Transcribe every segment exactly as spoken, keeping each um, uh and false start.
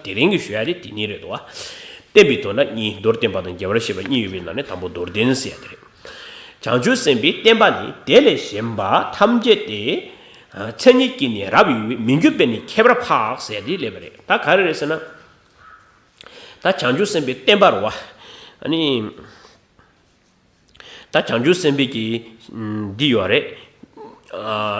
དེ་རིང་གི་ཞུ་ཡ་དེ་དེ་གཉིས་རེད་དོ། བརྟེན་པའི་དོན་ལ་གཉིས། མདོར་བསྟན་པ་དང་རྒྱས་པར་བཤད་པ་གཉིས་ཡོད་པའི་ནང་ནས་དང་པོ་མདོར་བསྟན་ཟེར་ཡ་དེ་རེད། བྱང་ཆུབ་སེམས་དཔའི་བརྟེན་པ་ནི་དེ་ལས་གཞན་པ་ཐམས་ཅད་དེ། མཚན་ཉིད་ཀྱིས་ནི་རབ་དབྱེ་བས། མི་འགྱུར་བས་ནི་ཁྱད་པར་འཕགས་ཟེར་དེ་སླེབས་པ་རེད། ད་ག་རེ་རེད་ཟེར་ན། ད་བྱང་ཆུབ་སེམས་དཔའི་བརྟེན་པ་རེད་བ། ཨ་ནི། ད་བྱང་ཆུབ་སེམས་དཔའི་གི་འདི་ཡོད་རེད།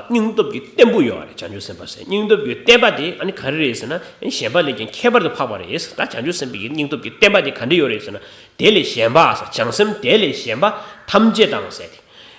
སྙིང་སྟོབས་ཀྱི་བརྟེན་པོ་ཡོད་རེད། བྱང་ཆུབ་སེམས་དཔའ་ཟེར་སྙིང་སྟོབས་ཀྱི་བརྟེན་པ་དེ་ཨ་ནི་ག་རེ་རེད་ཟེར་ན། གཞན་པ་ལས་ཀྱང་ཁྱད་པར་དུ་འཕགས་པ་རེད། ད་བྱང་ཆུབ་སེམས་དཔའི་གི་སྙིང་སྟོབས་ཀྱི་བརྟེན་པ་དེ་ག་འདྲ་ཡོད་རེད་ཟེར་ན། དེ་ལས་གཞན་པ་ཟེར། བྱང་སེམས་དེ་ལས་གཞན་པ་ཐམས་ཅད་དང་ཟེར་ཏེ།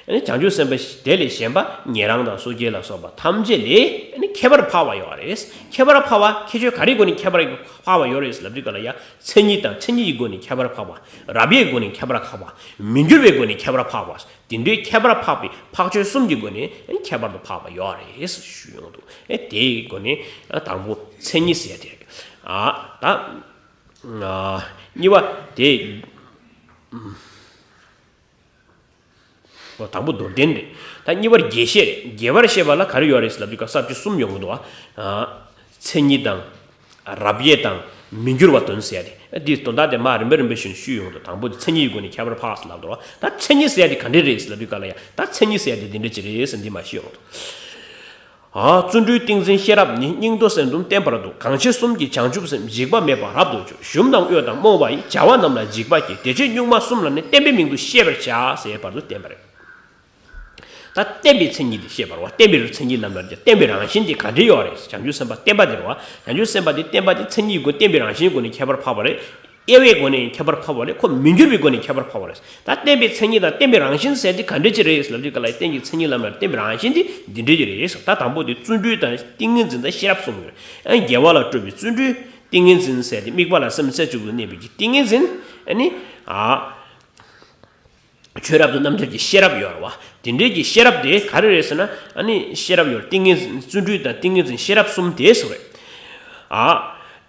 ཨ་ནི་བྱང་ཆུབ་སེམས་དཔའ་དེ་ལས་གཞན་པ་ཉན་རང་དང་སོ་སྐྱེ་ལ་སོགས་པ་ཐམས་ཅད་ལས་ཨ་ནི་ཁྱད་པར་འཕགས་པ་ཡོད་རེད། ཁྱད་པར་འཕགས་པ་ཁྱད་ཆོས་ག་རེའི་སྒོ་ནས་ཁྱད་པར་འཕགས་པ་ཡོད་རེད་ལབ་དུས་ག་ལ་ཡ། མཚན་ཉིད་དང་མཚན་ཉིད་ཀྱི་སྒོ་ནས་ཁྱད་པར་འཕགས་པ། རབ་དབྱེའི་སྒོ་ནས་ཁྱད་པར་འཕགས་པ། མི་འགྱུར་བའི་སྒོ་ནས་ཁྱད་པར་འཕགས་པ། དེ་འདྲའི་ཁྱད་པར་འཕགས་པའི་འཕགས་ཆོས་གསུམ་གྱི་སྒོ་ནས་ཁྱད་པར་དུ་འཕགས་པ་ཡོད་རེད་ཞུ་ཡོང་འདུག་ཨེ་དེའི་སྒོ་ནས་དང་པོ་མཚན་ཉིད་ཟེར་ཡ་དེ་རེད། ཨ་ད་ཨ་གཉིས་པ་དེ། འོ་དང་པོ་མདོར་བསྟན་རེད། ད་གཉིས་པར་རྒྱས་བཤད་རེད། རྒྱས་པར་བཤད་པ་ལ་ག་རེ་ཡོད་རེད་ལབ་དུས་སྐབས་ས་བཅད་གསུམ་ཡོང་གི་འདུག་ཨ། མཚན་ཉིད་དང་། རབ་དབྱེ་དང་། མི་འགྱུར་བ་དོན་ཟེར་ཡ་དེ། འདིའི་དོན་དག་དེ་མར་རིམ་པ་རིམ་པ་བཞིན་ཞུས་ཡོང་གི་འདུག་དང་པོ་དེ་མཚན་ཉིད་ཀྱི་སྒོ་ནས་ཁྱད་པར་འཕགས་ལབ་འདུག་ད་མཚན་ཉིད་ཟེར་ཡ་དེ་ག་འདྲ་རེད་ལབ་དུས་སྐབས་ལ་ཡ། ད་མཚན་ཉིད་ཟེར་ཡ་དེ་འདི་འདྲ་ཅིག་རེད་ཟེར་འདི་མར་ཞུས་ཡོང་གི་འདུག་ཨ། བརྩོན་འགྲུས་ཏིང་འཛིན་ཤེས་རབ་ནི། སྙིང་སྟོབས་གསལ་སྟོང་བརྟེན་པར་འདོད། གང་ཕྱིར་གསུམ་གྱི་བྱང་ཆུབ་སེམས། འཇིགས་པ་མེད་པར་རབ་ཏུ་འཇུག་ཞུམ་དང་གཡོ་དང་རྨོངས་པ་ཡི། བྱ་བ་རྣམས་ལ་འཇིགས་པ་སྐྱེ། དེ་ཕྱིར་གཉུག་མ་གསུམ་ལ་ནི། བརྟེན་པའི་མིང་དུ་ཤེས་པར་བྱ། ཟེར་བར་དུ་བསྟན་པ་རེད། ད་བརྟེན་པའི་མཚན་ཉིད་དེ་ཤེས་པར་བ། བརྟེན་པའི་མཚན་ཉིད་ལམ་ལ་བརྟེན་པའི་རང་བཞིན་དེ་ག་འདྲ་ཡོད་རེད། བྱང་ཆུབ་སེམས་དཔའ་བརྟེན་པ་དེ་རེད་བ། བྱང་ཆུབ་སེམས་དཔའ་དེ་བརྟེན་པ་དེ་མཚན་ཉིད་ཀྱི་སྒོ་བརྟེན་པའི་རང་བཞིན་སྒོ་ནས་ཁྱད་པར་འཕགས་པ་རེད། དབྱེ་བའི་སྒོ་ནས་ཁྱད་པར་འཕགས་པ་རེད། ཁོ་མི་འགྱུར་བའི་སྒོ་ནས་ཁྱད་པར་འཕགས་པ་རེད། ད་བརྟེན་པའི་མཚན་ཉིད་དང་བརྟེན་པའི་རང་བཞིན་ཟེར་དེ་ག་འདྲ་ཅིག་རེད་ལབ་དུས་ག་ལ་ཡ། བརྟེན་གྱི་མཚན་ཉིད་ལམ་ལ་བརྟེན་པའི་རང་བཞིན་དེ་འདི་འདྲ་ཅིག་རེད། ད་དང་པོ་དེ་བརྩོན་འགྲུས་དང་ཏིང་ངེ་འཛིན་དང་ཤེས་རབ་གསུམ་ཡོད། ཨ། དགེ་བ་ལ་སྤྲོ་བའི་བརྩོན་འགྲུས། ཏིང་ངེ་འཛིན་ཟེར་དེ་དམིགས་པ་ལ་སེམས་རྩེ་གཅིག་ཏུ་གནས་པའི་གི་ཏིང་ངེ་འཛིན། ཨ་ནི། ཨ། ཆོས་རབ་ཏུ་རྣམ་འཐར་གྱི་ཤེས་རབ་ཡོད་རེད་བ། དེ་འདྲའི་གི་ཤེས་རབ་དེ་ག་རེ་རེད་ཟེར་ན། ཨ་ནི་ཤེས་རབ་ཡོད་རེད། ཏིང་ངེ་འཛིན། བརྩོན་འགྲུས་དང་ཏིང་ངེ་འཛིན་ཤེས་རབ་གསུམ་དེ་ཟེར་བས། ཨ།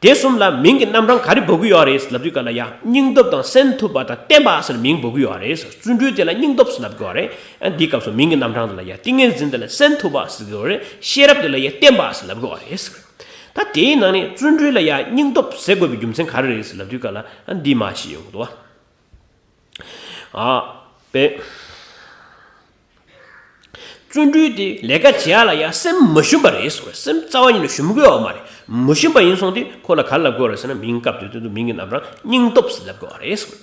དེ་གསུམ་ལ་མིང་གི་རྣམ་གྲངས་ག་རེ་འབོད་ཀྱི་ཡོད་རེད་ལབ་དུས་ག་ལ་ཡ། སྙིང་སྟོབས་དང་སེམས་ཐུབ་པ་དང་བརྟན་པ་ཟེར་མིང་འབོད་ཀྱི་ཡོད་རེད། བརྩོན་འགྲུས་དེ་ལ་སྙིང་སྟོབས་ཟེར་ལབ་ཀྱི་ཡོད་རེད། ཨ། འདིའི་སྐབས་སུ་མིང་གི་རྣམ་གྲངས་དེ་ལ་ཡ། ཏིང་ངེ་འཛིན་དེ་ལ་སེམས་ཐུབ་པ་ཟེར་གྱི་ཡོད་རེད། ཤེས་རབ་དེ་ལ་ཡ་བརྟན་པ་ཟེར་ལབ་ཀྱི་ཡོད་རེད། ད་དེའི་ནང་ནས་བརྩོན་འགྲུས་ལ་ཡ་སྙིང་སྟོབས་ཟེར་དགོས་པའི་རྒྱུ་མཚན་ག་རེ་རེད་ལབ་དུས་ག་ལ། ཨ། འདི་མར་ཞུས་ཡོང་གི་འདུག་བ། ཨ། པས། བརྩོན་འགྲུས་དེ་ལས་ཀ་བྱེད་ཡ་ལ་ཡ་སེམས་མ་ཞུམ་པ་རེད་ཟེར་བས། སེམས་རྩ་བ་ཉིད་ནས་ཞུམ་གྱི་ཡོད་མ་རེད། མ་ཞུམ་པ་ཡིན་སོང་དུས་ཁོ་ལ་ག་རེ་ལབ་དགོས་རེད་ཟེར་ན། མིང་སྐབས་དེ་དུས་དུ་མིང་གི་རྣམ་གྲངས་སྙིང་སྟོབས་ཟེར་ལབ་དགོས་པ་རེད་ཟེར་བས།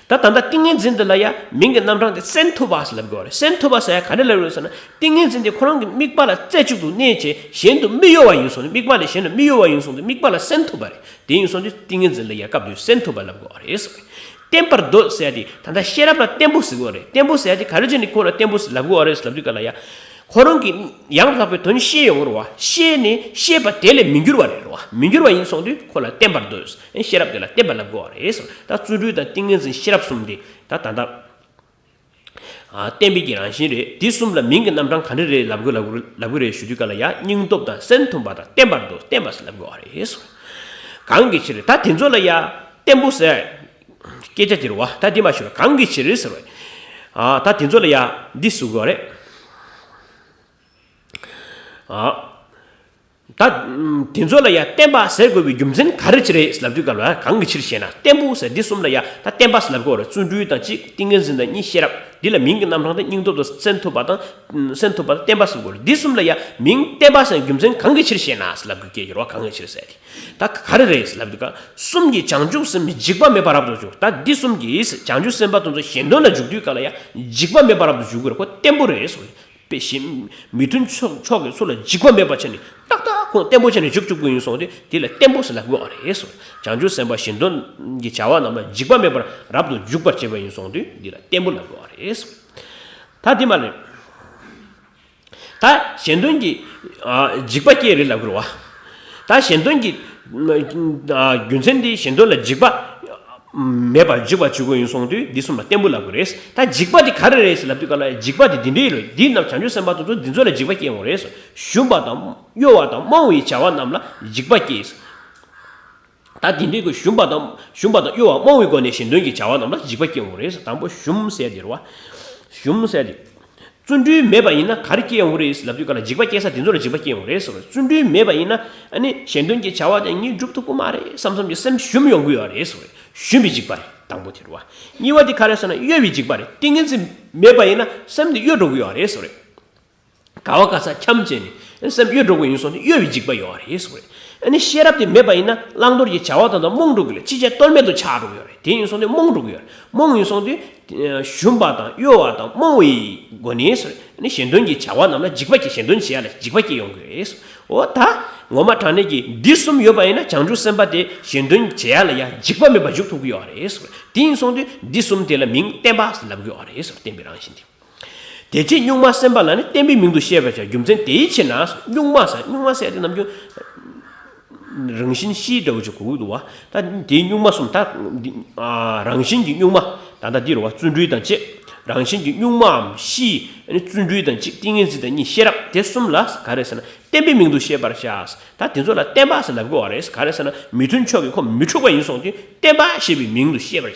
ད་ད་ལྟ་ཏིང་ངེ་འཛིན་དེ་ལ་ཡ་མིང་གི་རྣམ་གྲངས་དེ་སེམས་ཐུབ་པ་ཟེར་ལབ་དགོས་པ་རེད། སེམས་ཐུབ་པ་ཟེར་ཡ་ག་རེ་ལབ་རེད་ཟེར་ན། ཏིང་ངེ་འཛིན་དེ་ཁོ་རང་གི་དམིགས་པ་ལ་རྩེ་གཅིག་ཏུ་གནས་བྱས་གཞན་དུ་མི་གཡོ་བ་ཡིན་སོང་དུས། དམིགས་པ་ལས་གཞན་ལ་མི་གཡོ་བ་ཡིན་སོང་དུས་དམིགས་པ་ལ་སེམས་ཐུབ་པ་རེད། དེ་ཡིན་སོང་དུས་ཏིང་ངེ་འཛིན་ལ་ཡ་སྐབས་དུས་སེམས་ཐུབ་པ་ལབ་དགོས་པ་རེད་ཟེར་བས། བརྟན་པར་འདོད་ཟེར་ཡ་དེ་ད་ལྟ་ཤེས་རབ་ལ་བརྟན་པོ་ཟེར་དགོས་རེད། བརྟན་པོ་ཟེར་ཡ་དེ་ག་རེ་བྱས་ནས་ཁོ་ལ་བརྟན་པོ་ཟེར་ལབ་དགོས་པ་རེད་ལབ་དུས་ག་ལ་ཡ། ཁོ་རང་གི་ཡང་དག་པའི་དོན་ཤེས་ཡོང་བ་རེད་བ། ཤེས་ནས་ཤེས་པ་དེ་ལས་མི་འགྱུར་བ་རེད་བ། མི་འགྱུར་བ་ཡིན་སོང་དུས་ཁོ་ལ་བརྟན་པར་འདོད། ཤེས་རབ་དེ་ལ་བརྟན་པ་ལབ་དགོས་པ་རེད་ཟེར། ད་བརྩོན་འགྲུས་དང་ཏིང་ངེ་འཛིན་ཤེས་རབ་གསུམ་དེ་ད་ད་ལྟ། ཨ། བརྟན་པའི་གི་རང་བཞིན་རེད། དེ་གསུམ་ལ་མིང་གི་རྣམ་གྲངས་ག་འདྲ་རེད་ལབ་དགོས་ལབ་དགོས་ལབ་དགོས་རེད་ཞུ་དུས་ག་ལ་ཡ། སྙིང་སྟོབས་དང་སེམས་ཐུབ་པ་དང་བརྟན་པར་འདོད། བརྟན་པ་ཟེར་ལབ་དགོས་པ་རེད་ཟེར། གང་གི་ཕྱིར། ད་དེ་ཚོ་ལ་ཡ་བརྟན་པོ་ཟེར། སྐད་ཆ་དེ་རེད་བ། ད་འདི་མར་ཞུ་ར། གང་གི་ཕྱིར་ཟེར་བས། ཨ། ད་དེ་ཚོ་ལ་ཡ་འདི་ཟེར་དགོས་རེད། ཨ། ད་དེ་ཚོ་ལ་ཡ་བརྟན་པ་ཟེར་དགོས་པའི་རྒྱུ་མཚན་ག་རེ་ཅི་རེད་ལབ་དུས་ག་ལ། གང་གི་ཕྱིར་ཞེ་ན། བརྟན་པོ་ཟེར་འདི་གསུམ་ལ་ཡ་ད་བརྟན་པ་ཟེར་ལབ་དགོས་རེད། བརྩོན་འགྲུས་དང་གཅིག་ཏིང་ངེ་འཛིན་དང་གཉིས་ཤེས་རབ། འདི་ལ་མིང་གི་རྣམ་གྲངས་དེ་སྙིང་སྟོབས་དང་སེམས་ཐུབ་པ་དང་། སེམས་ཐུབ་པ་དང་བརྟན་པ་ཟེར་དགོས་རེད། འདི་གསུམ་ལ་ཡ་མིང་བརྟན་པ་ཟེར་རྒྱུ་མཚན་གང་གི་ཕྱིར་ཞེ་ན་ཟེར་ལབ་དགོས་སྐད་ཀྱི་རོ། གང་གི་ཕྱིར་ཟེར་དེ། ད་ག་རེ་རེད་ལབ་དུས་ག། གསུམ་གྱི་བྱང་ཆུབ་སེམས་འཇིགས་པ་མེད་པར་རབ་ཏུ་འཇུག་ད་འདི་གསུམ་གྱིས་བྱང་ཆུབ་སེམས་དཔའ་དེ་ཚོ་གཞན་དོན་ལ་འཇུག་དུས་ག་ལ་ཡ་འཇིགས་པ་མེད་པར་རབ་ཏུ་འཇུག་དགོས་རེད། ཁོ་བརྟན་པོ་རེད་ཟེར། དཔེ་གཞན་མི་མཐུན་ཕྱོགས་ཕྱོགས་ཀྱི་ཚུལ་ལ་འཇིགས་པ་མེད་པ་བྱས་ནས་ཏག་ཏག་ཁོ་བརྟན་པོ་བྱས་ནས་བཞུགས་བཅུག་པ་ཡིན་སོང་དུས་དེ་ལ་བརྟན་པོ་ཟེར་ལབ་དགོས་པ་རེད་ཟེར། བྱང་ཆུབ་སེམས་དཔའ་གཞན་དོན་གྱི་བྱ་བ་རྣམས་ལ་འཇིགས་པ་མེད་པར་རབ་ཏུ་འཇུག་པར་བྱེད་པ་ཡིན་སོང་དུས་འདི་ལ་བརྟན་པོ་ལབ་དགོས་པ་རེད་ཟེར། ད་འདི་མ་རེད། ད་གཞན་དོན་གྱི་ཨ་འཇིགས་པ་སྐྱེ་རེད་ལབ་དགོས་རེད་བ། ད་གཞན་དོན་གྱི་ཨ་རྒྱུ་མཚན་འདི་གཞན་དོན་ལ་འཇིགས་པ་མེད་པར་འཇུག་པ་བྱེད་དགོས་ཡིན་སོང་དུས་འདི་གསུམ་ལ་བརྟན་པོ་ལབ་དགོས་རེད། ད་འཇིགས་པ་འདི་ག་རེ་རེད་ཟེར་ལབ་དུས་ག་ལ་འཇིགས་པ་འདི་འདི་འདྲའི་རེད། འདི་རྣམས་བྱང་ཆུབ་སེམས་དཔའ་དེ་ཚོ་འདི་ཚོ་ལ་འཇིགས་པ་སྐྱེ་འོང་རེད། ཞུམ་པ་དང་གཡོ་བ་དང་རྨོངས་པའི་བྱ་བ་རྣམས་ལ་འཇིགས་པ་སྐྱེ། ད་འདི་འདྲའི་གི་ཞུམ་པ་དང་ཞུམ་པ་དང་གཡོ་བ་རྨོངས་པའི་སྒོ་ནས་གཞན་དོན་གྱི་བྱ་བ་རྣམས་ལ་འཇིགས་པ་སྐྱེ་འོང་རེད། དང་པོ་ཞུམ་ཟེར་དེ་རེད་བ། ཞུམ་ཟེར་དེ། བརྩོན་འགྲུས་མེད་པ་ཡིན་ན་ག་རེ་སྐྱེ་ཡོང་གི་རེད་ལབ་དུས་ག་ལ་འཇིགས་པ་སྐྱེ་ས་དེ་ཚོ་ལ་འཇིགས་པ་སྐྱེ་ཡོང་གི་རེད་ཟེར་བ་རེད། བརྩོན་འགྲུས་མེད་པ་ཡིན་ན་ཨ་ནི་གཞན་དོན་གྱི་བྱ་བ་དེ་ངས་སྒྲུབ་ཐུབ་ཀྱི་མ་རེད་བསམ་བསམ་གྱི་སེམས་ཞུམ་ཡོང་གི་ཡོད་རེད་ཟེར་བ་རེད། ཞུམ་པའི་འཇིགས་པ་རེད། དང་པོ་དེ་རེད་བ། གཉིས་པ་དེ་ག་རེ་ཟེར་ན་གཡོ་བའི་འཇིགས་པ་རེད། ཏིང་ངེ་འཛིན་མེད་པ་ཡིན་ན་སེམས་དེ་གཡོ་འགྲོ་གི་ཡོད་རེད་ཟེར་བ་རེད། ག་བ་ག་ས་འཁྱམས་བྱས་ནས་སེམས་གཡོ་འགྲོ་གི་ཡིན་སོང་དུས་གཡོ་བའི་འཇིགས་པ་ཡོད་རེད་ཟེར་བ་རེད། ཨ་ནི་ཤེས་རབ་དེ་མེད་པ་ཡིན་ན་བླང་དོར་གྱི་བྱ་བ་དང་དང་རྨོངས་འགྲོ་གི་ལས་ཅི་བྱས་གཏོལ་མེད་དུ་ཆགས་འགྲོ་གི་ཡོད་རེད། དེ་ཡིན་སོང་དུས་རྨོངས་འགྲོ་གི་ཡོད་རེད། རྨོངས་ཡིན་སོང་དུས། ཞུམ་པ་དང་གཡོ་བ་དང་རྨོངས་པའི་སྒོ་ནས་ཟེར་ནི་གཞན་དོན་གྱི་བྱ་བ་རྣམས་ལ་འཇིགས་པ་སྐྱེ། གཞན་དོན་བྱེད་ཡ་ལ་འཇིགས་པ་སྐྱེ་ཡོང་གི་རེད། འོ་ད་ངོ་མ་དྲང་གནས་ཀྱི་འདི་གསུམ་ཡོད་པ་ཡིན་ན་བྱང་ཆུབ་སེམས་དཔའ་དེ་གཞན་དོན་བྱེད་ཡ་ལ་ཡ་འཇིགས་པ་མེད་པ་འཇུག་ཐུབ་ཀྱི་ཡོད་རེད། དེ་ཡིན་སོང་དུས་འདི་གསུམ་དེ་ལ་མིང་བརྟན་པ་ལབ་ཀྱི་ཡོད་རེད། བརྟན་པའི་རང་བཞིན་དེ། དེ་ཕྱིར་གཉུག་མ་སེམས་དཔའ་ལ་ནི་བརྟན་པའི་མིང་དུ་བཤད་པར་བྱ། རྒྱུ་མཚན་དེའི་ཕྱིར་ན་གཉུག་མ་ཟེར་གཉུག་མ་ཟེར་དེ་ནམ་རྒྱུན། རང་བཞིན་གཤིས་འདྲ་བོ་ཅིག་གོ་གི་འདུག་བ། ད་དེའི་གཉུག་མ་གསུམ་ད། འདི་ཨ། རང་བཞིན་གྱི་གཉུག་མ་ད་ལྟ་འདི་རུ་བ་བརྩོན་འགྲུས་དང་བཅས། རང་བཞིན་གྱི་གཉུག་མའམ་གཤིས་ནི་བརྩོན་འགྲུས་དང་གཅིག་ཏིང་ངེ་འཛིན་དང་གཉིས་ཤེས་རབ་དེ་གསུམ་ལ་ག་རེ་ཟེར་ན་བརྟན་པའི་མིང་དུ་ཤེས་པར་བྱ། ད་དེ་ཚོ་ལ་བརྟན་པ་ཟེར་ལབ་དགོས་བ་རེད། ག་རེ་ཟེར་ན་མི་མཐུན་ཕྱོགས་ཀྱི་ཁོ་མི་འཁྲུགས་པ་ཡིན་སོང་དུས་བརྟན་པ་ཞེས་པའི་མིང་དུ་ཤེས་པར་བྱ།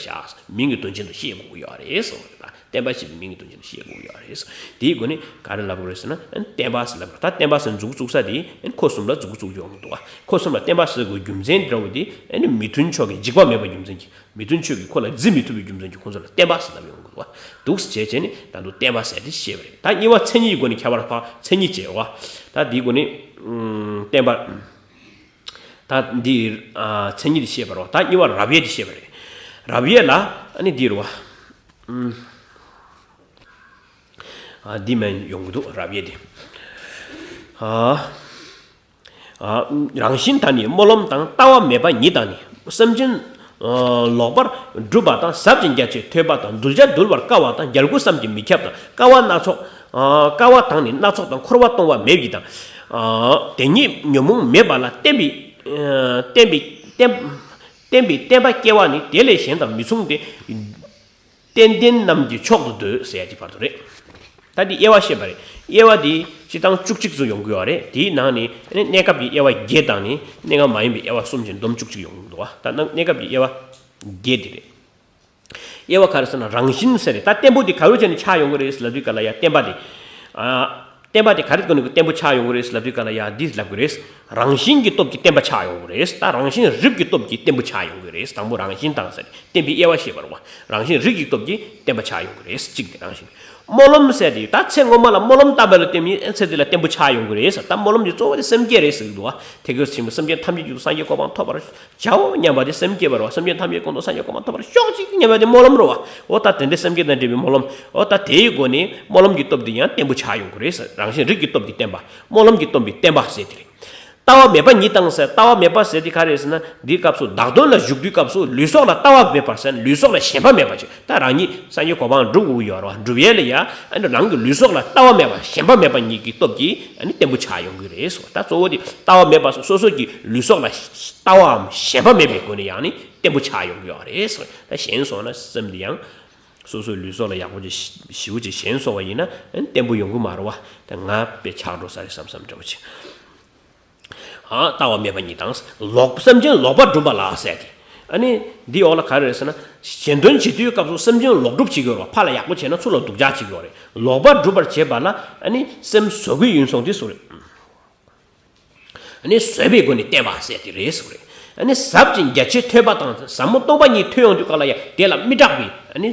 མིང་གི་དོན་ཅན་དུ་ཤེས་དགོས་ཀྱི་ཡོད་རེད་གསུངས་པ་རེད། བརྟན་པ་ཞེས་པའི་མིང་གི་དོན་ཅན་དུ་ཤེས་དགོས་ཀྱི་ཡོད་རེད། དེའི་སྒོ་ནས་ག་རེ་ལབ་དགོས་རེད་ཟེར་ན་བརྟན་པ་ཟེར་ལབ་དགོས། ད་བརྟན་པ་ཟེར་མཛུབ་གུ་བཙུགས་ས་དེ་ཁོ་གསུམ་ལ་མཛུབ་གུ་བཙུགས་ཡོང་གི་འདུག་བ། ཁོ་གསུམ་ལ་བརྟན་པ་ཟེར་དགོས་རྒྱུ་མཚན་འདྲ་བོ་དེ་ཨ་ནི་མི་མཐུན་ཕྱོགས་ཀྱི་འཇིགས་པ་མེད་པ་རྒྱུ་མཚན་གྱིས། མི་མཐུན་ཕྱོགས་ཀྱི་ཁོ་ལ་འཛིན་མི་ཐུབ་པའི་རྒྱུ་མཚན་གྱིས་ཁོ་ཚོ་ལ་བརྟན་པ་ཟེར་ལབ་ཡོང་གི་འདུག་བ། འདུག་སེ་བྱས་བྱས་ནས་ད་དུང་བརྟན་པ་ཟེར་དེ་བཤད་པ་རེད། ད་གཉིས་པ་མཚན་ཉིད་ཀྱི་སྒོ་ནས་ཁྱད་པར་འཕགས། མཚན་ཉིད་བྱས་བ། ད་འདིའི་སྒོ་ནས་ཨུམ་བརྟན་པ། ད་འདི་ཨ་མཚན་ཉིད་བཤད་པ་རེད་བ། ད་གཉིས་པ་རབ་དབྱེ་དེ་བཤད་པ་རེད། རབ་དབྱེ་ལ་ཨ་ནི་འདི་རེད་བ། ཨུམ། ཨ་འདི་མིང་ཡོང་གི་འདུག་རབ་དབྱེ་དེ། ཨ། ཨ། རང་བཞིན་དང་ནི་སྨོན་ལམ་དང་། ལྟ་བ་མེད་པ་ཉིད་དང་ནི། སེམས་ཅན་ཨ་ལོག་པར་སྒྲུབ་པ་དང་། ཟབ་ཅིང་རྒྱ་ཆེ་ཐོས་པ་དང་། གདུལ་བྱ་འདུལ་བར་དཀའ་བ་དང་། རྒྱལ་ཀུན་བསམ་གྱིས་མི་ཁྱབ་དང་། དཀའ་བ་སྣ་ཚོགས་ཨ་དཀའ་བ་དང་ནི་སྣ་ཚོགས་དང་། འཁོར་བ་སྟོང་པ་མེད་ཀྱི་དང་། ཨ་དེ་ཉིད་ཉོན་མོངས་མེད་པ་ལ། བརྟན་པའི་ཨ་བརྟན་པའི་བརྟན་བརྟན་པའི་བརྟན་པ་སྐྱེ་བ་ནི། དེ་ལས་གཞན་དང་མི་མཚུངས་ཏེ། ཏན་ཏན་རྣམས་ཀྱི་མཆོག་ཏུ་འདོད་ཟེར་ཡ་དེ་བར་དུ་རེད། ད་འདི་དབྱེ་བ་བཤད་པ་རེད། དབྱེ་བ་འདི་སྤྱིར་བཏང་བཅུ་གཅིག་ཙམ་ཡོང་གི་ཡོད་རེད། དེའི་ནང་ནས་གནས་སྐབས་ཀྱི་དབྱེ་བ་བརྒྱད་དང་ནི་གནས་སྐབས་མ་ཡིན་པའི་དབྱེ་བ་གསུམ་བཞིན་བསྡོམས་བཅུ་གཅིག་ཡོང་གི་འདུག་བ། ད་གནས་སྐབས་ཀྱི་དབྱེ་བ་བརྒྱད་འདི་རེད། དབྱེ་བ་ག་རེ་ཟེར་ན་རང་བཞིན་ཟེར་རེད། ད་བརྟན་པོ་འདི་ག་རེ་བྱས་ནས་ཆགས་ཡོང་གི་རེད་ལབ་དུས་ག་ལ་ཡ་བརྟན་པ་འདི། ཨ། བརྟན་པ་དེ་ག་རེ་སྒོ་ནས་བརྟན་པོ་ཆགས་ཡོང་གི་རེད་ལབ་དུས་ག་ལ་ཡ་འདི་ལབ་གི་རེད། རང་བཞིན་གྱི་སྟོབས་ཀྱིས་བརྟན་པ་ཆགས་ཡོང་གི་རེད། ད་རང་བཞིན་རིགས་ཀྱི་སྟོབས་ཀྱིས་བརྟན་པོ་ཆགས་ཡོང་གི་རེད། དང་པོ་རང་བཞིན་དང་ཟེར་བརྟན་པའི་དབྱེ་བ་བཤད་པ་རེད་བ། རང་བཞིན་རིགས་ཀྱི་སྟོབས་ཀྱིས་བརྟན་པ་ཆགས་ཡོང་གི་རེད། གཅིག་དེ་རང་བཞིན། སྨོན་ལམ་ཟེར་དེ་ད་ཚེ་སྔོན་མ་ལ་སྨོན་ལམ་བཏབ་པ་ལ་བརྟེན་ནས་ཚེ་འདི་ལ་བརྟན་པོ་ཆགས་ཡོང་གི་རེད་ཟེར། ད་སྨོན་ལམ་གྱི་གཙོ་བོ་དེ་སེམས་བསྐྱེད་རེད་ཟེར་གི་འདུག་བ། ཐེག་པའི་ཆེན་པོ་སེམས་ཅན་ཐམས་ཅད་རྒྱུད་དུ་སངས་རྒྱས་གོ་འཕང་ཐོབ་པར་བྱའོ་སྙམ་པ་དེ་སེམས་བསྐྱེད་པ་རེད་བ། སེམས་ཅན་ཐམས་ཅད་ཀུན་ཏུ་སངས་རྒྱས་གོ་འཕང་ཐོབ་པར་ཤོག་ཅིག་སྙམ་པ་དེ་སྨོན་ལམ་རེད་བ། འོ་ད་དེ་འདྲའི་སེམས་བསྐྱེད་དང་འབྲེལ་བའི་སྨོན་ལམ། འོ་ད་དེའི་སྒོ་ནས་སྨོན་ལམ་གྱི་སྟོབས་དེ་ཡང་བརྟན་པོ་ཆགས་ཡོང་གི་རེད་ཟེར། རང་བཞིན་རིགས་ཀྱི་སྟོབས་ཀྱིས་བརྟན་པ། སྨོན་ལམ་གྱི་སྟོབས་ཀྱིས་བརྟན་པ་ཟེར་དེ་རེད། ལྟ་བ་མེད་པ་ཉིད་དང་ཟེར། ལྟ་བ་མེད་པ་ཟེར་དེ་ག་རེ་ཟེར་ན་འདིའི་སྐབས་སུ་བདག་དོན་ལ་འཇུག་དུས་སྐབས་སུ་ལུས་སྲོག་ལ་ལྟ་བ་མེད་པར་ཟེར། ལུས་སྲོག་ལ་ཞེན་པ་མེད་པ་ཅིག་ད་རང་ཉིད་སངས་རྒྱས་གོ་འཕང་འགྲུབ་དགོས་ཀྱི་ཡོད་རེད་བ། འགྲུབ་ཡས་ལ་ཡ་ཨ་ནི་རང་གི་ལུས་སྲོག་ལ་ལྟ་བ་མེད་པ་ཞེན་པ་མེད་པ་ཉིད་ཀྱི་སྟོབས་ཀྱིས་ཨ་ནི་བརྟན་པོ་ཆགས་ཡོང་གི་རེད་ཟེར། ད་གཙོ་བོ་དེ་ལྟ་བ་མེད་པ་སོ་སོ་གི་ལུས་སྲོག་ལ་ལྟ་བའམ་ཞེན་པ་མེད་པའི་སྒོ་ནས་ཡང་ནི་བརྟན་པོ་ཆགས་ཡོང་གི་ཡོད་རེད་ཟེར། ད་ཞེན་སོང་ན་སེམས་འདི་ཡང་སོ་སོའི་ལུས་སྲོག་ལ་ཡག་པོ་ཅིག་ཞེ་པོ་ཅིག་ཞེན་སོང་བ་ཡིན་ན་ཨ་ནི་བརྟན་པོ་ཡོང་གི་མ་རེད་བ། ད་ང་དཔེ་ཆགས་འགྲོ་ས་རེད་བསམ་བསམ་འདྲ་བོ་ཅིག་ཨ། ལྟ་བ་མེད་པ་ཉིད་དང་། ལོག་སེམས་ཅན་ལོག་པར་སྒྲུབ་པ་ལ་ཟེར་ཏེ། ཨ་ནི་འདི་འོག་ལ་ག་རེ་རེད་ཟེར་ན། གཞན་དོན་བྱེད་དུས་སྐབས་སུ་སེམས་ཅན་ལོག་སྒྲུབ་བྱེད་ཀྱི་ཡོད་རེད་བ། ཕར་ལ་ཡག་པོ་བྱས་ན་ཚུར་ལ་སྡུག་ཅག་བྱེད་ཀྱི་ཡོད་རེད། ལོག་པར་སྒྲུབ་པར་བྱེད་པ་ལ་ཨ་ནི་སེམས་བཟོད་ཀྱི་ཡིན་སོང་དུས་སུ་རེད། ཨ་ནི་བཟོད་པའི་སྒོ་ནས་བསྟན་པ་ཟེར་དེ་རེད་སོང་རེད། ཨ་ནི་ཟབ་ཅིང་རྒྱ་ཆེ་ཐོས་པ་དང་ཟབ་མོ་སྟོང་པ་ཉིད་ཐོས་ཡོང་དུས་སྐབས་ལ་ཡང་དེ་ལ་མི་སྐྲག་པའི་ཨ་ནི།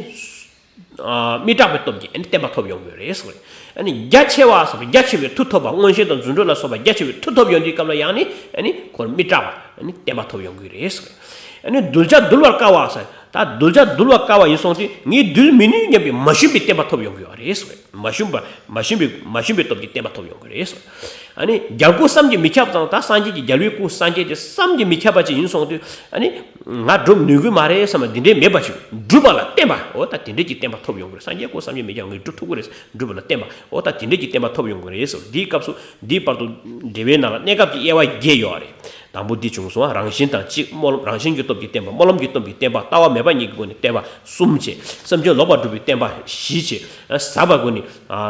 ཨ། མི་སྐྲག་པའི་སྟོབས་ཀྱིས་ཨ་ནི་བརྟན་པ་ཐོབ་ཡོང་གི་རེད་གསུངས་རེད། ཨ་ནི་རྒྱ་ཆེ་བ་སོགས་རྒྱ་ཆེ་བའི་མཐུ་ཐོབ་པ། མངོན་ཤེས་དང་རྫུ་འཕྲུལ་ལ་སོགས་པ་རྒྱ་ཆེ་བའི་མཐུ་ཐོབ་ཡོང་དུས་སྐབས་ལ་ཡང་ནི་ཨ་ནི་ཁོར་མི་སྐྲག་པ་ཨ་ནི་བརྟན་པ་ཐོབ་ཡོང་གི་རེད་གསུངས་རེད། ཨ་ནི་གདུལ་བྱ་འདུལ་བར་དཀའ་བ་ཟེར། ད་གདུལ་བྱ་འདུལ་བར་དཀའ་བ་ཡིན་སོང་དུས་ངས་འདུལ་མི་ནུས་སྙམ་པའི་མ་ཞུམ་པའི་བརྟན་པ་ཐོབ་ཡོང་གི་ཡོད་རེད་གསུངས་རེད། མ་ཞུམ་པ་མ་ཞུམ་པའི་མ་ཞུམ་པའི་སྟོབས་ཀྱིས་བརྟན་པ་ཐོབ་ཡོང་གི་རེད་གསུངས་རེད། ཨ་ནི་རྒྱལ་ཀུན་བསམ་གྱིས་མི་ཁྱབ་དང་། ད་སངས་རྒྱས་ཀྱི་རྒྱལ་བའི་སྐུ་སངས་རྒྱས་དེ་བསམ་གྱིས་མི་ཁྱབ་པ་ཅིག་ཡིན་སོང་དུས་ཨ་ནི་ང་སྒྲུབ་ནུས་ཀྱི་མ་རེད་བསམ་པ་འདི་འདྲའི་མེད་པ་ཞིག་སྒྲུབ་པ་ལ་བརྟན་པ། འོ་ད་དེ་འདྲའི་ཀྱི་བརྟན་པ་ཐོབ་ཡོང་གི་རེད། སངས་རྒྱས་སྐུ་བསམ་གྱིས་མི་ཁྱབ་ངས་སྒྲུབ་ཐུབ་ཀྱི་རེད། སྒྲུབ་པ་ལ་བརྟན་པ། འོ་ད་དེ་འདྲའི་ཀྱི་བརྟན་པ་ཐོབ་ཡོང་གི་རེད་ཟེར། འདིའི་སྐབས་སུ་འདིའི་བར་དུ་འགྲེལ་པའི་ནང་ལ་གནས་སྐབས་ཀྱི་དབྱེ་བ་བརྒྱད་ཡོད་རེད། དང་པོ་འདི་བྱུང་སོང་། རང་བཞིན་དང་གཅིག་སྨོན་ལམ། རང་བཞིན་གྱི་སྟོབས་ཀྱིས་བརྟན་པ། སྨོན་ལམ་གྱི་སྟོབས་ཀྱིས་བརྟན་པ། ལྟ་བ་མེད་པ་ཉིད་ཀྱི་སྒོ་ནས་བརྟན་པ་གསུམ་བྱས། སེམས་ཅན་ལོག་པར་སྒྲུབ་པའི་བརྟན་པ་བཞི་བྱས། ཟབ་པའི་སྒོ་ནས་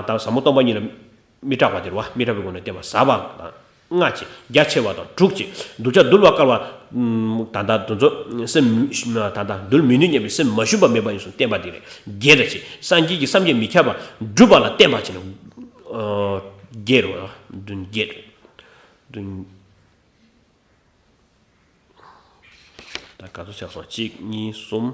ད་ཟབ་མོ་སྟོང་པ་ཉིད་ལ་མི་སྐྲག་པ་དེ་རེད་བ། མི་སྐྲག་པའི་སྒོ་ནས་བརྟན་པ་ཟབ་པ་དང་། ལྔ་བྱས། རྒྱ་ཆེ་བ་དང་དྲུག་བྱས། གདུལ་བྱ་འདུལ་བ་དཀའ་བ། ད་ལྟ་འདུལ་ཚོགས་སེམས་ད་ལྟ་འདུལ་མི་ནུས་སྙམ་པའི་སེམས་མ་ཞུམ་པ་མེད་པ་ཡིན་གསུངས་བསྟན་པ་འདི་རེད། བརྒྱད་དང་བྱས། སངས་རྒྱས་ཀྱི་བསམ་གྱིས་མི་ཁྱབ་པ་སྒྲུབ་པ་ལ་བརྟེན་པ་བྱས་ནས། བརྒྱད་རེད། བདུན་བརྒྱད་རེད། བདུན། ད་ག་ཚོད་ཆགས་སོང་། གཅིག་གཉིས་གསུམ།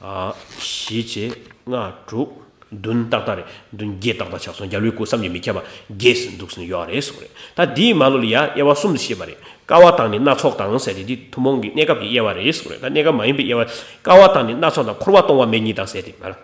ཨ། བཞི་བྱས། ལྔ་དྲུག་བདུན་ཏག་ཏག་རེད། བདུན་བརྒྱད་ཏག་ཏག་ཆགས་སོང་། རྒྱལ་བའི་སྐུ་བསམ་གྱིས་མི་ཁྱབ་པ་བརྒྱད་ཟིན་འདུག་ཟིན་ཡོད་རེད་གསུངས་རེད། ད་འདིའི་མ་ལུས་ལ་ཡ་དབྱེ་བ་གསུམ་དུ་ཕྱེ་བ་རེད། དཀའ་བ་དང་ནི་སྣ་ཚོགས་དང་ཟེར་ཏེ། འདི་ཐུན་མོང་གི་གནས་སྐབས་ཀྱི་དབྱེ་བ་རེད་གསུངས་རེད། ད་གནས་སྐབས་མ་ཡིན་པའི་དབྱེ་བ། དཀའ་བ་དང་ནི་སྣ་ཚོགས་དང་། འཁོར་བ་སྟོང་པ་མེད་གཉིས་དང་ཟེར་ཏེ་མ་རེད།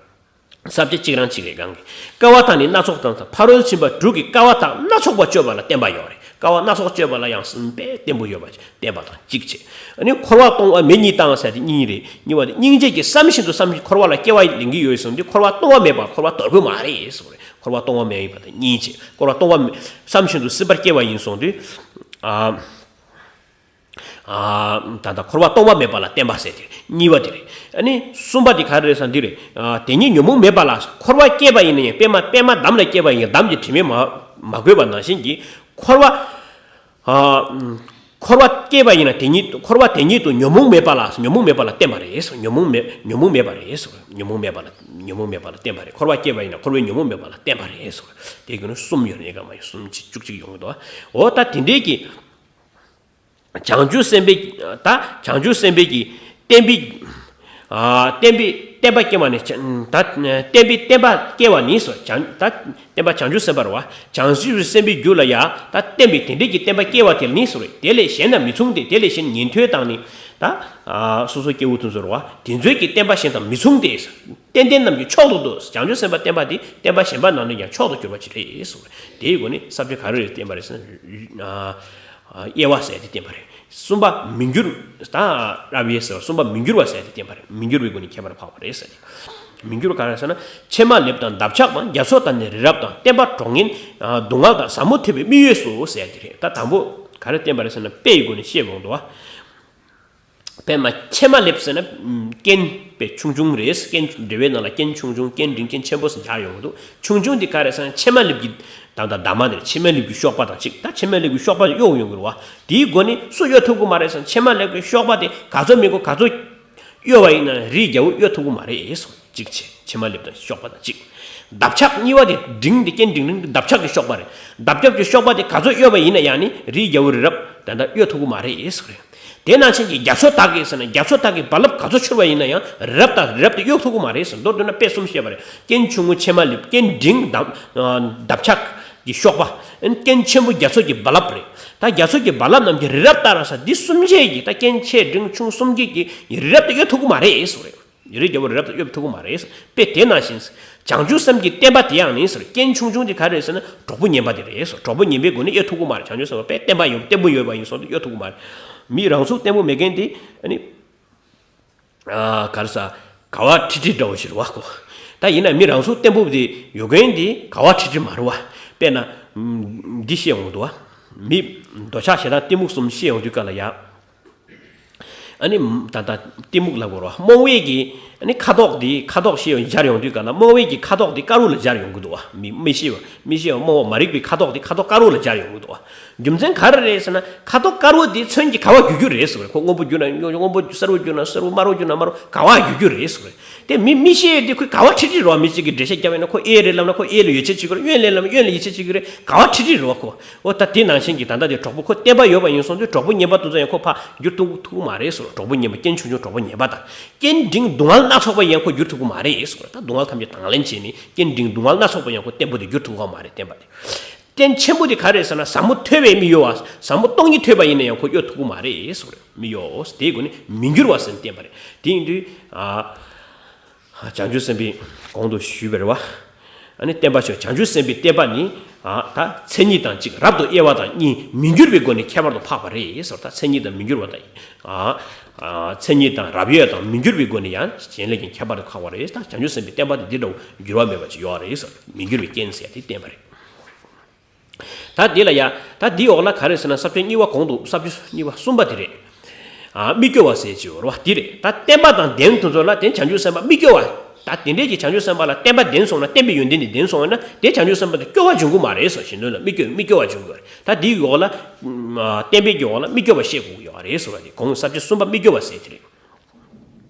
ས་བཅད་གཅིག་རང་གཅིག་རེད་གང་གི། དཀའ་བ་དང་ནི་སྣ་ཚོགས་དང་། ཕ་རོལ་ཕྱིན་པ་དྲུག་གིས་དཀའ་བ་དང་སྣ་ཚོགས་པ་སྤྱོད་པ་ལ་བརྟེན་པ་ཡོད་རེད། དཀའ་བ་སྣ་ཚོགས་སྤྱོད་པ་ལ་ཡང་གསུམ་པས་བརྟན་པོ་ཡོད་པ་བརྟེན་པ་དང་གཅིག་བྱས། ཨ་ནི་འཁོར་བ་སྟོང་པ་མེད་གཉིས་དང་ཟེར་ཏེ་གཉིས་རེད། གཉིས་པ་དེ་སྙིང་རྗེ་གིས་བསམ་བཞིན་དུ་བསམ་འཁོར་བ་ལ་སྐྱེ་བ་ལེན་གྱི་ཡོད་གསུངས་དུས། འཁོར་བ་སྟོང་པ་མེད་པ་འཁོར་བ་དོར་དགོས་མ་རེད་གསུངས་རེད། འཁོར་བ་སྟོང་པ་མེད་པ་དང་གཉིས་བྱས། འཁོར་བ་སྟོང་པ་མེད། བསམ་བཞིན་དུ་སྲིད་པར་སྐྱེ་བ་ཡིན་གསུངས་དུས། ཨ། ད་ལྟ་འཁོར་བ་སྟོང་པ་མེད་པ་ལ་བརྟེན་པ་ཟེར་ཏེ་གཉིས་པ་དེ་རེད། ཨ་ནི་གསུམ་པ་དེ་ག་རེ་རེད་ཟེར་ན་འདི་རེད། དེ་ཉིད་ཉོན་མོངས་མེད་པ་ལ། འཁོར་བ་སྐྱེས་པ་ཡིན་ན་ཡང་། པདྨ་པདྨ་འདམ་ལ་སྐྱེས་པ་ཡིན་ན་འདམ་གྱི་དྲི་མས་མ་མ་གོས་པ་ནང་བཞིན་གྱི། འཁོར་བ། འཁོར་བ་སྐྱེས་པ་ཡིན་ན་དེ་ཉིད། འཁོར་བ་དེ་ཉིད་དུ་ཉོན་མོངས་མེད་པ་ལ། ཉོན་མོངས་མེད་པ་ལ་བརྟེན་པ་རེད། ཉོན་མོངས་མེད། ཉོན་མོངས་མེད་པ་རེད། ཉོན་མོངས་མེད་པ་ལ། ཉོན་མོངས་མེད་པ་ལ་བརྟེན་པ་རེད། འཁོར་བ་སྐྱེས་པ་ཡིན་ན་འཁོར་བའི་ཉོན་མོངས་མེད་པ་ལ་བརྟེན་པ་རེད། དེ་གི་ནི་གསུམ་ཡོད་རེད། ཉེ་ག་མ་ཡོད་གསུམ་གཅིག་བཅུ་གཅིག་ཡོང་གི་འདུག་འོ་ད་དེ་འདྲའི་གི། བྱང་ཆུབ་སེམས་དཔའི། ད་བྱང་ཆུབ་སེམས་དཔའི་གི་བསྟན་པའི། ཨ། བསྟན་པའི་བསྟན་པ་སྐྱེ་བ་ནི། ད་བསྟན་པའི་བསྟན་པ་སྐྱེ་བ་ནི་ཟེར། བྱང་། ད་བསྟན་པ་བྱང་ཆུབ་སེམས་དཔའ་རེད་བ། བྱང་ཆུབ་སེམས་དཔའི་རྒྱུད་ལ་ཡ་ད་བསྟན་པའི་དེ་འདྲའི་གི་བསྟན་པ་སྐྱེ་བ་དེ་ནི་ཟེར། དེ་ལས་གཞན་དང་མི་མཚུངས་ཏེ། དེ་ལས་གཞན་ཉན་ཐོས་དང་ནི། ད། ཨ། སོ་སོ་སྐྱེ་བོ་དེ་ཚོ་རེད་བ། དེ་ཚོའི་གི་བསྟན་པ་གཞན་དང་མི་མཚུངས་ཏེ། ཏན་ཏན་རྣམས་ཀྱི་མཆོག་ཏུ་འདོད། བྱང་ཆུབ་སེམས་དཔའ་བསྟན་པ་དེ་བསྟན་པ་གཞན་པ་རྣམས་ནས་ཀྱང་མཆོག་ཏུ་གྱུར་པ་ཅིག་རེད་གསུངས། དེའི་སྒོ་ནས་ས་བཅད་ག་རེ་རེད་བསྟན་པ་རེད་ཟེར་ན། ཨ། དབྱེ་བ་ཟེར་ཏེ་བསྟན་པ་རེད། གསུམ་པ་མི་འགྱུར། ད་རབ་དབྱེ་ཟེར་བ། གསུམ་པ་མི་འགྱུར་བ་ཟེར་ཏེ་བསྟན་པ་རེད། མི་འགྱུར་བའི་སྒོ་ནས་ཁྱད་པར་འཕགས་པ་རེད་ཟེར་ཏེ། མི་འགྱུར་ག་རེ་ཟེར་ན། ཕྱེ་མ་ལེབ་དང་འདབ་ཆགས་དང་། རྒྱ་མཚོ་དང་ནི་རི་རབ་དང་། བསྟན་པ་གྲོགས་ངན་སྡུག་བསྔལ་དང་། ཟབ་མོ་ཐོས་པའི་དམིགས་ཡུལ་སུ་ཟེར་ཏེ་རེད། ད་དང་པོ་ག་རེ་བསྟན་པ་རེད་ཟེར་ན། དཔེ་ཡི་སྒོ་ནས་བཤད་འོང་དུ་བ། དཔེར་ན་ཕྱེ་མ་ལེབ་ཟེར་ན། ཨམ། རྐྱེན་དཔེ་ཆུང་ཆུང་རེད། རྐྱེན་འབྲེལ་བའི་ནང་ལ་རྐྱེན་ཆུང་ཆུང་། རྐྱེན་འབྲིང་། རྐྱེན་ཆེན་པོ་ཟེར་སྦྱར་ཡོང་གི་འདུག་ཆུང་ཆུང་དེ་ག་རེ་ཟེར་ན། ཕྱེ་མ་ལེབ་ཀྱི་ད་ལྟ་འདབ་མ་དེ་རེད། ཕྱེ་མ་ལེབ་ཀྱི་གཤོག་པ་དང་གཅིག་ད་ཕྱེ་མ་ལེབ་ཀྱི་གཤོག་པ་དེ་གཡོ་ཡོང་གི་རེད་བ། དེའི་སྒོ་ནས་སུ་གཡོ་ཐུབ་ཀྱི་མ་རེད་ཟེར་ན། ཕྱེ་མ་ལེབ་ཀྱི་གཤོག་པ་དེ་ག་ཚོད་མི་དགོས་ག་ཚོད་གཡོ་བ་ཡིན་ན་རིའི་རྒྱལ་པོ་གཡོ་ཐུབ་ཀྱི་མ་རེད་གསུངས། གཅིག་བྱས། ཕྱེ་མ་ལེབ་དང་གཤོག་པ་དང་གཅིག་འདབ་ཆགས་གཉིས་པ་དེ་འབྲིང་དེ། རྐྱེན་འབྲིང་རིང་འདབ་ཆགས་ཀྱི་གཤོག་པ་རེད། འདབ་ཆགས་ཀྱི་གཤོག་པ་དེ་ག་ཚོད་གཡོ་བ་ཡིན་ན་ཡང་ནི་རིའི་རྒྱལ་པོ་རི་རབ་ད་ལྟ་གཡོ་ཐུབ་ཀྱི་མ་རེད་ཟེར་རེད། དེ་ནང་བཞིན་གྱི་རྒྱ་མཚོ་དག་གིས་ཟེར་ན། རྒྱ་མཚོ་དག་གི་རྦ་རླབས་ག་ཚོད་འཕྱུར་བ་ཡིན་ན་ཡང་རི་རབ་དང་རི་རབ་དེ་གཡོ་ཐུབ་ཀྱི་མ་རེད་ཟེར། མདོར་བསྡུས་ན་དཔེ་གསུམ་བཤད་པ་རེད། རྐྱེན་ཆུང་ངུ་ཕྱེ་མ་ལེབ། རྐྱེན་འབྲིང་འདབ་འདབ་ཆགས་ཀྱི་གཤོག་པ། རྐྱེན་ཆེན་པོ་རྒྱ་མཚོ་གི་རྦ་རླབས་རེད། ད་རྒྱ་མཚོ་གི་རྦ་རླབས་རྣམས་ཀྱིས་རི་རབ་ལྟར་ཟེར། འདི་གསུམ་ཆའི་གི་ད་རྐྱེན་ཆེ་འབྲིང་ཆུང་གསུམ་གྱིས་ཀྱི་རི་རབ་དེ་གཡོ་ཐུབ་ཀྱི་མ་རེད་ཟེར་རེད། རིའི་རྒྱལ་པོ་རི་རབ་དང་གཡོ་ཐུབ་ཀྱི་མ་རེད། དཔེ་དེ་ནང་བཞིན། བྱང་ཆུབ་སེམས་ཀྱི་བསྟན་པ་དེ་ཡང་ནི་ཟེར། རྐྱེན་ཆུང་ཆུང་དེ་ག་རེ་རེད་ཟེར་ན། གྲོགས་པོ་ངན་པ་དེ་རེད་ཟེར། གྲོགས་པོ་ངན་པའི་སྒོ་ནས་གཡོ་ཐུབ་ཀྱི་མ་རེད། བྱང་ཆུབ་སེམས་དཔའ་དཔེ་བརྟན་པ་ཡོད། བརྟན་པོ་ཡོད་པ་ཡིན་སོང་དུས་གཡོ་ཐུབ་ཀྱི་མ་རེད། མི་རང་ཚུགས་བརྟན་པོ་མེད་མཁན་དེ་ཨ་ནི། ཨ། ག་རེ་ཟ། ག་བ་ཁྲི་ཁྲི་འདྲ་བོ་ཞིག་རེད་བ་ཁོ། ད་ཡིན་ན་མི་རང་ཚུགས་བརྟན་པོ་དེ་ཡོད་མཁན་དེ་ག་བ་ཁྲི་ཁྲི་མ་རེད་བ། དཔེར་ན། འདི་བཤད་འོང་འདུག་བ། མི་འདོད་ཆགས་ཞེ་སྡང་གཏི་མུག་གསུམ་བཤད་ཡོང་དུས་ག་ལ་ཡ། ཨ་ནི་ད་ལྟ་གཏི་མུག་ལབ་དགོས་རེད་བ། རྨོངས་པའི་གི་ཨ་ནི་ཁ་དོག་དེ། ཁ་དོག་ཞེས་སྦྱར་ཡོང་དུས་ག་ལ། རྨོངས་པའི་གི་ཁ་དོག་དེ་དཀར་པོ་ལ་སྦྱར་ཡོང་གི་འདུག་བ། མི་མི་ཤེས་པ། མི་ཤེས་པ་རྨོངས་པ་མ་རིག་པའི་ཁ་དོག་དེ་ཁ་དོག་དཀར་པོ་ལ་སྦྱར་ཡོང་གི་འདུག་བ། རྒྱུ་མཚན་ག་རེ་རེད་ཟེར་ན། ཁ་དོག་དཀར་པོ་དེ་ཚོན་གྱིས་ག་བ་བསྒྱུར་རྒྱུ་རེད་ཟེར་བ་རེད། ཁོ་སྔོན་པོ་བསྒྱུར་ན་སྔོན་པོ་བསྒྱུར། སེར་པོ་བསྒྱུར་ན་སེར་པོ། དམར་པོ་བསྒྱུར་ན་དམར་པོ། ག་བ་བསྒྱུར་རྒྱུ་རེད་ཟེར་བ་རེད། དེ་མི་མི་ཤེས་དེ་ཁོས་ག་བ་ཁྲི་ཁྲི་རེད་བ། མི་གཅིག་གིས་འགྲེལ་བཤད་བརྒྱབ་ཡོང་ན། ཁོ་ཨེ་རེད་ལབ་ན་ཁོ་ཨེ་ལ་ཡིད་ཆེས་བྱེད་ཀྱི་རེད། ཨོ་ཡན་ལེན་ལབ་ན་ཡན་ལ་ཡིད་ཆེས་བྱེད་ཀྱི་རེད། ག་བ་ཁྲི་ཁྲི་རེད་བ་ཁོ། ཨོ་ད་དེ་ནང་བཞིན་གྱི་ད་ལྟ་དེ་གྲོགས་པོ་ཁོ་བརྟན་པ་ཡོད་པ་ཡིན་སོང་དུས། གྲོགས་པོ་ངན་པ་དེ་ཚོ་ཡང་ཁོ་ཕར་བསྒྱུར་ཐུབ་ཐུབ་ཀྱི་མ་རེད་ཟེར། གྲོགས་པོ་ངན་པ། རྐྱེན་ཆུང་ཆུང་གྲོགས་པོ་ངན་པ་དང་། རྐྱེན་འབྲིང་སྡུག་བསྔལ་སྣ་ཚོགས་པ་ཡང་ཁོ་བསྒྱུར་ཐུབ་ཀྱི་མ་རེད་ཟེར། ད་སྡུག་བསྔལ་ཐམས་ཅད་དང་ལེན་བྱས་ནས། རྐྱེན་འབྲིང་སྡུག་བསྔལ་སྣ་ཚོགས་པ་ཡང་ཁོ་བརྟན་པོ་དེ་བསྒྱུར་ཐུབ་ཀྱི་མ་རེད། བརྟན་པ་དེ། རྐྱེན་ཆེན་པོ་དེ་ག་རེ་རེད་ཟེར་ན། ཟབ་མོ་ཐོས་པའི་དམིགས་ཡུལ་བ། ཟབ་མོ་སྟོང་ཉིད་ཐོས་པ་ཡིན་ན་ཡང་ཁོ་གཡོ་ཐུབ་ཀྱི་མ་རེད་ཟེར་བ་རེད། དམིགས་ཡུལ་དེའི་སྒོ་ནས་མི་འགྱུར་བ་ཟེར་ནས་བསྟན་པ་རེད། དེ་ཡིན་དུས། ཨ། བྱང་ཆུབ་སེམས་དཔའི་གོང་དུ་ཞུས་པ་རེད་བ། ཨ་ནི་བསྟན་པ་ཆོས། བྱང་ཆུབ་སེམས་དཔའི་བསྟན་པ་ནི། ཨ། ད་མཚན་ཉིད་དང་གཅིག་རབ་ཏུ་དབྱེ་བ་དང་གཉིས། མི་འགྱུར་བའི་སྒོ་ནས་ཁྱད་པར་དུ་འཕགས་པ་རེད་ཟེར། ད་མཚན་ཉིད་དང་མི་འགྱུར་བ་དང་། ཨ། ཨ། མཚན་ཉིད་དང་རབ་དབྱེ་དང་མི་འགྱུར་བའི་སྒོ་ནས་ཡང་གཞན་ལས་ཀྱང་ཁྱད་པར་དུ་འཕགས་པ་རེད། ད་བྱང་ཆུབ་སེམས་དཔའི་བསྟན་པ་དེ་འདི་འདྲ་བོ་འགྱུར་བ་མེད་པ་ཅིག་ཡོད་རེད་ཟེར། མི་འགྱུར་བའི་རྐྱེན་ཟེར་དེ་བསྟན་པ་རེད། ད་འདི་ལ་ཡ། ད་འདི་འོག་ལ་ག་རེ་ཟེར་ན། ས་བཅད་གཉིས་པ་གོང་དུ། ས་བཅད་གཉིས་པ། གསུམ་པ་དེ་རེད། ཨ། མི་སྐྱོ་བ་ཟེར་གྱི་ཡོད་རེད་བ། འདི་རེད། ད་བསྟན་པ་དང་ལྡན་དེ་ཚོ་ལ་དེ་བྱང་ཆུབ་སེམས་དཔའ་མི་སྐྱོ་བ། ད་དེ་འདྲས་ཀྱི་བྱང་ཆུབ་སེམས་དཔའ་ལ་བརྟན་པ་ལྡན་སོང་ན། བརྟན་པའི་ཡོན་ཏན་དེ་ལྡན་སོང་ན། དེ་བྱང་ཆུབ་སེམས་དཔའ་དེ་སྐྱོ་བ་འབྱུང་གི་མ་རེད་ཟེར། གཞན་དོན་ལ་མི་སྐྱོ། མི་སྐྱོ་བ་འབྱུང་གི་རེད། ད་དེའི་འོག་ལ་ཨ་བརྟན་པའི་གི་འོག་ལ་མི་སྐྱོ་བ་བཤད་དགོས་ཀྱི་ཡོད་རེད་ཟེར་བ་དེ། གོང་གི་ས་བཅད་གསུམ་པ་མི་སྐྱོ་བ་ཟེར་དེ་རེད།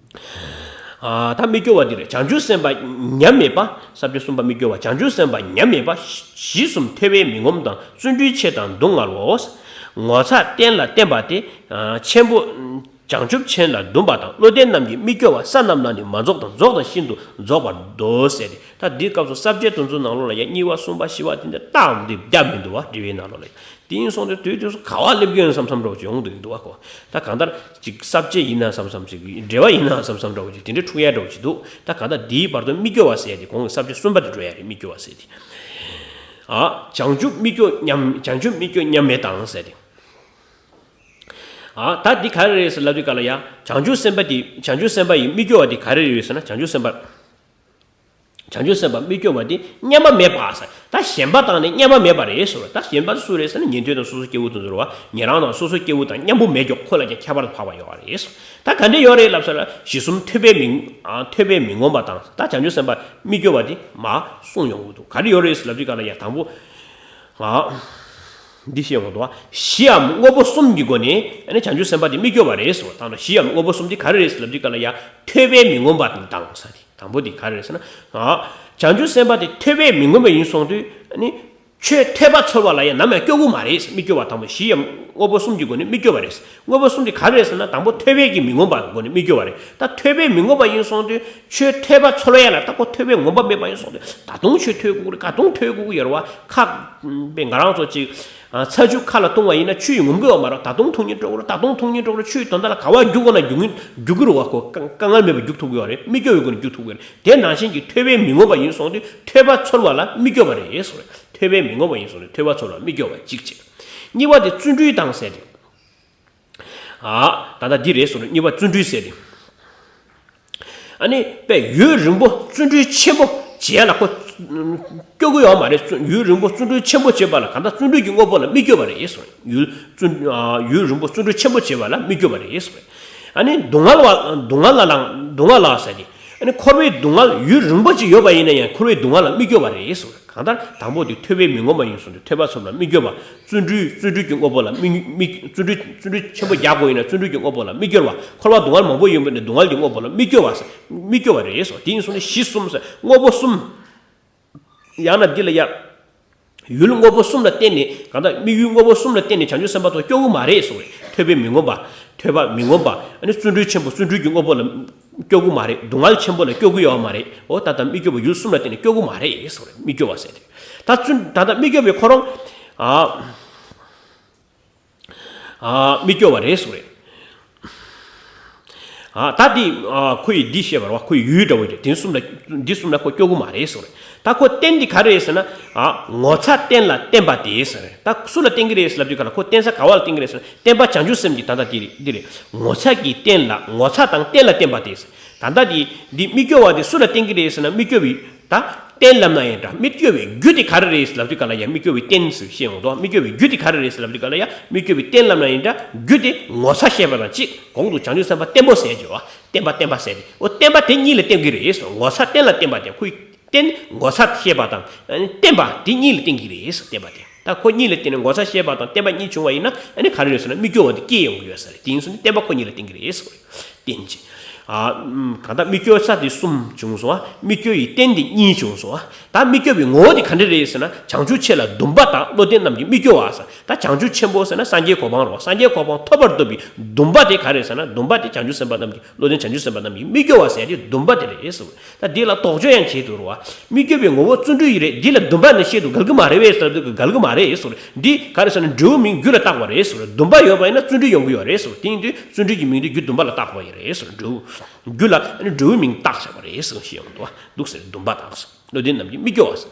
ཨ་ད་མི་སྐྱོ་བ་འདི་རེད། བྱང་ཆུབ་སེམས་དཔའ་ཉམས་མེད་པ། ས་བཅད་གསུམ་པ་མི་སྐྱོ་བ། བྱང་ཆུབ་སེམས་དཔའ་ཉམས་མེད་པ། གཞི་གསུམ་ཐོས་པས་མི་ངོམས་དང་། བརྩོན་འགྲུས་ཆེ་དང་སྡུག་བསྔལ་བའོ། ངོ་ཚ་རྟེན་ལ་བརྟེན་པ་སྟེ། ཨ་ཆེན་པོ། བྱང་ཆུབ་ཆེན་ལ་འདུན་པ་དང་། བློ་ལྡན་རྣམས་ཀྱིས་མི་སྐྱོ་བ། ས་རྣམས་ལ་ནི་མ་རྫོགས་དང་། རྫོགས་དང་ཤིན་ཏུ་རྫོགས་པར་འདོད་ཟེར་ཏེ། ད་འདིའི་སྐབས་སུ་ས་བཅད་དེ་ཚོའི་ནང་ལོགས་ལ་ཡང་གཉིས་པ་གསུམ་པ་བཞི་པ་དེ་འདྲ་རྟགས་འདི་བརྒྱབ་མི་འདུག་བ། འགྲེལ་པའི་ནང་ལོགས་ལ། དེ་ཡིན་སོང་དུས་དུས་དུས་སུ་ག་བ་སླེབས་ཀྱི་ཡོད་བསམ་བསམ་འདྲ་བོ་ཅིག་ཡོང་འདུག་འདུག་བ་ཁོ། ད་གང་ལྟར་ཅིག་ས་བཅད་ཡིན་ན་བསམ་བསམ་ཅིག་འགྲེལ་པ་ཡིན་ན་བསམ་བསམ་འདྲ་བོ་ཅིག་དེ་འདྲ་འཁྲུག་ཡ་འདྲ་བོ་ཅིག་འདུག་ད་གང་ལྟར་འདིའི་བར་དུ་མི་སྐྱོ་བ་ཟེར་ཡ་དེ་གོང་གི་ས་བཅད་གསུམ་པ་དེ་འགྲོ་ཡ་རེད། མི་སྐྱོ་བ་ཟེར་དེ། ཨ་བྱང་ཆུབ་མི་སྐྱོ་མཉམ། བྱང་ཆུབ་མི་སྐྱོ་མཉམ་མེད་དང་ཟེར་དེ། ཨ་ད་འདི་ག་རེ་རེད་ཟེར་ལབ་དུས་ག་ལ་ཡ། བྱང་ཆུབ་སེམས་དཔའ་དེ། བྱང་ཆུབ་སེམས་དཔའ་ཡི་མི་སྐྱོ་བ་དེ་ག་རེ་རེད་ཟེར་ན། བྱང་ཆུབ་སེམས་དཔའ། བྱང་ཆུབ་སེམས་དཔའ་མི་སྐྱོ་བ་དེ་མཉམ་པ་མེད་པ་ཟེར། ད་ཞེན་པ་དང་ནི་མཉམ་པ་མེད་པ་རེད་ཟེར། ད་ཞེན་པ་སུ་རེད་ཟེར་ན། ཉན་ཐོས་དང་སོ་སོ་སྐྱེ་བོ་དེ་ཚོ་རེད་བ། ཉན་རང་དང་སོ་སོ་སྐྱེ་བོ་དང་མཉམ་པོ་མེད་ཀྱོག་ཁོ་ལ་ཀྱང་ཁྱད་པར་དུ་འཕགས་པ་ཡོད་པ་རེད་ཟེར། ད་ག་འདྲ་ཡོད་རེད་ལབ་ས་ལ། གཞི་གསུམ་ཐོས་པས་མི། ཨ་ཐོས་པས་མི་ངོམས་པ་དང་། ད་བྱང་ཆུབ་སེམས་དཔའ་མི་སྐྱོ་བ་དེ་མར་གསུངས་ཡོང་གི་འདུག་ག་རེ་ཡོད་རེད་ཟེར་ལབ་དུས་ག་ལ་ཡ། དང་པོ། ཨ་འདི་བཤད་ཡོང་གི་འདུག་གཞིའམ་དངོས་པོ་གསུམ་གྱི་སྒོ་ནས་ཨ་ནི་བྱང་ཆུབ་སེམས་དཔའ་དེ་མི་སྐྱོ་བ་རེད་ཟེར། ད་གཞིའམ་དངོས་པོ་གསུམ་དེ་ག་རེ་རེད་ཟེར་ལབ་དུས་ག་ལ་ཡ། ཐོས་པས་མི་ངོམས་པ་དང་ཟེར་ཏེ། དང་པོ་དེ་ག་རེ་རེད་ཟེར་ན། ཨ་བྱང་ཆུབ་སེམས་དཔའ་དེ་ཐོས་པས་མི་ངོམས་པ་ཡིན་སོང་དུས་ཨ་ནི། ཆོས་ཐོས་པ་ཚོལ་བ་ལ་ཡང་ནམ་ཡང་སྐྱོ་གི་མ་རེད། མི་སྐྱོ་བ། དང་པོ་གཞིའམ་དངོས་པོ་གསུམ་གྱི་སྒོ་ནས་མི་སྐྱོ་བ་རེད། དངོས་པོ་གསུམ་དེ་ག་རེ་རེད་ཟེར་ན། དང་པོ་ཐོས་པས་ཀྱི་མི་ངོམས་པ་སྒོ་ནས་མི་སྐྱོ་བ་རེད། ད་ཐོས་པས་མི་ངོམས་པ་ཡིན་སོང་དུས་ཆོས་ཐོས་པ་ཚོལ་བ་ཡ་ལ། ད་ཁོ་ཐོས་པས་ངོམས་པ་མེད་པ་ཡིན་སོང་དུས་ད་དུང་ཆོས་ཐོས་དགོས་རེད། ག་དུང་ཐོས་དགོས་ཀྱི་ཡོད་རེད་བ། ཁ་པའི་ང་རང་ཚོ་ཅིག་ཨ་ཚ་ཆུ་ཁ་ལ་བཏུང་བ་ཡིན་ན་ཆུ་ཡིས་ངོམས་ཀྱི་ཡོད་མ་རེད། ད་དུང་འཐུང་སྙིང་བྲོ་གི་རེད། ད་དུང་འཐུང་སྙིང་བྲོ་གི་རེད། ཆུ་ཡིས་དོན་དག་ལ་ག་བ་རྒྱུག་དགོས་ན་རྒྱུག་རྒྱུག་གི་རེད་བ། ཁོ་དཀའ་དཀའ་ངལ་མེད་པར་རྒྱུག་ཐུབ་ཀྱི་ཡོད་རེད། མི་སྐྱོ་བའི་སྒོ་ནས་རྒྱུག་ཐུབ་ཀྱི་ཡོད་རེད། དེ་ནང་བཞིན་གྱི་ཐོས་པས་མི་ངོམས་པ་ཡིན་སོང་དུས་ཐོས་པ་ཚོལ་བ་ལ་མི་སྐྱོ་བ་རེད་ཟེར། ཐོས་པས་མི་ངོམས་པ་ཡིན་སོང་དུས་ཐོས་པ་ཚོལ་བ་ལ་མི་སྐྱོ་བ་གཅིག་བྱས། གཉིས་པ་དེ་བརྩོན་འགྲུས་དང་ཟེར་ཏེ། ཨ་ད་ལྟ་འདི་རེད་ཟེར། གཉིས་པ་བརྩོན་འགྲུས་ཟེར་ཏེ། ཨ་ནི་དཔེ་ཡུན་རིང་པོ་བརྩོན་འགྲུས་ཆེན་པོ་བྱེད་ཡ་ལ་ཁོ་སྐྱོ་གི་ཡོད་མ་རེད། བརྩོན་ཡུན་རིང་པོ་བརྩོན་འགྲུས་ཆེན་པོ་བྱེད་པ་ལ། གང་ལྟར་བརྩོན་འགྲུས་ཀྱི་དངོས་པོ་ལ་མི་སྐྱོ་བ་རེད་ཟེར། ཡུན་བརྩོན་ཨ་ཡུན་རིང་པོ་བརྩོན་འགྲུས་ཆེན་པོ་བྱེད་པ་ལ་མི་སྐྱོ་བ་རེད་ཟེར། ཨ་ནི་སྡུག་བསྔལ་བ། སྡུག་བསྔལ་ལ་ལའང་། སྡུག་བསྔལ་ལ་ཟེར་ཏེ། ཨ་ནི་འཁོར་བའི་སྡུག་བསྔལ་ཡུན་རིང་པོ་ཅིག་ཡོད་པ་ཡིན་ན་ཡང་འཁོར་བའི་སྡུག་བསྔལ་ལ་མི་སྐྱོ་བ་རེད་ཟེར། གང་ལྟར་དང་པོ་དེ་ཐོས་པས་མི་ངོམས་པ་ཡིན་སོང་དུས་ཐོས་པ་ཚོལ་བ་ལ་མི་སྐྱོ་བ། བརྩོན་འགྲུས། བརྩོན་འགྲུས་ཀྱི་དངོས་པོ་ལ་མི་མི་བརྩོན་འགྲུས། བརྩོན་འགྲུས། བརྩོན་འགྲུས་ཆེན་པོ་རྒྱག་དགོས་ཡིན་ན་བརྩོན་འགྲུས་ཀྱི་དངོས་པོ་ལ་མི་སྐྱོ་བ། འཁོར་བ་སྡུག་བསྔལ་མང་པོ་ཡོད་པ་ནི་སྡུག་བསྔལ་གྱི་དངོས་པོ་ལ་མི་སྐྱོ་བ་ཟེར། མི་སྐྱོ་བ་རེད་ཟེར། དེ་ཡིན་སོང་ནས་གཞི་གསུམ་ཟེར། དངོས་པོ་གསུམ། ཡང་ན་འདི་ལ་ཡ། ཡུལ་དངོས་པོ་གསུམ་ལ་བརྟེན་ནས། གང་ལྟར་དམིགས་ཡུལ་དངོས་པོ་གསུམ་ལ་བརྟེན་ནས་བྱང་ཆུབ་སེམས་དཔའ་དེ་སྐྱོ་གི་མ་རེད་ཟེར། ཐོས་པས་མི་ངོམས་པ། ཐོས་པ་མི་ངོམས་པ། ཨ་ནི་བརྩོན་འགྲུས་ཆེན་པོ། བརྩོན་འགྲུས་ཀྱི་དངོས་པོ་ལ་སྐྱོ་གི་མ་རེད། སྡུག་བསྔལ་ཆེན་པོ་ལ་སྐྱོ་གི་ཡོད་མ་རེད། འོ་ད་ལྟ་མི་སྐྱོ་བ་ཡུལ་གསུམ་ལ་བརྟེན་ནས་སྐྱོ་གི་མ་རེད་ཟེར། མི་སྐྱོ་བ་ཟེར་ཏེ། ད་བརྩོན། ད་ལྟ་མི་སྐྱོ་བའི་ཁོ་རང་། ཨ། ཨ་མི་སྐྱོ་བ་རེད་ཟེར་རེད། ཨ་ད་འདི་ཨ་ཁོ་ཡིས་འདི་བཤད་པ་རེད་བ། ཁོ་ཡི་ཡུལ་འདྲ་བོ་རེད། དེ་གསུམ་ལ། འདི་གསུམ་ལ་ཁོ་སྐྱོ་གི་མ་རེད་ཟེར་རེད། ད་ཁོ་རྟེན་འདི་ག་རེ་རེད་ཟེར་ན། ཨ་ངོ་ཚ་རྟེན་ལ་བརྟེན་པ་དེ་ཟེར་རེད། ད་སུ་ལ་བརྟེན་གི་རེད་ཟེར་ལབ་དུས་ག་ལ། ཁོ་བརྟེན་ས་ག་བ་ལ་བརྟེན་གི་རེད་ཟེར་ན། བརྟེན་པ་བྱང་ཆུབ་སེམས་ཀྱི། ད་ལྟ་འདི་རེད། འདི་རེད། ངོ་ཚ་གི་རྟེན་ལ། ངོ་ཚ་དང་རྟེན་ལ་བརྟེན་པ་དེ་ཟེར། ད་ལྟ་འདི་འདི་མི་སྐྱོ་བ་དེ་སུ་ལ་བརྟེན་གི་རེད་ཟེར་ན། མི་སྐྱོ་བའི། ད་རྟེན་ལབ་ན་ཡང་འདྲ། མི་སྐྱོ་བའི་རྒྱུ་དེ་ག་རེ་རེད་ལབ་དུས་ག་ལ་ཡང་། མི་སྐྱོ་བའི་རྟེན་ཟེར་བཤད་ཡོང་དོ། མི་སྐྱོ་བའི་རྒྱུ་དེ་ག་རེ་རེད་ལབ་དུས་ག་ལ་ཡང་། མི་སྐྱོ་བའི་རྟེན་ལབ་ན་ཡང་འདྲ། རྒྱུ་དེ་ངོ་ཚ་ཤེས་པ་དང་གཅིག། གོང་དུ་བྱང་ཆུབ་སེམས་དཔའ་བརྟན་པོ་ཟེར་གྱི་བ། བརྟན་པ། བརྟན་པ་ཟེར་ཏེ། འོ་བརྟན་པ་དེ་གཉིས་ལ་བརྟེན་གྱི་རེད་ཟེར། ངོ་ཚ་རྟེན་ལ་བརྟེན་པ་དེ། ཁོའི་རྟེན་ངོ་ཚ་ཤེས་པ་དང་བརྟན་པ་དེ་གཉིས་ལ་བརྟེན་གྱི་རེད་ཟེར། བརྟན་པ་དེ། ད་ཁོ་གཉིས་ལ་བརྟེན་ནས་ངོ་ཚ་ཤེས་པ་དང་བརྟན་པ་གཉིས་བྱུང་བ་ཡིན་ན། ཨ་ནི་ག་རེ་རེད་ཟེར་ན། མི་སྐྱོ་བ་དེ་སྐྱེ་ཡོང་གི་ཡོད་ས་རེད། དེ་ཡིན་སོང་ནས་བརྟན་པ་ཁོ་གཉིས་ལ་བརྟེན་གྱི་རེད་ཟེར། རྟེན་གྱི། ཨ་ཨམ་གང་ལྟར་མི་སྐྱོ་ས་དེ་གསུམ་བྱུང་སོང་བ། མི་སྐྱོ་ཡི་རྟེན་དེ་གཉིས་བྱུང་སོང་བ། ད་མི་སྐྱོ་བའི་ངོ་བོ་དེ་ག་འདྲ་རེད་ཟེར་ན། བྱང་ཆུབ་ཆེ་ལ་འདུན་པ་དང་། བློ་ལྡན་རྣམས་ཀྱིས་མི་སྐྱོ་བ་ཟེར། ད་བྱང་ཆུབ་ཆེན་པོ་ཟེར་ན་སངས་རྒྱས་གོ་འཕང་རེད་བ། སངས་རྒྱས་གོ་འཕང་ཐོབ་པར་འདོད་པའི་འདུན་པ་དེ་ག་རེ་ཟེར་ན། འདུན་པ་དེ་བྱང་ཆུབ་སེམས་དཔའ་རྣམས་ཀྱིས། བློ་ལྡན་བྱང་ཆུབ་སེམས་དཔའ་རྣམས་ཀྱིས་མི་སྐྱོ་བ་ཟེར་ཡ་དེ་འདུན་པ་དེ་རེད་ཟེར། ད་འདི་ལ་དོགས་གཅོད་ཡང་བྱེད་ཐུབ་རེད་བ། མི་སྐྱོ་བའི་ངོ་བོ་བརྩོན་འགྲུས་ཡིན་རེད། འདི་ལ་འདུན་པ་ནི་བཤད་དུས་འགལ་གྱི་མ་རེད་པས་ཟེར་དུས་འགལ་གྱི་མ་རེད་ཟེར། འདི་ག་རེ་ཟེར་ན། འབྲས་བུ་མིང་རྒྱུ་ལ་བཏགས་པ་རེད་ཟེར། འདུན་པ་ཡོད་པ་ཡིན་ན་བརྩོན་འགྲུས་ཡོང་གི་ཡོད་རེད་ཟེར། དེ་ཡིན་དུས་བརྩོན་འགྲུས་ཀྱི་མིང་དེ་རྒྱུ་འདུན་པ་ལ་བཏགས་པ་ཡིན་རེད་ཟེར། འབྲས་བུ། རྒྱུ་ལ་ཨ་ནི་འབྲས་བུའི་མིང་བཏགས་བཞག་པ་རེད་ཟེར་བཤད་ཡོང་འདུག་བ། འདུག་ཟེར། འདུན་པ་དང་ཟེར། བློ་ལྡན་རྣམས་ཀྱིས་མི་སྐྱོ་བ་ཟེར།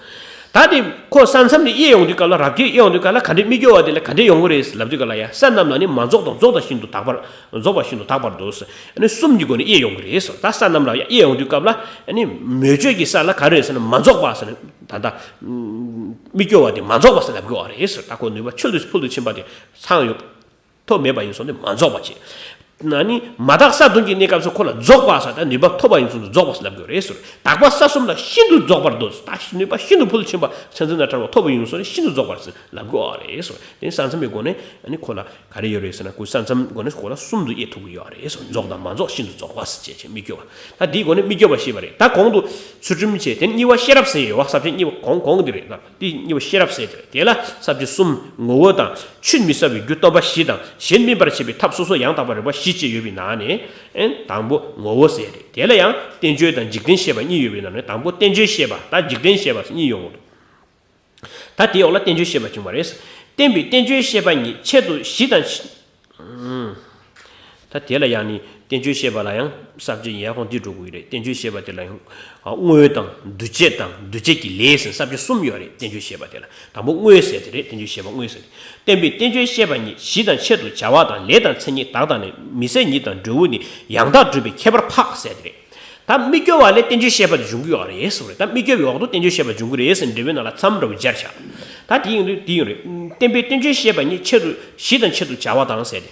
ད་དེ་ཁོ་ས་མཚམས་ནས་དབྱེ་ཡོང་དུས་སྐབས་ལ། རབ་དབྱེ་དབྱེ་ཡོང་དུས་སྐབས་ལ། ག་འདྲའི་མི་སྐྱོ་བ་དེ་ལ་ག་འདྲའི་ཡོང་གི་རེད་ལབ་དུས་སྐབས་ལ་ཡ། ས་རྣམས་ལ་ནི་མ་རྫོགས་དང་། རྫོགས་དང་ཤིན་ཏུ་དག་པར། རྫོགས་པ་ཤིན་ཏུ་དག་པར་འདོད་ཟེར། ཨ་ནི་གསུམ་གྱི་སྒོ་ནས་དབྱེ་ཡོང་གི་རེད་ཟེར། ད་ས་རྣམས་ལ་ཡ་དབྱེ་ཡོང་དུས་སྐབས་ལ། ཨ་ནི་མོས་སྤྱོད་ཀྱི་ས་ལ་ག་རེ་རེད་ཟེར་ན། མ་རྫོགས་པ་ཟེར་ན། ད་ལྟ་མི་སྐྱོ་བ་དེ་མ་རྫོགས་པ་ཟེར་ལབ་དགོས་པ་རེད་ཟེར། ད་ཁོ་ནུས་པ་ཆོད་དུ་ཕུལ་དུ་ཕྱིན་པ་དེ་ཚང་ཡོད། ཐོགས་མེད་པ་ཡིན་སོང་སྟེ་མ་རྫོགས་པ་བྱས། ན་ནི་མ་དག་ས་བདུན་གྱི་གནས་སྐབས་སུ་ཁོ་ལ་རྫོགས་པ་ཟེར། ད་ནུས་པ་ཐོབ་པ་ཡིན་ཙང་རྫོགས་པ་ཟེར་ལབ་དགོས་རེད་ཟེར། དག་པ་ས་གསུམ་ལ་ཤིན་ཏུ་རྫོགས་པར་འདོད། ད་ནུས་པ་ཤིན་ཏུ་ཕུལ་ཕྱིན་པ་མཚན་འཛིན་དང་བྲལ་བ་ཐོབ་པ་ཡིན་ཙང་ཤིན་ཏུ་རྫོགས་པར་ཟེར་ལབ་དགོས་རེད་ཟེར། དེ་ནི་ས་མཚམས་ཀྱི་སྒོ་ནས་ཨ་ནི་ཁོ་ལ་ག་རེ་ཡོད་རེད་ཟེར་ན། ཁོ་ས་མཚམས་སྒོ་ནས་ཁོ་ལ་གསུམ་དུ་དབྱེ་ཐུབ་ཀྱི་ཡོད་རེད་ཟེར། རྫོགས་དང་མ་རྫོགས། ཤིན་ཏུ་རྫོགས་པ་ཟེར་བྱས་བྱས་མི་སྐྱོ་བ། ད་དེའི་སྒོ་ནས་མི་སྐྱོ་བ་ཤེས་པ་རེད། ད་གོང་དུ་ཚུལ་ཁྲིམས་བྱས། དེ་ནི་གཉིས་པ་ཤེས་རབ་ཟེར་ཡོད་པ། ས་བཅད་གཉིས་པ་གོང་གོང་གི་རེད། ད་དེ་གཉིས་པ་ཤེས་རབ་ཟེར་དེ་རེད། དེ་ལ་ས་བཅད་གསུམ། ངོ་བོ་དང་། ཆུད་མི་ཟ་བའི་རྒྱུ་སྟོན་པ་བཞི་དང་། གཞན་སྨིན་པར་བྱེད་པའི་ཐབས་སོ་སོ་ཡང་དག་པར་རིགས་པ་བཞི་བཅས་ཡོད་པའི་ནང་ནས། ཨེ། དང་པོ་ངོ་བོ་ཟེར་ཏེ། དེ་ལ་ཡང་བསྟན་བཅོས་དང་འཇིག་རྟེན་བཤད་པ་གཉིས་ཡོད་པའི་ནང་ནས། དང་པོ་བསྟན་བཅོས་བཤད་པ་དང་འཇིག་རྟེན་བཤད་པ་གཉིས་ཡོང་གི་འདུག་ད་དེའི་འོག་ལ་བསྟན་བཅོས་བཤད་པ་བྱུང་བ་རེད། བསྟན་པའི་བསྟན་བཅོས་བཤད་པ་ཉིད་ཆེད་དུ་བཞི་དང་། ད་དེ་ལ་ཡང་ནི་བསྟན་བཅོས་བཤད་པ་ལ་ཡང་ས་བཅད་ཡར་ཁོང་འདི་འགྲོ་དགོས་ཀྱི་རེད། བསྟན་བཅོས་བཤད་པ་དེ་ལ་ཡང་དངོས་དང་འདུས་བྱས་དང་འདུས་བྱས་ཀྱི་ལས་ཟེར་ས་བཅད་གསུམ་ཡོད་རེད། བསྟན་བཅོས་བཤད་པ་དེ་ལ། དང་པོ་དངོས་ཟེར་དེ་རེད། བསྟན་བཅོས་བཤད་པ་དངོས་ཟེར་དེ། བསྟན་པའི་བསྟན་བཅོས་བཤད་པ་ཉིད་གཞི་དང་ཆེད་དུ་བྱ་བ་དང་ལས་དང་མཚན་ཉིད་དག་དང་ནི། མི་ཟད་ཉིད་དང་འབྲས་བུ་ནི། ཡང་དག་སྒྲུབ་པའི་ཁྱད་པར་འཕགས་ཟེར་དེ་རེད། ད་མི་སྐྱོ་བ་ལས་བསྟན་བཅོས་བཤད་པ་དེ་འབྱུང་གི་ཡོད་རེད་ཟེར་བ་རེད། ད་མི་སྐྱོ་བའི་འོག་ཏུ་བསྟན་བཅོས་བཤད་པ་འབྱུང་གི་རེད་ཟེར་འགྲེལ་པའི་ནང་ལ་མཚམས་འདྲ་བོ་སྦྱར་བཞག་ད་དེ་ཡིན་དུས་དེ་ཡིན་རེད། བསྟན་པའི་བསྟན་བཅོས་བཤད་པ་ཉིད་ཆེད་དུ། གཞི་དང་ཆེད་དུ་བྱ་བ་དང་ཟེར་ཏེ།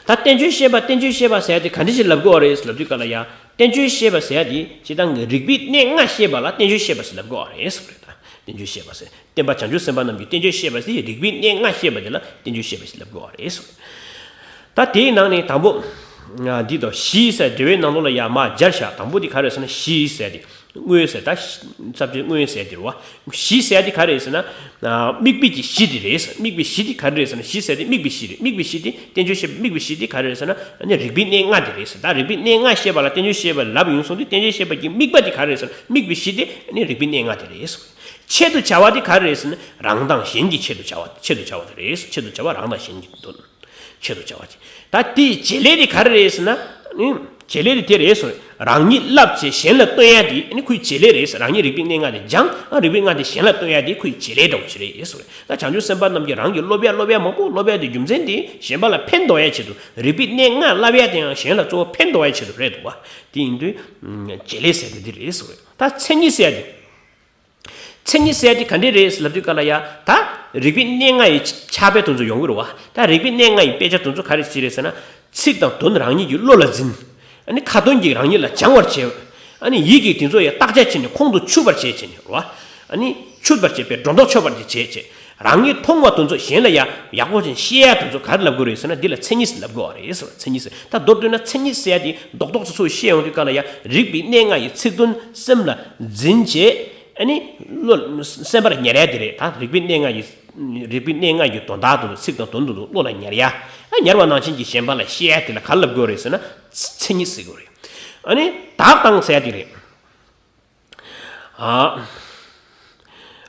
ད་བསྟན་བཅོས་བཤད་པ་བསྟན་བཅོས་བཤད་པ་ཟེར་དེ་ག་འདྲ་ཞིག་ལབ་དགོས་རེད་ལབ་དུས་ག་ལ་ཡ། བསྟན་བཅོས་བཤད་པ་ཟེར་དེ་སྤྱིར་བཏང་གི་རིགས་པའི་གནས་ལྔ་བཤད་པ་ལ་བསྟན་བཅོས་བཤད་པ་ཟེར་ལབ་དགོས་རེད་ཟེར་བ་རེད། ད་བསྟན་བཅོས་བཤད་པ་ཟེར། བསྟན་པ་བྱང་ཆུབ་སེམས་དཔའ་རྣམས་ཀྱིས་བསྟན་བཅོས་བཤད་པ་ཟེར། རིགས་པའི་གནས་ལྔ་བཤད་པ་དེ་ལ་བསྟན་བཅོས་བཤད་པ་ཟེར་ལབ་དགོས་རེད་ཟེར། ད་དེའི་ནང་ནས་དང་པོ། ཨ། འདི་དང་བཞི་ཟེར་འགྲེལ་པའི་ནང་ལོགས་ལ་ཡ་མར་སྦྱར་བཞག་དང་པོ་དེ་ག་རེ་ཟེར་ན་བཞི་ཟེར་དེ། དངོས་ཟེར། ད་ས་བཅད་དངོས་ཟེར་དེ་རེད་བ། བཞི་ཟེར་དེ་ག་རེ་ཟེར་ན། ཨ། དམིགས་པའི་གི་གཞི་དེ་རེད་ཟེར། དམིགས་པའི་གཞི་དེ་ག་རེ་རེད་ཟེར་ན། བཞི་ཟེར་དེ་དམིགས་པའི་གཞི་རེད། དམིགས་པའི་གཞི་དེ་བསྟན་བཅོས་བཤད་པའི་དམིགས་པའི་གཞི་དེ་ག་རེ་རེད་ཟེར་ན། ཨ་ནི་རིགས་པའི་གནས་ལྔ་དེ་རེད་ཟེར། ད་རིགས་པའི་གནས་ལྔ་བཤད་པ་ལ་བསྟན་བཅོས་བཤད་པ་ལབ་ཡོང་སོང་དུས་བསྟན་བཅོས་བཤད་པ་གི་དམིགས་པ་དེ་ག་རེ་རེད་ཟེར་ན། དམིགས་པའི་གཞི་དེ་ཨ་ནི་རིགས་པའི་གནས་ལྔ་དེ་རེད་ཟེར། ཆེད་དུ་བྱ་བ་དེ་ག་རེ་རེད་ཟེར་ན། རང་དང་གཞན་གྱི་ཆེད་དུ་བྱ་བ། ཆེད་དུ་བྱ་བ་དེ་རེད། ཆེད་དུ་བྱ་བ་རང་དང་གཞན་གྱི་དོན། ཆེད་དུ་བྱ་བ་ཅིག་ད་དེའི་བྱེད་ལས་དེ་ག་རེ་རེད་ཟེར་ན། ཨ་ནི་བྱེད་ལས་དེ་དེ་རེད་ཟེར། རང་ཉིད་བསླབ་བྱས་གཞན་ལ་སྟོན་ཡ་དེ་ཨ་ནི་ཁོའི་བྱེད་ལས་རེད་ཟེར། རང་ཉིད་རིགས་པའི་གནས་ལྔ་དེ་སྦྱང་། ཨ། རིགས་པའི་ལྔ་དེ་གཞན་ལ་སྟོན་ཡ་དེ་ཁོའི་བྱེད་ལས་འདྲ་བོ་ཞིག་རེད་ཟེར། ད་བྱང་ཆུབ་སེམས་དཔའ་རྣམས་ཀྱིས་རང་གིས་སློབ་ཡ་སློབ་ཡ་མང་པོ་སློབ་ཡ་དེ་རྒྱུ་མཚན་དེ་གཞན་པ་ལ་ཕན་འདོགས་ཡ་ཆེད་དུ། རིགས་པའི་གནས་ལྔ་བསླབ་ཡ་དེ་ཡང་གཞན་ལ་གཙོ་བོ་ཕན་འདོགས་ཡ་ཆེད་དུ་རེད་འདུག་བ། དེ་ཡིན་དུས་བྱེད་ལས་ཟེར་དེ་འདི་རེད་ཟེར། ད་མཚན་ཉིད་ཟེར་དེ། མཚན་ཉིད་ཟེར་དེ་ག་འདྲས་རེད་ལབ་དུས་ག་ལ་ཡ། ད་རིགས་པའི་གནས་ལྔ་ཡི་ཕྱག་དཔེ་དེ་ཚོ་ཡོང་གི་རེད་བ། ད་རིགས་པའི་གནས་ལྔ་ཡི་དཔེ་ཆ་དེ་ཚོ་ག་རེ་བྱེད་རེད་ཟེར་ན། ཚིག་དང་དོན་རང་ཉིད་ཀྱི་བློ་ལ་འཛིན། ཨ་ནི་ཁ་ཏོན་གྱིས་རང་ཉིད་ལ་སྦྱང་བར་བྱེད། ཨ་ནི་ཡིད་ཀྱིས་དེ་ཚོ་ཡ་བརྟག་དཔྱད་བྱས་ནས་ཁོང་དུ་ཆུད་པར་བྱེད་བྱས་ནས་རེད་བ། ཨ་ནི་ཆུད་པར་བྱེད་པའི་སྒྲོ་འདོགས་ཆོད་པར་བྱེད་བྱེད་བྱེད། རང་ཉིད་མཐོང་བ་དེ་ཚོ་གཞན་ལ་ཡ་ཡག་པོ་ཅིག་བཤད་ཡ་དེ་ཚོ་ག་རེ་ལབ་དགོས་རེད་ཟེར་ན། འདི་ལ་མཚན་ཉིད་ཟེར་ལབ་དགོས་བ་རེད་ཟེར་བ། མཚན་ཉིད་ཟེར། ད་མདོར་བསྡུས་ན་མཚན་ཉིད་ཟེར་ཡ་དེ་རྡོག་རྡོག་ཚོ་ཚོ་བཤད་ཡོང་དུས་ག་ལ་ཡ། རིགས་པའི་གནས་ལྔ་ཡི་ཚིག་དོན་སེམས་ལ་འཛིན་བྱས། ཨ་ནི་བློ་སེམས་པར་ཉར་ཡ་དེ་རེད། ད་རིགས་པའི་གནས་ལྔ་ཡི། རིགས་པའི་གནས་ལྔ་ཡི་དོན་དག་དེ་ཚོ་ཚིག་དང་དོན་དེ་ཚོ་བློ་ལ་ཉར་ཡ། ཨ། ཉར་བ་ནང་བཞིན་གྱི་གཞན་པ་ལ་བཤད་ཡ་དེ་ལ་ག་རེ་ལབ་དགོས་རེད་ཟེར་ན། མཚན་ཉིད་ཟེར་དགོས་རེད། ཨ་ནི་དག་དང་ཟེར་ཡ་དེ་རེད། ཨ།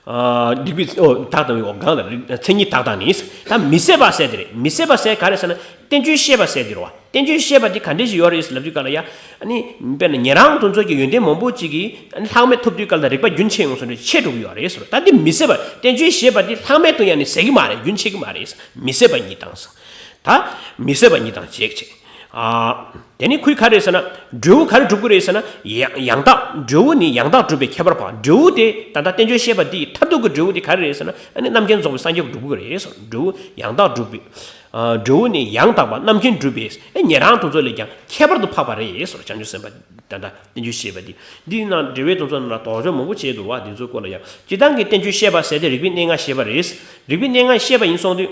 ཨ། རིགས་པའི། ཨོ། དག་དང་། ཨོ། གང་ལ་རིགས། མཚན་ཉིད་དག་དང་ནི། ད་མི་ཟད་པ་ཟེར་དེ་རེད། མི་ཟད་པ་ཟེར་ག་རེ་ཟེར་ན། བསྟན་བཅོས་བཤད་པ་ཟེར་དེ་རེད་བ། བསྟན་བཅོས་བཤད་པ་དེ་ག་འདྲས་ཞིག་ཡོད་རེད་ལབ་དུས་ག་ལ་ཡ། ཨ་ནི་དཔེར་ན་ཉན་རང་དེ་ཚོ་གི་ཡོན་ཏན་མང་པོ་ཅིག་གིས། ཨ་ནི་ལྷག་མེད་ཐོབ་དུས་ག་ལ་རིག་པ་རྒྱུན་ཆད་ཡོང་ཟེར་ནས་ཆད་འགྲོ་གི་ཡོད་རེད་ཟེར། ད་འདི་མི་ཟད་པ། བསྟན་བཅོས་བཤད་པ་འདི་ལྷག་མེད་དུ་ཡང་ནི་ཟད་ཀྱི་མ་རེད། རྒྱུན་ཆད་ཀྱི་མ་རེད། མི་ཟད་པ་ཉིད་དང་ཟེར། ད་མི་ཟད་པ་ཉིད་དང་བྱེད་ཅེས། ཨ། དེ་ནི་ཁོས་ག་རེ་ཟེར་ན། འབྲས་བུ་ག་རེ་སྒྲུབ་ཀྱི་རེད་ཟེར་ན། ཡང་ཡང་དག་འབྲས་བུ་ནི་ཡང་དག་སྒྲུབ་པའི་ཁྱད་པར་འཕགས། འབྲས་བུ་དེ་ད་ལྟ་བསྟན་བཅོས་བཤད་པ་འདིའི་མཐར་ཐུག་གི་འབྲས་བུ་དེ་ག་རེ་རེད་ཟེར་ན། ཨ་ནི་རྣམ་མཁྱེན་རྫོགས་པའི་སངས་རྒྱས་སྒྲུབ་ཀྱི་རེད་ཟེར། འབྲས་བུ་ཡང་དག་སྒྲུབ་པའི། ཨ། འབྲས་བུ་ནི་ཡང་དག་པ་རྣམ་མཁྱེན་སྒྲུབ་པའི། ཨེ། ཉན་རང་དེ་ཚོ་ལས་ཀྱང་ཁྱད་པར་དུ་འཕགས་པ་རེད་ཟེར། བྱང་ཆུབ་སེམས་དཔའ་ད་ལྟ་བསྟན་བཅོས་བཤད་པ་འདི། འདི་ནང་འགྲེལ་པའི་དེ་ཚོ་ནང་ལ་དོགས་གཅོད་མང་པོ་བྱས་འདུག་བ། འདི་ཚོའི་སྐོར་ལ་ཡང་སྤྱིར་བཏང་གི་བསྟན་བཅོས་བཤད་པ་ཟེར་དེ་རིགས་པའི་གནས་ལྔ་བཤད་པ་རེད། རིགས་པའི་གནས་ལྔ་བཤད་པ་ཡིན་སོང་དུས།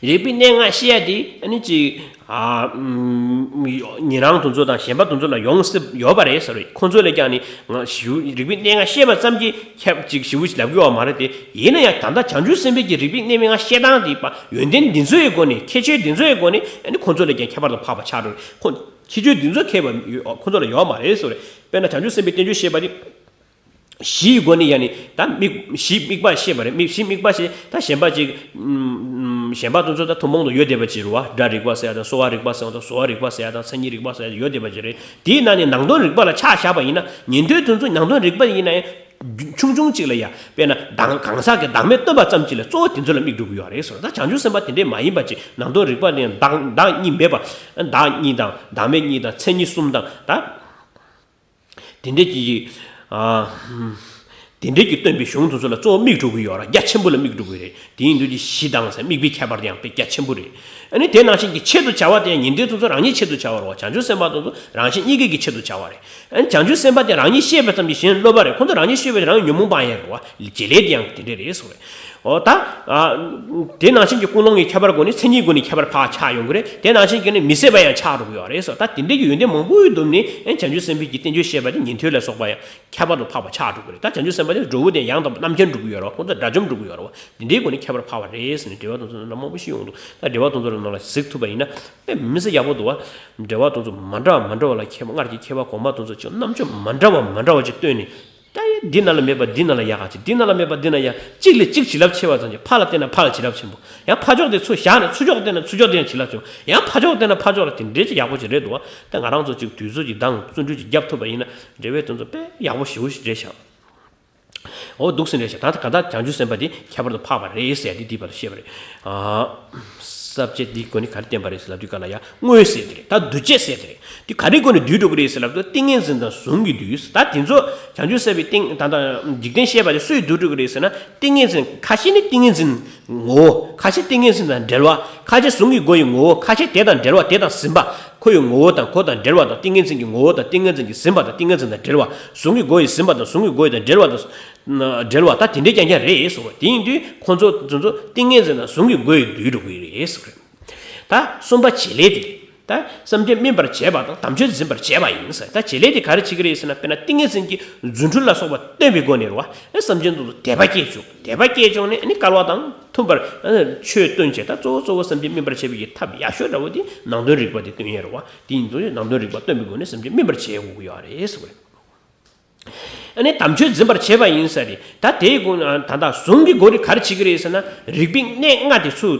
རིགས་པའི་གནས་ལྔ་བཤད་ཡ་དེ་ཨ་ནི་ཅིག་ཨ། ཉན་རང་དེ་ཚོ་དང་གཞན་པ་དེ་ཚོ་ལ་ཡོང་སྲིད་ཡོད་པ་རེད་ཟེར་བས། ཁོང་ཚོ་ལས་ཀྱང་ནི་ང་ཞིབ། རིགས་པའི་གནས་ལྔ་བཤད་པ་ཙམ་གྱིས་ཁྱབ་ཅིག་ཞིབ་པོ་ཞིག་ལབ་ཀྱི་ཡོད་མ་རེད་དེ། ཡིན་ན་ཡང་ད་ལྟ་བྱང་ཆུབ་སེམས་དཔའི་གི་རིགས་པའི་གནས་ལྔ་བཤད་སྟངས་དེ་པ་ཡོན་ཏན་འདི་ཚོའི་སྒོ་ནས། ཁྱད་ཆོས་འདི་ཚོའི་སྒོ་ནས་ཨ་ནི་ཁོང་ཚོ་ལས་ཀྱང་ཁྱད་པར་དུ་འཕགས་པ་ཆགས་འགྲོ། ཁོ། ཁྱད་ཆོས་འདི་ཚོ་ཁྱད་པར་ཡོད། ཁོང་ཚོ་ལ་ཡོད་མ་རེད་ཟེར་བས། དཔེར་ན་བྱང་ཆུབ་སེམས་དཔའི་བསྟན་བཅོས་བཤད་པ་དེ། གཞིའི་སྒོ་ནས་ཡང་ནི་ད་དམིགས། གཞི་དམིགས་པ་བཤད་པ་རེད། དམིགས། གཞི་དམིགས་པ་བཤད། ད་གཞན་པ་ཅིག་ཨུམ། གཞན་པ་དེ་ཚོ་ད་ཐུན་མོང་དུ་ཡོད་བསྡད་པ་ཅིག་རེད་བ། སྒྲ་རིག་པ་ཟེར་ཡ་དང་། གསོ་བ་རིག་པ་ཟེར་བ་དང་། བཟོ་བ་རིག་པ་ཟེར་ཡ་དང་། མཚན་ཉིད་རིག་པ་ཟེར་ཡ་ཡོད་བསྡད་པ་ཅིག་རེད། དེའི་ནང་ནས་ནང་དོན་རིག་པ་ལ་ཆ་བཞག་པ་ཡིན་ན། ཉན་ཐོས་དེ་ཚོ་ནང་དོན་རིག་པ་ཡིན་ན་ཡང་ཆུང་ཆུང་ཅིག་ལ་ཡ། དཔེར་ན་གདམས། གང་ཟག་གི་བདག་མེད་སྟོན་པ་ཙམ་ཅིག་ལ་གཙོ་བོ་དེ་ཚོ་ལ་དམིགས་འགྲོ་གི་ཡོད་རེད་ཟེར། ད་བྱང་ཆུབ་སེམས་དཔའ་དེ་འདྲས་མ་ཡིན་པ་ཅིག་ནང་དོན་རིག་པ་ལ་ཡང་བདག། བདག་གཉིས་མེད་པ། བདག་གཉིས་དང་། བདག་མེད་གཉིས་དང་། མཚན་ཉིད་གསུམ་དང་། ད། དེ་འདྲས་ཀྱི། ཨ། དེ་འདྲའི་གི་སྟོན་པའི་གཞུང་དེ་ཚོ་ལ་གཙོ་བོ་དམིགས་འགྲོ་གི་ཡོད་ར། རྒྱ་ཆེན་པོ་ལ་དམིགས་འགྲོ་གི་རེད། དེ་ཡིན་དུས་ཀྱི་གཞི་དང་ཟེར་དམིགས་པའི་ཁྱད་པར་དེ་ཡང་དཔེ་རྒྱ་ཆེན་པོ་རེད། ཨ་ནི་དེ་ནང་བཞིན་གྱི་ཆེད་དུ་བྱ་བ་དེ་ཡང་ཉན་ཐོས་དེ་ཚོ་རང་ཉིད་ཆེད་དུ་བྱ་བ་རེད་བ། བྱང་ཆུབ་སེམས་དཔའ་དེ་ཚོ་རང་གཞན་གཉིས་ཀའི་གི་ཆེད་དུ་བྱ་བ་རེད། ཨ་ནི་བྱང་ཆུབ་སེམས་དཔའ་དེ་རང་ཉིད་ཤེས་པའི་ཙམ་གྱིས་གཞན་སློབ་པ་རེད། ཁོ་ཚོ་རང་ཉིད་ཤེས་པའི་རང་ཉོན་མོངས་སྤང་ཡས་རེད་བ། བྱེད་ལས་དེ་ཡང་དེ་འདྲ་རེད་ཟེར་བ་རེད། འོ་ད། ཨ། དེ་ནང་བཞིན་གྱི་ཀུན་སློང་གི་ཁྱད་པར་སྒོ་ནས་མཚན་ཉིད་སྒོ་ནས་ཁྱད་པར་ཕར་ཆགས་ཡོང་གི་རེད། དེ་ནང་བཞིན་གྱི་ནི་མི་སྲིད་པ་ཡང་ཆགས་འགྲོ་གི་ཡོད་རེད་ཟེར། ད་དེ་འདྲའི་གི་ཡོན་ཏན་མང་པོའི་བསྡོམས་ནས་ཨེ་བྱང་ཆུབ་སེམས་དཔའི་གི་བསྟན་བཅོས་བཤད་པ་དེ་ཉན་ཐོས་ལ་སོགས་པ་ཡང་ཁྱད་པར་དུ་འཕགས་པ་ཆགས་འགྲོ་གི་རེད། ད་བྱང་ཆུབ་སེམས་དཔའ་དེ་འགྲོ་བོ་དེ་ཡང་དག་པ་རྣམ་མཁྱེན་འགྲུབ་ཀྱི་ཡོད་རེད་བ། ཁོང་ཚོ་དགྲ་བཅོམ་འགྲུབ་ཀྱི་ཡོད་རེད་བ། དེ་འདྲའི་སྒོ་ནས་ཁྱད་པར་འཕགས་པ་རེད་ཟེར་ནས་འགྲེལ་པ་དེ་ཚོ་ནང་མང་པོ་ཞིག་ཡོང་འདུག་ད་འགྲེལ་པ་དེ་ཚོ་ནང་ལ་གཟིགས་ཐུབ་པ་ཡིན་ན་དཔེ་མི་སྲིད་ཡག་པོ་འདུག་བ། འགྲེལ་པ་དེ་ཚོ་མ་འདྲ་བ་མ་འདྲ་བ་ལ་མཁས་པ་སྔར་གྱི་མཁས་པ་གོང་མ་དེ་ཚོ་ཅིག་རྣམ་དཔྱོད་མ་འདྲ་བ་མ་འདྲ་བ་ཅིག་བཏོན་ནས། ད་འདི་ནང་ལ་མེད་པ་འདི་ནང་ལ་ཡག་ག་ཅིག་འདི་ནང་ལ་མེད་པ་འདི་ན་ཡག་གཅིག་ལས་གཅིག་བྱིན་རླབས་ཆེ་བ་ཙམ་གྱིས་ཕར་ལ་བལྟས་ན་ཕར་ལ་བྱིན་རླབས་ཆེན་པོ། ཡང་ཕར་ཕྱོགས་དེ་ཚུར་བཞག་ནས་ཚུར་ཕྱོགས་བལྟས་ན་ཚུར་ཕྱོགས་དེ་ཡང་བྱིན་རླབས་ཆེན་པོ། ཡང་ཕར་ཕྱོགས་བལྟས་ན་ཕར་ཕྱོགས་ལ། དེ་འདྲའི་ཅིག་ཡག་པོ་ཅིག་རེད་འདུག་བ། ད་ང་རང་ཚོ་ཅིག་དུས་ཚོད་ཅིག་འདང་བརྩོན་འགྲུས་ཅིག་རྒྱབ་ཐུབ་པ་ཡིན་ན་འགྲེལ་པ་དེ་ཚོ་དཔེ་ཡག་པོ་ཞེ་པོ་ཞིག་རེད་ཤག་འོ་འདུག་སེ་རེད་ཤག་ད་གང་ལྟར་བྱང་ཆུབ་སེམས་དཔའ་དེ་ཁྱད་པར་དུ་འཕགས་པ་རེད་ཟེར་ཏེ་འདི་བར་དུ་བཤད་པ་རེད། ཨ། ས་བཅད་འདིའི་སྒོ་ནས་ག་རེ་བསྟན་པ་རེད་ཟེར་ལབ་དུས་ག་ལ་ཡ་དངོས་ཟེར་དེ་རེད། ད་འདུ་བྱེད་ཟེར་དེ་རེད། དེ་ག་རེའི་སྒོ་ནས་འདུས་འགྲོ་གི་རེད་ཟེར་ལབ་དུས་ཏིང་ངེ་འཛིན་དང་གཟུངས་ཀྱིས་འདུས། ད་དེ་ཚོ་བྱང་ཆུབ་སེམས་དཔའི་ཏིང་ད་ལྟ་འཇིག་རྟེན་ཤེས་པ་དེ་སུས་འདུས་འགྲོ་གི་རེད་ཟེར་ན། ཏིང་ངེ་འཛིན་ཁ་ཤས་ནི་ཏིང་ངེ་འཛིན་ངོ་བོ། ཁ་ཤས་ཏིང་ངེ་འཛིན་དང་འབྲེལ་བ། ཁ་ཤས་གཟུངས་ཀྱི་སྒོ་ཡི་ངོ་བོ། ཁ་ཤས་དེ་དང་འབྲེལ་བ་དེ་དང་ཟིན་པ། ཁོ་ཡི་ངོ་བོ་དང་ཁོ་དང་འབྲེལ་བ་དང་། ཏིང་ངེ་འཛིན་གྱི་ངོ་བོ་དང་ཏིང་ངེ་འཛིན་གྱི་ཟིན་པ་དང་ཏིང་ངེ་འཛིན་དང་འབྲེལ་བ། གཟུངས་ཀྱི་སྒོ་ཡི་ཟིན་པ་དང་གཟུངས་ཀྱི་སྒོ་ཡི་དང་འབྲེལ་བ་དང་། འབྲེལ་བ་ད་དེ་འདྲའི་རྐྱང་རྐྱང་རེད་ཟེར་བ། དེ་ཡིན་དུས་ཁོ་ཚོ་དེ་ཚོ་ཏིང་ངེ་འཛིན་དང་གཟུངས་ཀྱི་སྒོ་ཡིས་འདུས་འགྲོ་གི་རེད་ཟེར་བ་རེད། ད་གསུམ་པ་བྱེད་ལས་དེ་རེད། ད་བསམ་གཏན་སྨིན་པར་བྱེད་པ་དང་དམ་ཆོས་འཛིན་པར་བྱེད་པ་ཡིན་ཟེར། ད་བྱེད་ལས་དེ་ག་རེ་བྱེད་ཀྱི་རེད་ཟེར་ན། དཔེར་ན་ཏིང་ངེ་འཛིན་གྱི་རྫུ་འཕྲུལ་ལ་སོགས་པ་སྟོན་པའི་སྒོ་ནས་རེད་བ། ཨེ་བསམ་གཏན་དུ་དད་པ་སྐྱེས་བྱུང་། དད་པ་སྐྱེས་བྱུང་ནས་ཨ་ནི་སྐལ་བ་དང་མཐུན་པར་ཨ་ཆོས་སྟོན་བྱེད། ད་གཙོ་བོ་གཙོ་བོ་བསམ་གཏན་སྨིན་པར་བྱེད་པའི་གི་ཐབས་ཡག་ཤོས་འདྲ་བོ་དེ་ནང་དོན་རིག་པ་དེ་སྟོན་ཡས་རེད་བ། དེ་ཡིན་དུས་ནང་དོན་རིག་པ་སྟོན་པའི་སྒོ་ནས་བསམ་གཏན་སྨིན་པར་བྱེད་དགོས་ཀྱི་ཡོད་རེད་ཟེར་བ་རེད། ཨ་ནི་དམ་ཆོས་འཛིན་པར་བྱེད་པ་ཡིན་ཟེར་ཏེ། ད་དེའི་སྒོ་ནས་ད་ལྟ་གཟུངས་ཀྱི་སྒོ་ནས་ག་རེ་བྱེད་ཀྱི་རེད་ཟེར་ན། རིག་པའི་གནས་ལྔ་དེ་ཚུར་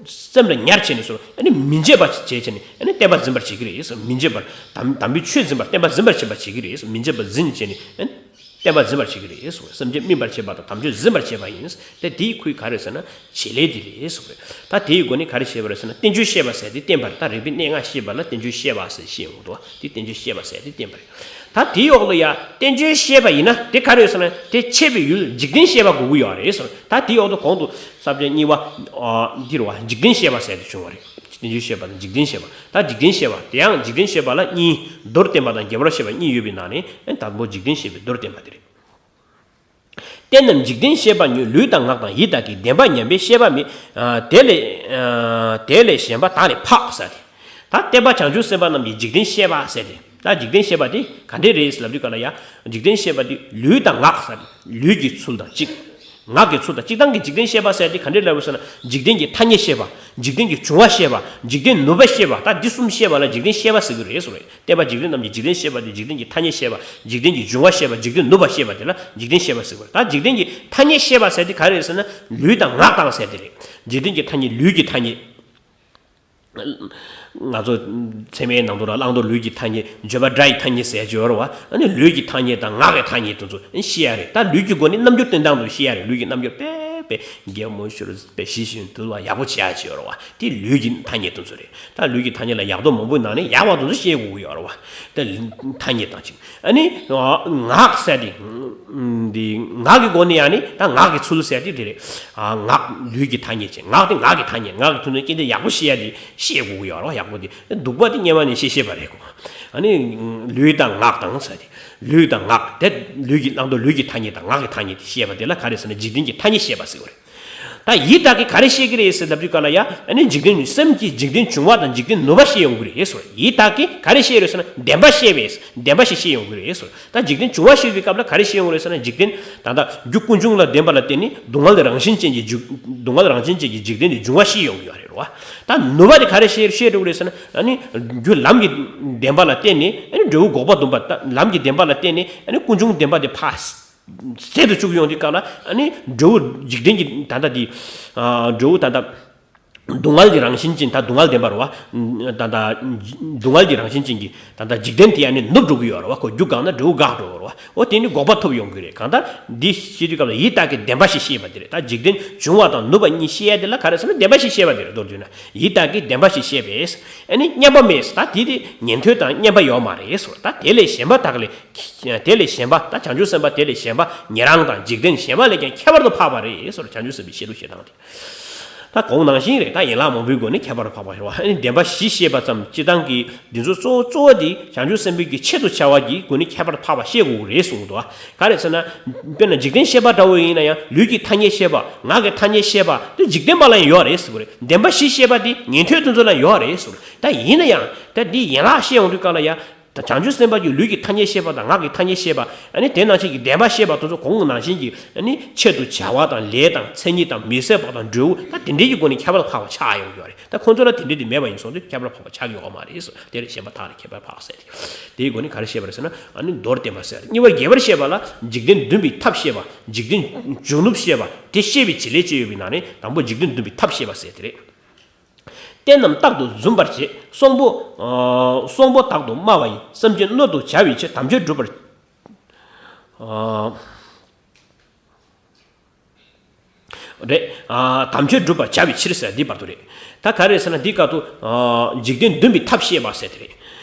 སེམས་ལ་ཉར་བྱས་ནས་སོ། ཨ་ནི་མི་བརྗེད་པ་བྱས་བྱས་ནས་ཨ་ནི་བསྟན་པ་འཛིན་པར་བྱེད་ཀྱི་རེད་ཟེར། མི་བརྗེད་པར་དམ་དམ་པའི་ཆོས་འཛིན་པར་བསྟན་པ་འཛིན་པར་བྱེད་པ་བྱེད་ཀྱི་རེད་ཟེར། མི་བརྗེད་པ་འཛིན་བྱས་ནས་ཨ་ནི་བསྟན་པ་འཛིན་པར་བྱེད་ཀྱི་རེད་ཟེར། བསམ་གཏན་སྨིན་པར་བྱེད་པ་དང་དམ་ཆོས་འཛིན་པར་བྱེད་པ་ཡིན། དེ་དེའི་ཁུལ་ག་རེ་ཟེར་ན། བྱེད་ལས་དེ་རེད་ཟེར་བ་རེད། ད་དེའི་སྒོ་ནས་ག་རེ་བཤད་པ་རེད་ཟེར་ན། བསྟན་བཅོས་བཤད་པ་ཟེར་དེ་བསྟན་པ་རེད། ད་རིག་པའི་གནས་ལྔ་བཤད་པ་ལ་བསྟན་བཅོས་བཤད་པ་ཟེར་བཤད་ཡོང་འདུག་དེ་བསྟན་བཅོས་བཤད་པ་ཟེར་དེ་བསྟན་པ་རེད། ད་དེའི་འོག་ལ་ཡ་བསྟན་བཅོས་བཤད་པ་ཡིན་ན་དེ་ག་རེ་ཡོད་ཟེར་ན། དེ་འཆད་པའི་ཡུལ་འཇིག་རྟེན་བཤད་པ་དགོས་ཀྱི་ཡོད་རེད་ཟེར། ད་དེའི་འོག་ཏུ་གོང་དུ་ས་བཅད་གཉིས་པ་འདི་རེད་བ། འཇིག་རྟེན་བཤད་པ་ཟེར་དེ་བྱུང་བ་རེད། བསྟན་བཅོས་བཤད་པ་དང་འཇིག་རྟེན་བཤད་པ། ད་འཇིག་རྟེན་བཤད་པ་དེ་ཡང་འཇིག་རྟེན་བཤད་པ་ལ་གཉིས། མདོར་བསྟན་པ་དང་རྒྱས་པར་བཤད་པ་གཉིས་ཡོད་པའི་ནང་ནས་དང་པོ་འཇིག་རྟེན་བཤད་པའི་མདོར་བསྟན་པ་དེ་རེད། བསྟན་རྣམས་འཇིག་རྟེན་བཤད་པ་ཉིད། ལུས་དང་ངག་དང་ཡིད་དག་གི། བདེན་པ་ཉམས་པའི་བཤད་པ་མེད། དེ་ལས་དེ་ལས་གཞན་པ་དག་ནི་འཕགས་ཟེར་ཏེ། ད་བསྟན་པ་བྱང་ཆུབ་སེམས་དཔའ་རྣམས་ཀྱི་འཇིག་རྟེན་བཤད་པ་ཟེར་ཏེ། ད་འཇིག་རྟེན་བཤད་པ་དེ་ག་འདྲས་རེད་ཟེར་ལབ་དུས་ག་ལ་ཡ། འཇིག་རྟེན་བཤད་པ་དེ་ལུས་དང་ངག་ཟེར་ཏེ། ལུས་ཀྱི་ཚུལ་དང་གཅིག་ངག་གི་ཚུལ་དང་གཅིག་སྟངས་ཀྱི་འཇིག་རྟེན་བཤད་པ་ཟེར་ཏེ་ག་འདྲས་ལབ་ཟེར་ན། འཇིག་རྟེན་གྱི་ཐ་སྙད་བཤད་པ། འཇིག་རྟེན་གྱི་འབྱུང་བ་བཤད་པ། འཇིག་རྟེན་ནུས་པ་བཤད་པ། ད་འདི་གསུམ་བཤད་པ་ལ་འཇིག་རྟེན་བཤད་པ་ཟེར་གྱི་རེད་ཟེར་བས། བསྟན་པ་འཇིག་རྟེན་རྣམས་ཀྱི་འཇིག་རྟེན་བཤད་པ་དེ་འཇིག་རྟེན་གྱི་ཐ་སྙད་བཤད་པ། འཇིག་རྟེན་གྱི་འབྱུང་བ་བཤད་པ། འཇིག་རྟེན་ནུས་པ་བཤད་པ་དེ་ལ་འཇིག་རྟེན་བཤད་པ་ཟེར་བས། ད་འཇིག་རྟེན་གྱི་ཐ་སྙད་བཤད་པ་ཟེར་དེ་ག་རེ་རེད་ཟེར་ན། ལུས་དང་ངག་དང་ཟེར་དེ་རེད། འཇིག་རྟེན་གྱི་ཐ་སྙད། ལུས་ཀྱི་ཐ་སྙད། ང་ཚོ་ཚད་མའི་ནང་དུ་ར་བླང་དོར་ལུས་ཀྱི་ཐ་སྙད། བརྗོད་པ་སྒྲ་ཡི་ཐ་སྙད་ཟེར་གྱི་ཡོད་རེད་བ། ཨ་ནི་ལུས་ཀྱི་ཐ་སྙད་དང་ངག་གི་ཐ་སྙད་དེ་ཚོ་ཤེས་ཡ་རེད། ད་ལུས་ཀྱི་སྒོ་ནས་རྣམ་འགྱུར་སྟོན་སྟངས་དེ་ཤེས་ཡ་རེད། ལུས་ཀྱི་རྣམ་འགྱུར་དཔེ་དཔེ་གད་མོ་ཤོར་བས་ཞི་ཞིང་དུལ་བ་ཡག་པོ་བྱེད་ཡ་ཅིག་ཡོད་རེད་བ། དེ་ལུས་ཀྱི་ཐ་སྙད་དེ་ཚོ་རེད། ད་ལུས་ཀྱི་ཐ་སྙད་ལ་ཡག་སྡུག་མང་པོའི་ནང་ནས་ཡག་པ་དེ་ཚོ་ཤེས་དགོས་ཀྱི་ཡོད་རེད་བ། ད་ཐ་སྙད་དང་གཅིག་ཨ་ནི་ངག་ཟེར་དེ། འདི་ངག་གི་སྒོ་ནས་ཡང་ནི་ད་ངག་གི་ཚུལ་ཟེར་དེ་དེ་རེད། ཨ། ངག་ལུས་ཀྱི་ཐ་སྙད་ཅན། ངག་དེ་ངག་གི་ཐ་སྙད། ངག་གི་ཐུན་མོང་སྐད་དེ་ཡག་པོ་ཤེས་ཡ་དེ་ཤེས་དགོས་ཀྱི་ཡོད་རེད་བ། ཡག་པོ་དེ་སྡུག་པ་དེ་སྔོན་མ་ནས་ཤེས་ཤེས་པ་རེད་གོ། ཨ་ནི་ལུས་དང་ངག་དང་ཟེར་དེ། ལུས་དང་ངག་དེ་ལུས་ཀྱི་བླང་དོར་ལུས་ཀྱི་ཐ་སྙད་དང་ངག་གི་ཐ་སྙད་དེ་ཤེས་པ་དེ་ལ་ག་རེ་ཟེར་ན། འཇིག་རྟེན་གྱི་ཐ་སྙད་ཤེས་པ་ཟེར་བ་རེད། ད་ཡིད་དག་གིས་ག་རེ་ཤེས་ཀྱི་རེད་ཟེར་ལབ་དུས་ག་ལ་ཡ། ཨ་ནི་འཇིག་རྟེན་སེམས་ཀྱིས་འཇིག་རྟེན་འབྱུང་བ་དང་འཇིག་རྟེན་ནུས་པ་ཤེས་ཡོང་གི་རེད་ཟེར། ཡིད་དག་གིས་ག་རེ་ཤེས་རེད་ཟེར་ན། བདེན་པ་ཤེས་པས། བདེན་པ་ཞིག་ཤེས་ཡོང་གི་རེད་ཟེར། ད་འཇིག་རྟེན་འབྱུང་བ་ཤེས་པའི་སྐབས་ལ་ག་རེ་ཤེས་ཡོང་རེད་ཟེར་ན། འཇིག་རྟེན་ད་ལྟ་རྒྱུ་ཀུན་འབྱུང་ལ་བདེན་པ་ལ་བརྟེན་ནས་སྡུག་བསྔལ་རང་བཞིན་ཅན་གྱི་འཇིག་སྡུག་བསྔལ་རང་བཞིན་ཅན་གྱི་འཇིག་རྟེན་དེ་འབྱུང་བ་ཤེས་ཡོང་གི་ཡོད་རེད་བ། ད་ནུས་པ་དེ་ག་རེ་ཤེས་ཤེས་འགྲོ་གི་རེད་ཟེར་ན། ཨ་ནི་རྒྱུ་ལམ་གྱི་བདེན་པ་ལ་བརྟེན་ནས། ཨ་ནི་འབྲས་བུ་འགོག་པ་སྡོམ་པ། ད་ལམ་གྱི་བདེན་པ་ལ་བརྟེན་ནས། ཨ་ནི་ཀུན་འབྱུང་བདེན་པ་དེ་ཕར་ཟད་དུ་བཅུག་ཡོང་དུས་སྐབས་ལ། ཨ་ནི་འབྲས་བུ་འཇིག་རྟེན་གྱི་ད་ལྟ་དེ། ཨ། འབྲས་བུ་ད་ལྟ། སྡུག་བསྔལ་གྱི་རང་བཞིན་ཅན། ད་སྡུག་བསྔལ་བདེན་པ་རེད་བ། ད་ད་སྡུག་བསྔལ་གྱི་རང་བཞིན་ཅན་གྱི་ད་ད་འཇིག་རྟེན་དེ་ཡང་ནི་ནུབ་འགྲོ་གི་ཡོད་རེད་བ། ཁོ་རྒྱུ་འགག་ན་འབྲས་བུ་འགག་འགྲོ་གི་རེད་བ། འོ་དེ་ནི་འགོག་པ་ཐོབ་ཡོང་གི་རེད། གང་ལྟར་འདི་བཤད་དུས་སྐབས་ལ་ཡི་དྭགས་ཀྱི་བདེན་པ་ཞིག་བཤད་པ་དེ་རེད། ད་འཇིག་རྟེན་འབྱུང་བ་དང་ནུབ་པ་གཉིས་བཤད་ཡ་དེ་ལ་ག་རེ་ཟེར་ན་བདེན་པ་ཞིག་བཤད་པ་དེ་རེད། མདོར་བསྡུས་ན་ཡི་དྭགས་ཀྱི་བདེན་པ་ཞིག་བཤད་པས། ཨ་ནི་བསྙེན་པ་མེད། ད་དེ་དེ་ཉན་ཐོས་དང་བསྙེན་པ་ཡོད་མ་རེད་ཟེར། ད་དེ་ལས་གཞན་པ་དག་ལས། དེ་ལས་གཞན་པ། ད་བྱང་ཆུབ་སེམས་དཔའ་དེ་ལས་གཞན་པ་ཉན་རང་དང་འཇིག་རྟེན་གཞན་པ་ལས་ཀྱང་ཁྱད་པར་དུ་འཕགས་པ་རེད་ཟེར། བྱང་ཆུབ་སེམས་དཔའི་བཤད་ལུགས་བཤད་སྟངས་དེ། ད་གོང་ནང་བཞིན་རེད། ད་ཡན་ལག་མང་པོའི་སྒོ་ནས་ཁྱད་པར་དུ་འཕགས་པ་ཞེས་པ། ཨ་ནི་བདེན་པ་བཞི་བཤད་པ་ཙམ་སྤྱིར་བཏང་གི་འདི་ཚོ་གཙོ་བོ་གཙོ་བོ་དེ་བྱང་ཆུབ་སེམས་དཔའི་གི་ཆེད་དུ་བྱ་བ་གི་སྒོ་ནས་ཁྱད་པར་དུ་འཕགས་པ་བཤད་དགོས་ཀྱི་རེད་གསུངས་འདུག་ག་རེ་ཟེར་ན། དཔེར་ན་འཇིག་རྟེན་བཤད་པ་འདྲ་བོ་ཡིན་ན་ཡང་ལུས་ཀྱི་ཐ་སྙད་བཤད་པ། ངག་གི་ཐ་སྙད་བཤད་པ་དེ་འཇིག་རྟེན་པ་ལ་ཡང་ཡོད་རེད་ཟེར་བ་རེད། བདེན་པ་བཞི་བཤད་པ་དེ་ཉན་ཐོས་དེ་ཚོ་ལ་ཡོད་རེད་ཟེར་བ་རེད། ད་ཡིན་ན་ཡང་ད་འདི་ཡན་ལག་བཤད་ཡོང་དུས་སྐབས་ལ་ཡང་། ད་བྱང་ཆུབ་སེམས་དཔའ་གྱི་ལུས་ཀྱི་ཐ་སྙད་བཤད་པ་དང་ངག་གི་ཐ་སྙད་བཤད་པ། ཨ་ནི་དེ་ནང་བཞིན་གྱི་བདེན་པ་བཤད་པ་དེ་ཚོ་གོང་གི་ནང་བཞིན་གྱི་ཨ་ནི་ཆེད་དུ་བྱ་བ་དང་ལས་དང་མཚན་ཉིད་དང་མི་ཟད་པ་དང་འབྲས་བུ། ད་དེ་འདྲའི་གི་སྒོ་ནས་ཁྱད་པར་དུ་འཕགས་པ་ཆགས་ཡོང་གི་ཡོད་རེད། ད་ཁོང་ཚོ་ལ་དེ་འདྲའི་དེ་མེད་པ་ཡིན་སོང་དུས་ཁྱད་པར་དུ་འཕགས་པ་ཆགས་ཀྱི་ཡོད་མ་རེད་ཟེར། དེ་ལས་གཞན་པ་དག་ལས་ཁྱད་པར་འཕགས་ཟེར་ཏེ། དེའི་སྒོ་ནས་ག་རེ་བཤད་པ་རེད་ཟེར་ན། ཨ་ནི་མདོར་བསྟན་པ་ཟེར། གཉིས་པ་རྒྱས་པར་བཤད་པ་ལ་འཇིག་རྟེན་འདུལ་བའི་ཐབས་བཤད་པ། འཇིག་རྟེན་འབྱུང་ནུབ་བཤད་པ། དེ་བཤད་པའི་བྱེད་ལས་བཅས་ཡོད་པའི་ནང་ནས་དང་པོ་འཇིག་རྟེན་འདུལ་བའི་ཐབས་བཤད་པ་ཟེར་དེ་རེད། རྟེན་རྣམས་རྟག་ཏུ་འཛུམ་པར་བྱེད། གསོང་པོ། ཨ། གསོང་པོ་དག་ཏུ་སྨྲ་བ་ཡིས། སེམས་ཅན་གནོད་དུ་བྱ་བའི་ཕྱིར། དམ་ཆོས་སྒྲུབ་པར། ཨ། རེད། ཨ། དམ་ཆོས་སྒྲུབ་པར་བྱ་བའི་ཕྱིར་ཟེར་འདི་བར་དུ་རེད། ད་ག་རེ་ཟེར་ན་འདི་སྐབས་སུ། ཨ། འཇིག་རྟེན་འདུལ་བའི་ཐབས་བཤད་པ་ཟེར་དེ་རེད།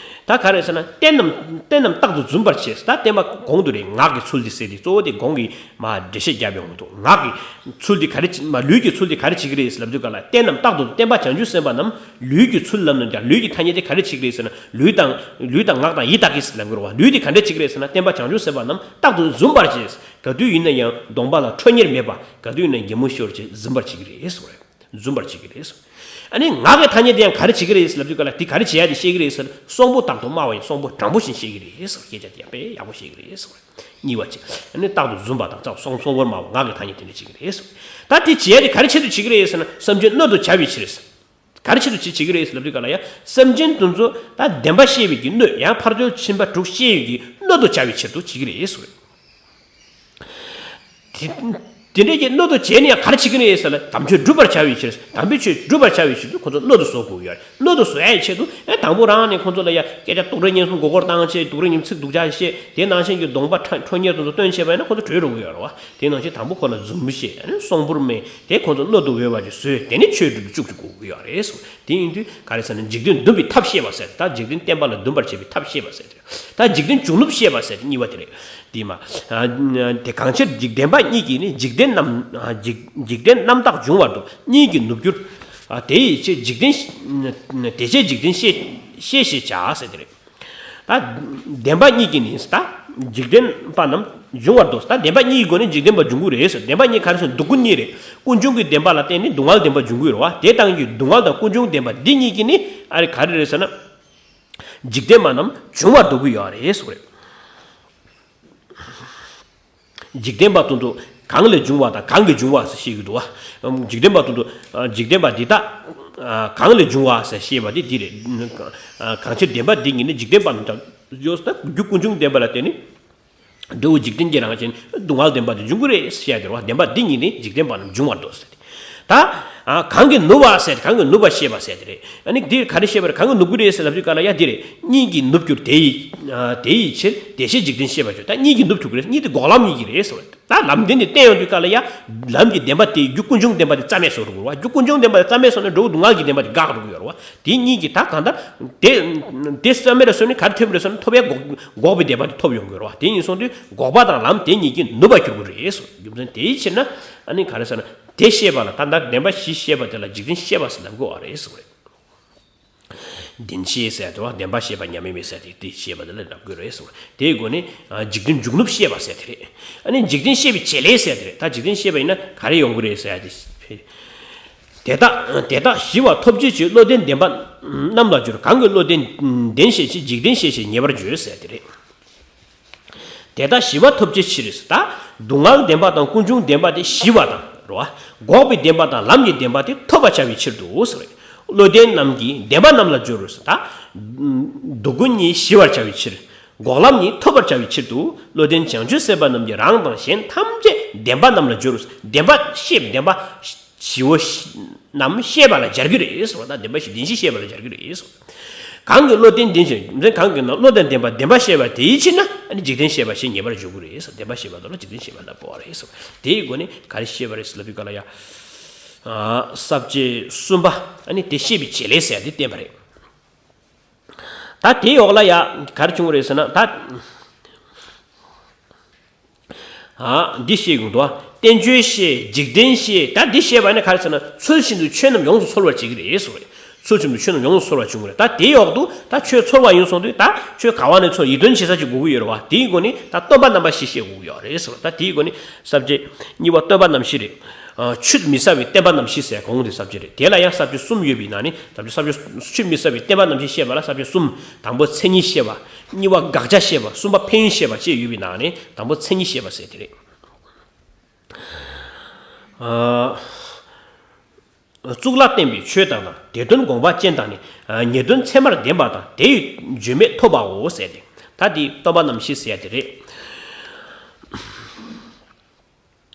ད་ག་རེ་ཟེར་ན་རྟེན་རྣམས་རྟེན་རྣམས་རྟག་ཏུ་འཛུམ་པར་བྱེད། ད་བསྟན་པ་གོང་དུ་རེད། ངག་གི་ཚུལ་འདི་ཟེར་དེ་གཙོ་བོ་དེ་གོང་གི་མ་འགྲེལ་བཤད་བརྒྱབ་ཡོང་གི་འདུག་ངག་གི་ཚུལ་འདི་ག་རེ་བྱེད། མ་ལུས་ཀྱི་ཚུལ་འདི་ག་རེ་བྱེད་ཀྱི་རེད་ཟེར་ལབ་དུས་སྐབས་ལ། རྟེན་རྣམས་རྟག་ཏུ། བསྟན་པ་བྱང་ཆུབ་སེམས་དཔའ་རྣམས་ལུས་ཀྱི་ཚུལ་ལབ་ན་ཀྱང་ལུས་ཀྱི་ཐ་སྙད་དེ་ག་རེ་བྱེད་ཀྱི་རེད་ཟེར་ན། ལུས་དང་ལུས་དང་ངག་དང་ཡིད་དག་གིས་ལབ་དགོས་རེད་བ། ལུས་དེ་ག་འདྲ་བྱེད་ཀྱི་རེད་ཟེར་ན། བསྟན་པ་བྱང་ཆུབ་སེམས་དཔའ་རྣམས་རྟག་ཏུ་འཛུམ་པར་བྱེད། ག་དུས་ཡིན་ན་ཡང་གདོང་པ་ལ་ཁྲོ་གཉེར་མེད་པ། ག་དུས་ཡིན་ན་གད་མོ་ཤོར་བྱེད། འཛུམ་པར་བྱེད་ཀྱི་རེད་ཟེར་བ་རེད། འཛུམ་པར་བྱེད་ཀྱི་རེད་ཟེར། ཨ་ནི་ངག་གི་ཐ་སྙད་དེ་ཡང་ག་རེ་བྱེད་ཀྱི་རེད་ཟེར་ལབ་དུས་སྐབས་ལ། དེ་ག་རེ་བྱེད་ཡ་དེ་བཤད་ཀྱི་རེད་ཟེར། གསོང་པོ་དག་ཏུ་སྨྲ་བ་ཡིས། གསོང་པོ་དྲང་པོ་བཞིན་བཤད་ཀྱི་རེད་ཟེར། སྐད་ཆ་དེ་ཡང་དཔེ་ཡག་པོ་བཤད་ཀྱི་རེད་ཟེར་བ་རེད། གཉིས་པ་བྱས། ཨ་ནི་རྟག་ཏུ་འཛུམ་པ་དང་། ཙག་གསོང་པོར་སྨྲ་བ། ངག་གི་ཐ་སྙད་དེ་འདྲ་བྱེད་ཀྱི་རེད་ཟེར། ད་དེ་བྱེད་ཡ་དེ་ག་རེ་ཆེད་དུ་བྱེད་ཀྱི་རེད་ཟེར་ན། སེམས་ཅན་གནོད་དུ་བྱ་བའི་ཕྱིར་ཟེར། ག་རེ་ཆེད་དུ་བྱེད་བྱེད་ཀྱི་རེད་ཟེར་ལབ་དུས་སྐབས་ལ་ཡང་། སེམས་ཅན་དེ་ཚོ་ད་བདེན་པ་བཤད་པའི་གི་གནོད། ཡང་ཕར་ཕྱིན་པ་དྲུག་བཤད་པའི་གི་གནོད་དུ་བྱ་བའི་ཕྱིར་དུ་བྱེད་ཀྱི་རེད་ཟེར། དེ་དེ་འདྲའི་གི་གནོད་དུ་བྱས་ནས་ཡང་ག་རེ་བྱེད་ཀྱི་རེད་ཟེར་ལ། དམ་ཆོས་སྒྲུབ་པར་བྱ་བའི་ཕྱིར། དམ་པའི་ཆོས་སྒྲུབ་པར་བྱ་བའི་ཕྱིར་དུ་ཁོ་ཚོ་གནོད་དུ་བཟོ་དགོས་ཀྱི་ཡོད་རེད། གནོད་དུ་བཟོ་ཡ་ཡི་ཆེད་དུ་ཨེ་དང་པོ་རང་ནས་ཁོ་ཚོ་ལ་ཡ་སྐད་ཆ་སྡུག་རུས་ངན་སོང་མགོ་སྐོར་བཏང་བྱས། སྡུག་རུས་ངན་ཚིག་སྡུག་ཅག་བཤད། དེ་ནང་བཞིན་གྱི་གདོང་པ་ཁྲ་ཁྲོ་གཉེར་དེ་ཚོ་སྟོན་བྱས་པ་ཡིན་ན་ཁོ་ཚོ་བྲོས་འགྲོ་གི་ཡོད་རེད་བ། དེ་ནང་བཞིན་དང་པོ་ཁོ་ལ་འཛུམ་བཞད། ཨ་ནི་གསོང་པོར་སྨྲས། དེ་ཁོ་ཚོ་གནོད་དུ་འོས་པ་ཅིག་བཟོས། དེ་ནས་ཆོས་སྒྲུབ་བཅུག་ཅིག་དགོས་ཀྱི་ཡོད་རེད་གསུངས། དེ་ཡིན་དུས་ག་རེ་ཟེར་ན། འཇིག་རྟེན་འདུལ་བའི་ཐབས་བཤད་པ་ཟེར། ད་འཇིག་རྟེན་བསྟན་པ་ལ་འདུན་པར་བྱེད་པའི་ཐབས་བཤད་པ་ཟེར་དེ་རེད། ད་འཇིག་རྟེན་འབྱུང་ནུབ་བཤད་པ་ཟེར་དེ་གཉིས་པ་དེ་རེད། དེ་མ། དེ་གང་ཕྱིར་འཇིག་བདེན་པ་གཉིས་ཀྱིས་ནི། འཇིག་རྟེན་རྣམས། འཇིག་འཇིག་རྟེན་རྣམ་དག་འབྱུང་བར་འདོད། གཉིས་ཀྱིས་ནུབ་འགྱུར། དེ་ཡི་ཕྱིར་འཇིག་རྟེན། དེ་ཕྱིར་འཇིག་རྟེན་བཤད་བཤད་ཞེས་བྱ་ཟེར་དེ་རེད། ད་བདེན་པ་གཉིས་ཀྱིས་ནི། ད་འཇིག་རྟེན་པ་རྣམས་འབྱུང་བར་འདོད། ད་བདེན་པ་གཉིས་ཀྱི་སྒོ་ནས་འཇིག་རྟེན་པ་འབྱུང་གི་རེད་ཟེར། བདེན་པ་གཉིས་ག་རེ་ཟེར་ན། སྡུག་ཀུན་གཉིས་རེད། ཀུན་འབྱུང་གི་བདེན་པ་ལ་བརྟེན་ནས་སྡུག་བསྔལ་བདེན་པ་འབྱུང་གི་རེད་བ། དེ་ལྟ་བུའི་སྡུག་བསྔལ་དང་ཀུན་འབྱུང་བདེན་པ་འདི་གཉིས་ཀྱིས་ནི་ཨ་རེ་ག་རེ་རེད་ཟེར་ན། འཇིག་རྟེན་པ་རྣམས་འབྱུང་བར་འདོད་ཀྱི་ཡོད་རེད་ཟེར་བ་རེད། འཇིག་རྟེན་པ་དེ་ཚོ་གང་ལས་བྱུང་བ་དང་གང་གིས་བྱུང་བ་ཟེར་བཤད་ཀྱི་འདུག་བ། འཇིག་རྟེན་པ་དེ་ཚོ། འཇིག་རྟེན་པ་འདི་དག་གང་ལས་བྱུང་བ་ཟེར་བཤད་པ་དེ་འདི་རེད། གང་ཕྱིར་བདེན་པ་འདི་གཉིས་ནི་འཇིག་རྟེན་པ་རྣམས་ཀྱང་ཡོད་ཟེར། རྒྱུ་ཀུན་འབྱུང་བདེན་པ་ལ་བརྟེན་ནས། འབྲས་བུ་འཇིག་རྟེན་གྱི་རང་བཞིན་སྡུག་བསྔལ་བདེན་པ་དེ་འབྱུང་གི་རེད་ཟེར་ཡ་དེ་རེད་བ། བདེན་པ་འདི་གཉིས་ནི་འཇིག་རྟེན་པ་རྣམས་འབྱུང་བར་འདོད་ཟེར་ཏེ། ད་གང་གིས་ནུབ་པ་ཟེར་ཏེ། གང་གིས་ནུབ་པ་བཤད་པ་ཟེར་ཏེ་རེད། ཨ་ནི་འདི་ག་རེ་བཤད་པ་རེད། གང་གིས་ནུབ་ཀྱི་རེད་ཟེར་ལབ་དུས་སྐབས་ལ་ཡ་འདི་རེད། གཉིས་ཀྱིས་ནུབ་འགྱུར་དེ་ཡི། དེ་ཡི་ཕྱིར་དེ་ཕྱིར་འཇིག་རྟེན་བཤད་པར་བྱ། ད་གཉིས་ཀྱིས་ནུབ་འགྱུར་གྱི་རེད། གཉིས་དེ་འགོག་ལམ་གཉིས་ཀྱི་རེད་ཟེར་བ་རེད། ད་ལམ་བདེན་དེ་བསྟན་ཡོང་དུས་སྐབས་ལ་ཡ། ལམ་གྱི་བདེན་པ་དེ། རྒྱུ་ཀུན་འབྱུང་བདེན་པ་དེ་རྩ་མེད་བཟོ་འགྲོ་གི་རེད་བ། རྒྱུ་ཀུན་འབྱུང་བདེན་པ་དེ་རྩ་མེད་བཟོ་ན་འབྲས་བུ་སྡུག་བསྔལ་གྱི་བདེན་པ་དེ་འགག་འགྲོ་གི་ཡོད་རེད་བ། དེ་གཉིས་ཀྱིས་ད་གང་ལྟར་དེ་དེ་རྩ་མེད་ལ་བཟོས་ནས་ག་རེ་ཐོབ་རེད་ཟེར་ན། ཐོབ་ཡ་འགོག་འགོག་པའི་བདེན་པ་དེ་ཐོབ་ཡོང་གི་རེད་བ། དེ་ཡིན་སོང་དུས་འགོག་པ་དང་ལམ་དེ་གཉིས་ཀྱིས་ནུབ་པར་འགྱུར་གྱི་རེད་ཟེར། རྒྱུ་མཚན་དེའི་ཕྱིར་ན་ཨ་ནི་ག་རེ་ཟེར་ན། དེ་བཤད་པ་ལ། ད་ལྟ་བདེན་པ་བཞི་བཤད་པ་དེ་ལ་འཇིག་རྟེན་བཤད་པ་ཟེར་ལབ་དགོས་པ་རེད་ཟེར་བ་རེད། བདེན་བཤད་ཟེར་དེ་བ། བདེན་པ་བཤད་པ་ཉམས་ལེན་མེད་ཟེར་དེ། དེ་བཤད་པ་དེ་ལ་ལབ་དགོས་རེད་ཟེར་བ་རེད། དེའི་སྒོ་ནས་འཇིག་རྟེན་འབྱུང་ནུབ་བཤད་པ་ཟེར་དེ་རེད། ཨ་ནི་འཇིག་རྟེན་བཤད་པའི་བྱེད་ལས་ཟེར་དེ་རེད། ད་འཇིག་རྟེན་བཤད་པ་ཡིན་ན་ག་རེ་ཡོང་གི་རེད་ཟེར་ཡ་དེ། དེ་དག་དེ་དག་ཞི་བ་ཐོབ་བྱའི་ཕྱིར། བློ་ལྡན་བདེན་པ་རྣམས་ལ་སྦྱོར། གང་གིས་བློ་ལྡན་བདེན་བཤད་ཕྱིར། འཇིག་རྟེན་བཤད་ཕྱིར་ཉེ་བར་བརྗོད་ཟེར་དེ་རེད། དེ་དག་ཞི་བ་ཐོབ་བྱའི་ཕྱིར། ད་སྡུག་བསྔལ་བདེན་པ་དང་ཀུན་འབྱུང་བདེན་པ་དེ་ཞི་བ་དང་རེད་བ། འགོག་པའི་བདེན་པ་དང་ལམ་གྱི་བདེན་པ་དེ་ཐོབ་པར་བྱ་བའི་ཕྱིར་དུ་ཟེར་བ་རེད། བློ་ལྡན་རྣམས་ཀྱིས་བདེན་པ་རྣམས་ལ་སྦྱོར་ཟེར། ད་སྡུག་ཀུན་གཉིས་ཞི་བར་བྱ་བའི་ཕྱིར། འགོག་ལམ་གཉིས་ཐོབ་པར་བྱ་བའི་ཕྱིར་དུ། བློ་ལྡན་བྱང་ཆུབ་སེམས་དཔའ་རྣམས་ཀྱིས་རང་དང་གཞན་ཐམས་ཅད་བདེན་པ་རྣམས་ལ་སྦྱོར། བདེན་པ་བཤད། བདེན་པ། བཞི་པོ་རྣམས་ཤེས་པ་ལ་སྦྱར་གྱི་རེད་ཟེར་བ་དང་། བདེན་པ་བཞི་བདེན་བཞི་ཤེས་པ་ལ་སྦྱར་གྱི་རེད་ཟེར་བ། གང་གིས་བློ་བདེན་བདེན་ཞེས་གང་གིས་ན་བློ་དང་ལྡན་པ་བདེན་པ་ཤེས་པ་དེའི་ཕྱིར་ན་ཨ་ནི་འཇིག་རྟེན་ཤེས་པ་ཞེས་ངེས་པར་འཇུག་གི་རེད་ཟེར། བདེན་པ་ཤེས་པ་དེ་ལ་འཇིག་རྟེན་ཤེས་པ་ལབ་དགོས་པ་རེད་ཟེར། དེའི་སྒོ་ནས་ག་རེ་ཤེས་པ་རེད་ཟེར་ལབ་དུས་སྐབས་ལ་ཡ། ས་བཅད་གསུམ་པ་ཨ་ནི་དེ་ཤེས་པའི་བྱེད་ལས་ཟེར་ཡ་དེ་བསྟན་པ་རེད། ད་དེའི་འོག་ལ་ཡ་ག་རེ་བྱུང་བ་རེད་ཟེར་ན་ད། ཨ། འདི་ཤེས་དགོས་འདུག་བསྟན་བཅོས་ཤེས། འཇིག་རྟེན་ཤེས། ད་འདི་ཤེས་པ་ནི་ག་རེ་ཟེར་ན་ཚུལ་བཞིན་དུ་ཆོས་རྣམས་ཡོངས་སུ་ཚོལ་བར་བྱེད་ཀྱི་རེད་ཟེར་བ་རེད། ཚུལ་བཞིན་དུ་ཆོས་རྣམས་ཡོངས་སུ་ཚོལ་བར་བྱེད་ཀྱི་རེད། ད་དེའི་འོག་ཏུ་ད་ཆོས་ཚོལ་བ་ཡིན་སོང་དུས་ད་ཆོས་ག་བ་ནས་ཚོལ་ཡིད་རྟོན་བྱེད་ས་ཅིག་དགོས་ཀྱི་ཡོད་རེད་བ། དེའི་སྒོ་ནས་ད་སྟོན་པ་རྣམ་པ་བཞི་ཤེས་དགོས་ཀྱི་ཡོད་རེད་ཟེར་བ། ད་དེའི་སྒོ་ནས་ས་བཅད་གཉིས་པ་སྟོན་པ་རྣམ་བཞི་རེད། ཆུད་མི་ཟ་བའི་བསྟན་པ་རྣམ་བཞི་ཟེར་གོང་དེ་ས་བཅད་རེད། དེ་ལ་ཡང་ས་བཅད་གསུམ་ཡོད་པའི་ནང་ནས་ད་ཆུད་མི་ཟ་བའི་བསྟན་པ་རྣམ་བཞི་བཤད་པ་ལ་ས་བཅད་གསུམ། དང་པོ་མཚན་ཉིད་བཤད་པ། གཉིས་པ་དགག་བྱ་བཤད་པ། གསུམ་པ་ཕན་ཡོན་བཤད་པ་བཅས་ཡོད་པའི་ནང་ནས་དང་པོ་མཚན་ཉིད་བཤད་པ་ཟེར་དེ་རེད། གཙུག་ལག་བསྟན་པའི་ཆོས་དག་དང་། དེ་དོན་དགོངས་པ་ཅན་དག་ནི། ཉེས་དོན་ཚད་མར་ལྡན་པ་དང་། དེ་ཡི་བརྗོད་མེད་ཐོབ་པའོ་ཟེར་ཏེ། ད་འདི་སྟོན་པ་རྣམ་བཞི་ཟེར་ཡ་དེ་རེད།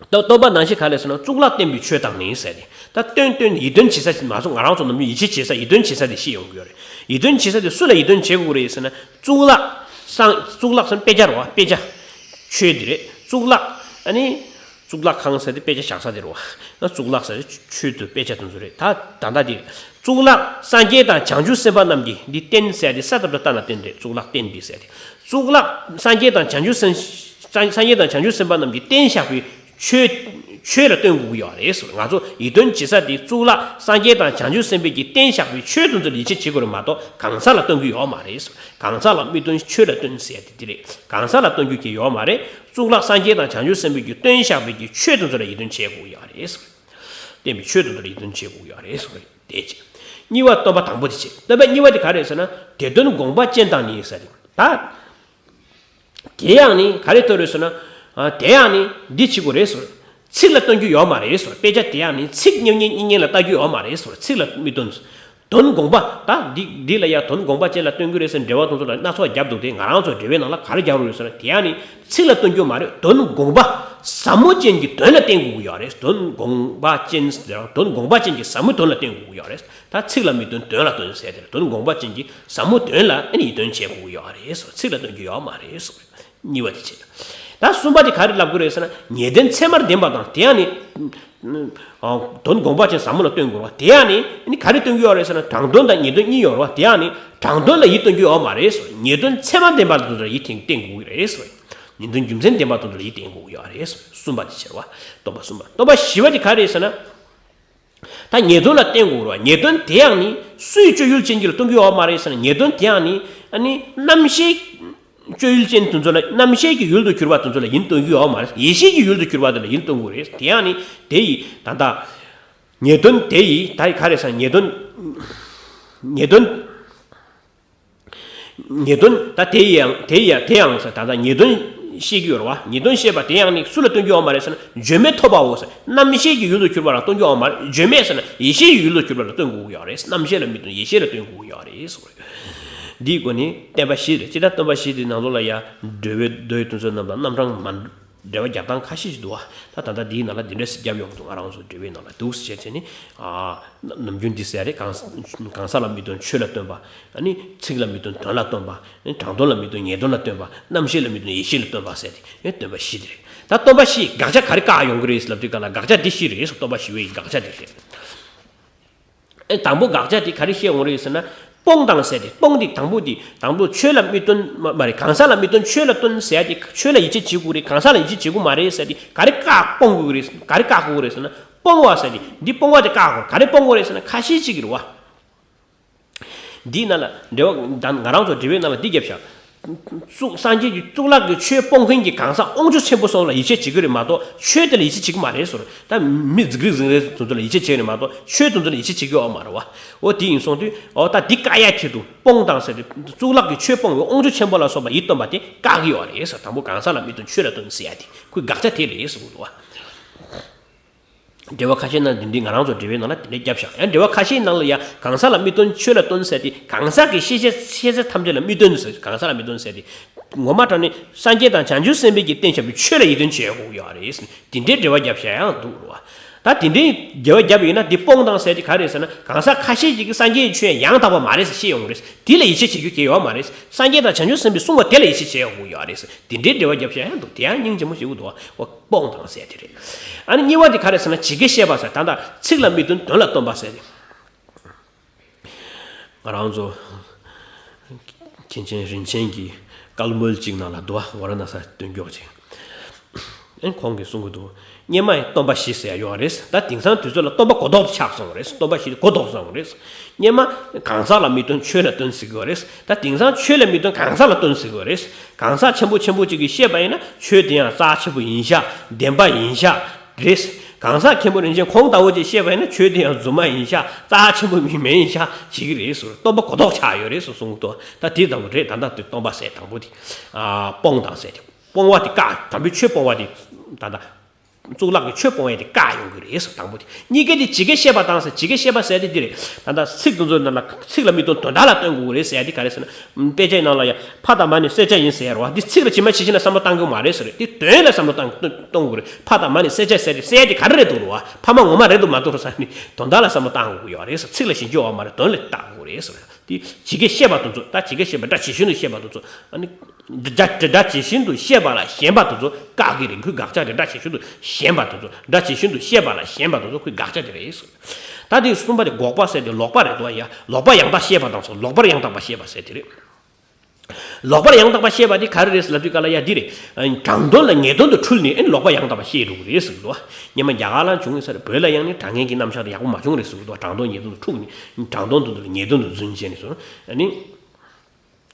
ད་སྟོན་པ་རྣམ་བཞི་ག་རེ་ཟེར་ན་གཙུག་ལག་བསྟན་པའི་ཆོས་དག་ནི་ཟེར་ཏེ། ད་སྟོན་སྟོན་ཡིད་རྟོན་བྱེད་ས་མ་སོང་། ང་རང་ཚོ་ནམ་རྒྱུན་ཡིད་ཆེས་བྱེད་ས་ཡིད་རྟོན་བྱེད་ས་དེ་ཤེས་ཡོང་གི་ཡོད་རེད། ཡིད་རྟོན་བྱེད་ས་དེ་སུ་ལ་ཡིད་རྟོན་བྱེད་དགོས་རེད་ཟེར་ན་གཙུག་ལག་སང་གཙུག་ལག་སང་དཔེ་ཆ་རེད་བ། དཔེ་ཆ་ཆོས་དེ་རེད། གཙུག་ལག་ཨ་ནི་གཙུག་ལག་ཁང་ཟེར་དེ་དཔེ་ཆ་བཞག་ས་དེ་རེད་བ། ན་གཙུག་ལག་ཟེར་ཆོས་དུ་དཔེ་ཆ་དེ་ཚོ་རེད། ད་ད་ལྟ་དེ་གཙུག་ལག་སངས་རྒྱས་དང་བྱང་ཆུབ་སེམས་དཔའ་རྣམས་ཀྱི་འདི་རྟེན་ཟེར་དེ་ས་ཏབ་ཏ་ལྟ་ན་རྟེན་རེད། གཙུག་ལག་རྟེན་འདི་ཟེར་དེ་གཙུག་ལག་སངས་རྒྱས་དང་བྱང་ཆུབ་སེམས་སངས་སངས་རྒྱས་དང་བྱང་ཆུབ་སེམས་དཔའ་རྣམས་ཀྱི་རྟེན་བཞག་པའི་ཆོས་ཆོས་ལ་བསྟོན་དགོས་ཀྱི་ཡོད་རེད་ཟེར། ང་ཚོ་ཡིད་རྟོན་བྱེད་ས་དེ་གཙུག་ལག་སངས་རྒྱས་དང་བྱང་ཆུབ་སེམས་དཔའི་གི་རྟེན་བཞག་པའི་ཆོས་དེ་ཚོ་ལ་ཡིད་ཆེས་བྱེད་དགོས་རེད་མ་གཏོགས་གང་ཟག་ལ་བསྟོན་གྱི་ཡོད་མ་རེད་ཟེར། གང་ཟག་ལ་མི་བསྟོན། ཆོས་ལ་བསྟོན་ཟེར་དེ་དེ་རེད། གང་ཟག་ལ་བསྟོན་རྒྱུ་གི་ཡོད་མ་རེད། གཙུག་ལག་སངས་རྒྱས་དང་བྱང་ཆུབ་སེམས་དཔའི་གི་བསྟོན་བཞག་པའི་གི་ཆོས་དེ་ཚོ་ལ་ཡིད་རྟོན་བྱེད་དགོས་ཀྱི་ཡོད་རེད་ཟེར། བསྟན་པའི་ཆོས་དེ་ཚོ་ལ་ཡིད་རྟོན་བྱེད་དགོས་ཀྱི་ཡོད་རེད་ཟེར། དེ་བྱས། གཉིས་པ་སྟོན་པ་དང་པོ་དེ་བྱས། སྟོན་པ་གཉིས་པ་དེ་ག་རེད་ཟེར་ན་དེ་དོན་དགོངས་པ་ཅན་དག་ནི་ཟེར་དེ། ད། དེ་ཡང་ནི་ག་རེ་སྟོན་རེད་ཟེར་ན། ཨ། དེ་ཡང་ནི་འདི་བྱེད་དགོས་རེད་ཟེར། ཚིག་ལ་སྟོན་རྒྱུ་ཡོད་མ་རེད་ཟེར། དཔེ་ཆ་དེ་ཡང་ནི་ཚིག་ཉན་ཉན་ཉན་ཉན་ལ་ལྟ་རྒྱུ་ཡོད་མ་རེད་ཟེར། ཚིག་ལ་མི་སྟོན། དོན་དགོངས་པ་ད་འདི་འདི་ལ་ཡང་དོན་དགོངས་པ་ཅན་ལ་སྟོན་རྒྱུ་རེད་ཟེར་འགྲེལ་པ་དེ་ཚོ་ལ་སྣ་ཚོགས་བརྒྱབ་འདུག་དེ་ང་རང་ཚོ་འགྲེལ་པའི་ནང་ལ་ག་རེ་བརྒྱབ་རེད་ཟེར་ན། དེ་ཡང་ནི་ཚིག་ལ་སྟོན་རྒྱུ་མ་རེད། དོན་དགོངས་པ་ཟབ་མོ་ཅན་གྱི་དོན་ལ་བསྟན་དགོས་ཀྱི་ཡོད་རེད། དོན་དགོངས་པ་ཅན་ཟེར་དོན་དགོངས་པ་ཅན་གྱི་ཟབ་མོའི་དོན་ལ་བསྟན་དགོས་ཀྱི་ཡོད་རེད། ད་ཚིག་ལ་མི་སྟོན། དོན་ལ་སྟོན་ཟེར་དེ་རེད། དོན་དགོངས་པ་ཅན་གྱི་ཟབ་མོ་དོན་ལ་ཨ་ནི་ཡིད་རྟོན་བྱེད་དགོས་ཀྱི་ཡོད་རེད་ཟེར། ཚིག་ལ་སྟོན་རྒྱུ་ཡོད་མ་རེད་ཟེར། གཉིས་པ་དེ་བྱས། ད་གསུམ་པ་དེ་ག་རེ་ལབ་དགོས་རེད་ཟེར་ན་ཉེས་དོན་ཚད་མར་ལྡན་པ་དང་དེ་ཡང་ནི། ཨ། དོན་དགོངས་པ་ཅན་ཟབ་མོ་ལ་སྟོན་དགོས་རེད་བ། དེ་ཡང་ནི་ནི་ག་རེ་སྟོན་གྱི་ཡོད་རེད་ཟེར་ན་དྲང་དོན་དང་ཉེས་དོན་གཉིས་ཡོད་རེད་བ། དེ་ཡང་ནི་དྲང་དོན་ལ་ཡིད་རྟོན་རྒྱུ་ཡོད་མ་རེད་ཟེར། ཉེས་དོན་ཚད་མར་ལྡན་པ་དེ་ཚོ་ལ་ཡིད་བརྟན་བརྟན་དགོས་ཀྱི་རེད་ཟེར། ཉེས་དོན་རྒྱུ་མཚན་ལྡན་པ་དེ་ཚོ་ལ་ཡིད་བརྟན་དགོས་ཀྱི་ཡོད་རེད་ཟེར། གསུམ་པ་དེ་བྱས་རེད་བ། སྟོན་པ་གསུམ་པ། སྟོན་པ་བཞི་པ་དེ་ག་རེ་རེད་ཟེར་ན། ད་ཉེས་དོན་ལ་བརྟེན་དགོས་རེད་བ། ཉེས་དོན་དེ་ཡང་ནི་སུའི་སྤྱོད་ཡུལ་ཅན་གྱིས་ལ་སྟོན་གྱི་ཡོད་མ་རེད་ཟེར་ན། ཉེས་དོན་དེ་ཡང་ནི་ཨ་ནི་རྣམ་ཤེས་སྤྱོད་ཡུལ་ཅན་དེ་ཚོ་ལ། རྣམ་ཤེས་ཀྱི་ཡུལ་དུ་གྱུར་པ་དེ་ཚོ་ལ་ཡིད་རྟོན་གྱི་ཡོད་མ་རེད། ཡེ་ཤེས་ཀྱི་ཡུལ་དུ་གྱུར་པ་དེ་ལ་ཡིད་རྟོན་དགོས་རེད། དེ་ཡང་ནི་དེ་ཡི་ད་ལྟ་ཉེས་དོན་དེ་ཡི་ད་ག་རེ་ཟེར་ན། ཉེས་དོན་ཉེས་དོན་ཉེས་དོན་ད་དེ་ཡང་དེ་ཡང་དེ་ཡང་ཟེར། ད་ལྟ་ཉེས་དོན་བཤད་ཀྱི་ཡོད་རེད་བ། ཉེས་དོན་བཤད་པ་དེ་ཡང་ནི་སུ་ལ་སྟོན་གྱི་ཡོད་མ་རེད་ཟེར་ན། བརྗོད་མེད་ཐོབ་པའོ་ཟེར། རྣམ་ཤེས་ཀྱི་ཡུལ་དུ་གྱུར་པ་ལ་སྟོན་གྱི་ཡོད་མ་རེད། བརྗོད་མེད་ཟེར་ན་ཡེ་ཤེས་ཀྱི་ཡུལ་དུ་གྱུར་པ་ལ་སྟོན་དགོས་ཀྱི་ཡོད་རེད། རྣམ་ཤེས་ལ་མི་སྟོན། ཡེ་ཤེས་ལ་སྟོན་དགོས་ཀྱི་ཡོད་རེད་ཟེར། འདིའི་སྒོ་ནས་བསྟན་པ་བཞི་རེད། ཅི་ལྟར་སྟོན་པ་བཞི་དེ་ནང་ལོགས་ལ་ཡང་འགྲེལ་པའི་མདོའི་དོན་ཚོད་རྣམས་དང་རྣམ་གྲངས་མ་འགྲེལ་པ་རྒྱབ་སྟངས་ཁ་ཤས་ཤིག་འདུག་བ། ད་ད་ལྟ་འདིའི་ནང་ལ་འདི་འདྲ་ཞིག་རྒྱབ་ཡོང་གི་འདུག་ང་རང་ཚོ་འགྲེལ་པའི་ནང་ལ་འདུག་ཟེར་བྱས་བྱས་ནས། ཨ། ནམ་རྒྱུན་འདི་ཟེར་རེད། གང་གང་ཟག་ལ་མི་སྟོན། ཆོས་ལ་སྟོན་པ། ཨ་ནི་ཚིག་ལ་མི་སྟོན། དོན་ལ་སྟོན་པ། ཨ་ནི་དྲང་དོན་ལ་མི་སྟོན། ཉེས་དོན་ལ་སྟོན་པ། རྣམ་ཤེས་ལ་མི་སྟོན། ཡེ་ཤེས་ལ་སྟོན་པ་ཟེར་ཏེ། ཨེ། སྟོན་པ་བཞི་དེ་རེད། ད་སྟོན་པ་བཞི་དགག་བྱ་ག་རེ་བཀག་ཡོང་གི་རེད་ལབ་དུས་ག་ལ་དགག་བྱ་འདི་བཞི་རེད། སྟོན་པ་བཞི་པོའི་དགག་བྱ་འདི་རེད། ཨེ། དང་པོ་དགག་བྱ་དེ་ག་རེ་བཤད་འོང་རེད་ཟེར་ན། སྤོང་དང་ཟེར་ཏེ། སྤོང་དེ་དང་པོ་དེ་དང་པོ་ཆོས་ལ་མི་སྟོན་མ་མ་རེད། གང་ཟག་ལ་མི་སྟོན། ཆོས་ལ་སྟོན་ཟེར་ཏེ། ཆོས་ལ་ཡིད་ཆེས་བྱེད་དགོས་རེད། གང་ཟག་ལ་ཡིད་ཆེས་བྱེད་དགོས་མ་རེད་ཟེར་ཏེ། ག་རེ་བཀག་སྤོང་དགོས་རེད། ག་རེ་བཀག་དགོས་རེད་ཟེར་ན། སྤོང་བ་ཟེར་ཏེ། འདི་སྤོང་བ་དེ་བཀག་དགོས། ག་རེ་སྤོང་དགོས་རེད་ཟེར་ན་ཁ་ཤས་ཅིག་རེད་བ། འདིའི་ནང་ལ་འགྲེལ་པ་ད་ང་རང་ཚོ་འགྲེལ་པའི་ནང་ལ་འདི་བརྒྱབ་ཤག་གཙུག་སངས་རྒྱས་ཀྱི་གཙུག་ལག་གི་ཆོས་སྤོང་མཁན་གྱི་གང་ཟག་དབང་ཕྱུག་ཆེན་པོ་སོགས་ལ་ཡིད་ཆེས་བྱེད་ཀྱི་རེད་མ་གཏོགས། ཆོས་དེ་ལ་ཡིད་ཆེས་བྱེད་ཀྱི་མ་རེད་ཟེར། ད་མི་རྫིག་རིག་འཛིང་རེས་དེ་ཚོ་ལ་ཡིད་ཆེས་བྱེད་ཀྱི་རེད་མ་གཏོགས། ཆོས་དེ་ཚོ་ལ་ཡིད་ཆེས་བྱེད་ཀྱི་ཡོད་མ་རེད་བ། འོ་དེ་ཡིན་སོང་དུས། འོ་ད་འདི་བཀག་ཡ་ཆེད་དུ་སྤོང་དང་ཟེར་ཏེ། གཙུག་ལག་གི་ཆོས་སྤོང་བའི་དབང་ཕྱུག་ཆེན་པོ་ལ་སོགས་པ་ཡིད་རྟོན་པ་དེ་བཀག་གི་ཡོད་རེད་ཟེར། དང་པོ་གང་ཟག་ལ་མི་སྟོན། ཆོས་ལ་སྟོན་ཟེར་ཡ་དེ་ཁོའི་དགག་བྱ་དེ་རེད་ཟེར་གྱི་འདུག་བ། འགྲེལ་པ་ཁ་ཤས་ནང་འདི་འདི་ང་རང་ཚོ་འགྲེལ་པའི་ནང་ལ་དེ་འདྲ་བརྒྱབ་ཤག་ཡང་འགྲེལ་པ་ཁ་ཤས་ནང་ལ་ཡང་གང་ཟག་ལ་མི་སྟོན། ཆོས་ལ་སྟོན་ཟེར་ཏེ། གང་ཟག་གི་ཤེས་བྱའི་ཤེས་བྱ་ཐམས་ཅད་ལ་མི་སྟོན་ཟེར། གང་ཟག་ལ་མི་སྟོན་ཟེར་ཏེ། ངོ་མ་དྲང་ནས་སངས་རྒྱས་དང་བྱང་ཆུབ་སེམས་དཔའི་གི་རྟེན་བཞག་པའི་ཆོས་ལ་ཡིད་རྟོན་བྱེད་དགོས་ཡོད་རེད། དེ་འདྲའི་འགྲེལ་པ་བརྒྱབ་ཤག་ཡང་འདུག་རེད་བ། ད་དེ་འདྲའི་འགལ་བ་བརྒྱབ་པ་ཡིན་ན་དེ་སྤོང་དང་ཟེར་དེ་ག་རེད་ཟེར་ན། གང་ཟག་ཁ་ཤས་ཅིག་གིས་སངས་རྒྱས་ཀྱི་ཆོས་ཡང་དག་པ་མ་རེད་ཟེར་བཤད་ཡོང་གི་རེད། དེ་ལ་ཡིད་ཆེས་བྱེད་རྒྱུ་གལ་ཡོད་མ་རེད། སངས་རྒྱས་དང་བྱང་ཆུབ་སེམས་དཔས་གསུངས་པ་དེ་ལ་ཡིད་ཆེས་བྱེད་དགོས་ཡོད་རེད་ཟེར། དེ་འདྲའི་འགྲེལ་བ་བརྒྱབ་བཞག་ཡང་འདུག་དེ་ཡང་སྙིང་རྗེ་མོ་ཞིག་འདུག་འོ་སྤོང་དང་ཟེར་དེ་རེད། ཨ་ནི་གཉིས་པ་དེ་ག་རེད་ཟེར་ན། ཇི་སྐད་བཤད་པ་ཟེར། ད་ལྟ་ཚིག་ལ་མི་རྟོན་དོན་ལ་རྟོན་པ་ཟེར་དེ། ང་རང་ཚོ་མཁན་ཆེན་རིན་ཆེན་གྱི་བཀའ་མོལ་གཅིག་ནང་ལ་འདུག་བ། ཝཱ་ར་ཎ་ས་དོན་མགྱོགས་ཅིག་ཨེ་ཁོང་གིས་གསུང་གི་འདུག་སྙེ་མ་ཡི་སྟོན་པ་བཞི་ཟེར་ཡོད་རེད། ད་དེང་སང་དུས་ཚོད་ལ་སྟོན་པ་གོ་ལྡོག་ཏུ་ཆགས་སོང་བ་རེད། སྟོན་པ་བཞི་གོ་ལྡོག་སོང་བ་རེད། སྙེ་མ་གང་ཟག་ལ་མི་སྟོན་ཆོས་ལ་སྟོན་ཟེར་གི་ཡོད་རེད། ད་དེང་སང་ཆོས་ལ་མི་སྟོན་གང་ཟག་ལ་སྟོན་ཟེར་གི་ཡོད་རེད། གང་ཟག་ཆེན་པོ་ཆེན་པོ་གཅིག་གིས་བཤད་པ་ཡིན་ན་ཆོས་དེ་ཡང་རྩ་ཆེན་པོ་ཡིན་ཤག་བདེན་པ་ཡིན་ཤག་རེད། གང་ཟག་མཁན་པོ་རིན་ཆེན་ཁོང་ལྟ་བུ་ཅིག་བཤད་པ་ཡིན་ན་ཆོས་དེ་ཡང་རྫུན་མ་ཡིན་ཤག་རྩ་ཆེན་པོ་མིན་མེད་ཡིན་ཤག་བྱེད་ཀྱི་རེད་ཟེར། སྟོན་པ་གོ་ལྡོག་ཆགས་ཡོད་རེད་ཟེར་གསུངས་འདུག་ད་དེ་ལྟ་བུ་རེད། ད་ལྟ་དེ་སྟོན་པ་ཟེར་དང་པོ་དེ་ཨ་སྤོང་དང་ཟེར་དེ། སྤོང་བ་དེ་བཀག་དམ་པའི་ཆོས་སྤོང་བ་དེ་ད་ལྟ་གཙུག་ལག་གི་ཆོས་སྤོང་བ་དེ་བཀག་ཡོང་གི་རེད་ཟེར། དང་པོ་དེ། གཉིས་ཀ་དེ་ཇི་སྐད་བཤད་པ་དང་ཟེར། ཇི་སྐད་བཤད་པ་ཟེར་དེ་འདི་རེད། ད་ལྟ་ཚིག་དེ་ཚོའི་ནང་ལ་ཚིག་ལ་མི་རྟོན་དོན་དག་ལ་རྟོན་དགོས་ཀྱི་རེད་ཟེར་དེ་ག་རེད་ཟེར་ན། དཔེ་ཆའི་ནང་ལ་ཡང་ཕ་དང་མ་ནི་གསད་བྱ་ཡིན་ཟེར་བ། འདི་ཚིག་ལ་ཇི་མ་ཇི་བཞིན་ལ་བསམ་བློ་བཏང་དགོས་མ་རེད་ཟེར། འདི་དོན་ལ་བསམ་བློ་བཏང་གཏོང་དགོས་རེད། ཕ་དང་མ་ནི་གསད་བྱ་ཟེར་དེ་གསད་དེ་ག་རེ་རེད་འདུག་རེད་བ། ཕ་མ་ངོ་མ་རེད་འདུག་མ་གཏོགས་ས་ནི་དོན་དག་ལ་བསམ་བློ་བཏང་དགོས་ཀྱི་ཡོད་རེད་ཟེར། ཚིག་ལ་ཞེན་སྐྱོ་བ་མ་རེད། དོན་ལ་བལྟ་དགོས་རེད་ཟེར། དེ་ཇི་སྐད་བཤད་པ་དེ་ཚོ། ད་ཇི་སྐད་བཤད་པ་སྒྲ་ཇི་བཞིན་དུ་བཤད་པ་དེ་ཚོ། ཨ་ནི་སྒྲ་སྒྲ་ཇི་བཞིན་དུ་བཤད་པ་ལ་ཞེན་པ་དེ་ཚོ་བཀག་གི་རེད། ཁོའི་དགག་བྱ་དེ་སྒྲ་ཇི་བཞིན་དུ་ཞེན་པ་དེ་ཚོ། སྒྲ་ཇི་བཞིན་དུ་བཤད་པ་ལ་ཞེན་པ་དེ་ཚོ་ཁོའི་དགག་བྱ་དེ་རེད་ཟེར། ད་དེ་གསུམ་པ་དེ་འགོག་པ་ཟེར་དེ་ལོག་པ་རེད་དོ། ཡ་ལོག་པ་ཡང་དག་བཤད་པ་དང་སོགས། ལོག་པར་ཡང་དག་པ་བཤད་པ་ཟེར་དེ་རེད། ལོག་པར་ཡང་དག་པ་བཤད་པ་དེ་ག་རེ་རེད་ལབ་དུས་ག་ལ་ཡ་འདི་རེད། དྲང་དོན་ལ་ངེས་དོན་དུ་འཁྲུལ་ནས་ཨེ་ལོག་པ་ཡང་དག་པ་བཤད་འགྲོ་གི་རེད་ཟེར་གི་འདུག་སྔོན་མ་རྒྱ་གར་ལ་བྱུང་ཡོད་ས་རེད། བོད་ལ་ཡང་ནི་དྲང་ངེས་ཀྱི་རྣམ་གཞག་དེ་ཡག་པོ་མ་བྱུང་རེད་ཟེར་གི་འདུག་དྲང་དོན་ངེས་དོན་དུ་འཁྲུལ་ནས་དྲང་དོན་དུ་ངེས་དོན་དུ་རྫུན་བྱས་ནས་སོ། ཨ་ནི་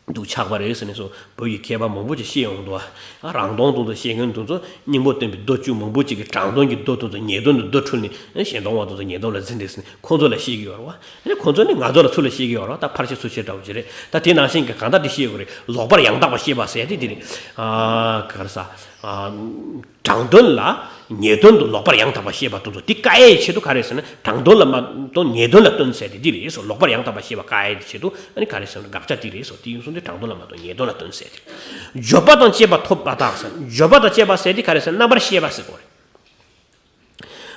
འདུག་ཆགས་པ་རེད་ཟེར་ནས་སོ། བོད་ཀྱི་མཁས་པ་མང་པོ་ཅིག་བཤད་ཡོང་འདུག་ཨ་རང་སྟོང་དུ་བཤད་མཁན་དེ་ཚོ་སྙིང་པོ་བསྟན་པའི་མདོ་བཅུ་མང་པོ་ཅིག་གི་དྲང་དོན་གྱི་མདོ་དེ་ཚོ་ངེས་དོན་དུ་མདོ་འཁྲུལ་ནས་ཨ་གཞན་སྟོང་པ་དེ་ཚོ་ངེས་དོན་ལ་འཛིན་བསྡད་ཟེར་ནས་ཁོང་ཚོ་ལ་བཤད་ཀྱི་ཡོད་རེད་བ། ཨ་ནི་ཁོང་ཚོ་ནི་ང་ཚོ་ལ་ཚུར་ལ་བཤད་ཀྱི་ཡོད་རེད་བ། ད་ཕར་ཕྱིན་ཚུར་ཕྱིན་འདྲ་བོ་ཅིག་རེད། ད་དེ་ནང་བཞིན་གྱི་གང་ལྟར་དེ་བཤད་དགོས་རེད། ལོག་པར་ཡང་དག་པ་བཤད་པ་ཟེར་དེ་དེ་རེད། ཨ་ག་རེ་ཟ། ཨ་དྲང་དོན་ལ་ངེས་དོན་དུ་ལོག་པར་ཡང་དག་པ་བཤད་པ་དེ་ཚོ་དེ་བཀག་ཡའི་ཆེད་དུ་ག་རེ་ཟེར་ན། དྲང་དོན་ལ་མ་སྟོན་ངེས་དོན་ལ་སྟོན་ཟེར་དེ་འདི་རེད་ཟེར། ལོག་པར་ཡང་དག་པ་བཤད་པ་བཀག་ཡའི་ཆེད་དུ་ཨ་ནི་ག་རེ་ཟེར་ན་དགག་བྱ་འདི་རེད་ཟེར། དེ་ཡིན་སོང་དེ་དྲང་དོན་ལ་མ་སྟོན་ངེས་དོན་ལ་སྟོན་ཟེར་དེ། བརྗོད་པ་དང་བཅས་པ་ཐོབ་པ་དག་ཟེར། བརྗོད་པ་དང་བཅས་པ་ཟེར་དེ་ག་རེ་ཟེར་ན། རྣམ་པར་ཤེས་པ་ཟེར་དགོས་རེད།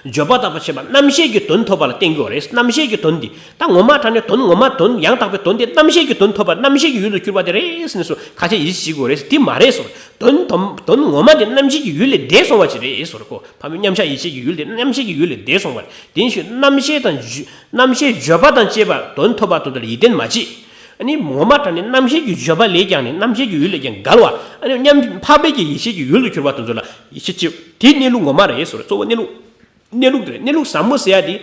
བརྗོད་པ་དང་བཅས་པ་རྣམ་ཤེས་ཀྱི་དོན་ཐོབ་པ་ལ་བརྟེན་དགོས་རེད། རྣམ་ཤེས་ཀྱི་དོན་འདི་ད་ངོ་མ་དྲང་གནས་དོན་ངོ་མ་དོན་ཡང་དག་པའི་དོན་དེ་རྣམ་ཤེས་ཀྱི་དོན་ཐོབ་པ་རྣམ་ཤེས་ཀྱི་ཡུལ་དུ་གྱུར་པ་དེ་རེད་ཟེར་ནས་སོ། ཁ་ཆེ་ཡིད་ཆེས་དགོས་རེད་ཟེར། དེ་མ་རེད་སོ། དོན་དོན་དོན་ངོ་མ་དེ་རྣམ་ཤེས་ཀྱི་ཡུལ་ལས་འདས་སོང་བ་ཞིག་རེད་ཟེར་གོ། ཕ་མའི་མཉམ་གཞག་ཡིད་ཆེས་ཀྱི་ཡུལ་དེ་རྣམ་ཤེས་ཀྱི་ཡུལ་ལས་འདས་སོང་བ་རེད། དེ་བཞིན་རྣམ་ཤེས་དང་བརྗོད་རྣམ་ཤེས་བརྗོད་པ་དང་བཅས་པ་དོན་ཐོབ་པ་དེ་ཚོ་ལ་ཡིད་བརྟན་མ་བྱེད། ཨ་ནི་ངོ་མ་དྲང་གནས་རྣམ་ཤེས་ཀྱི་བརྗོད་པ་ལས་ཀྱང་ནི་རྣམ་ཤེས་ཀྱི་ཡུལ་ལས་ཀྱང་འགལ་བ། ཨ་ནི་མཉམ་འཕགས་པའི་གི་ཡེ་ཤེས་ཀྱི་ཡུལ་དུ་གྱུར་པ་དེ་ཚོ་ལ་ཡིད་ཆེས་བྱེད། དེའི་གནས་ལུགས་ངོ་མ་རེད་ཟེར། གཙོ་བོ་གནས་ལུགས། གནས་ལུགས་དེ་རེད། གནས་ལུགས་ཟབ་མོ་ཟེར་ཡ་དེ།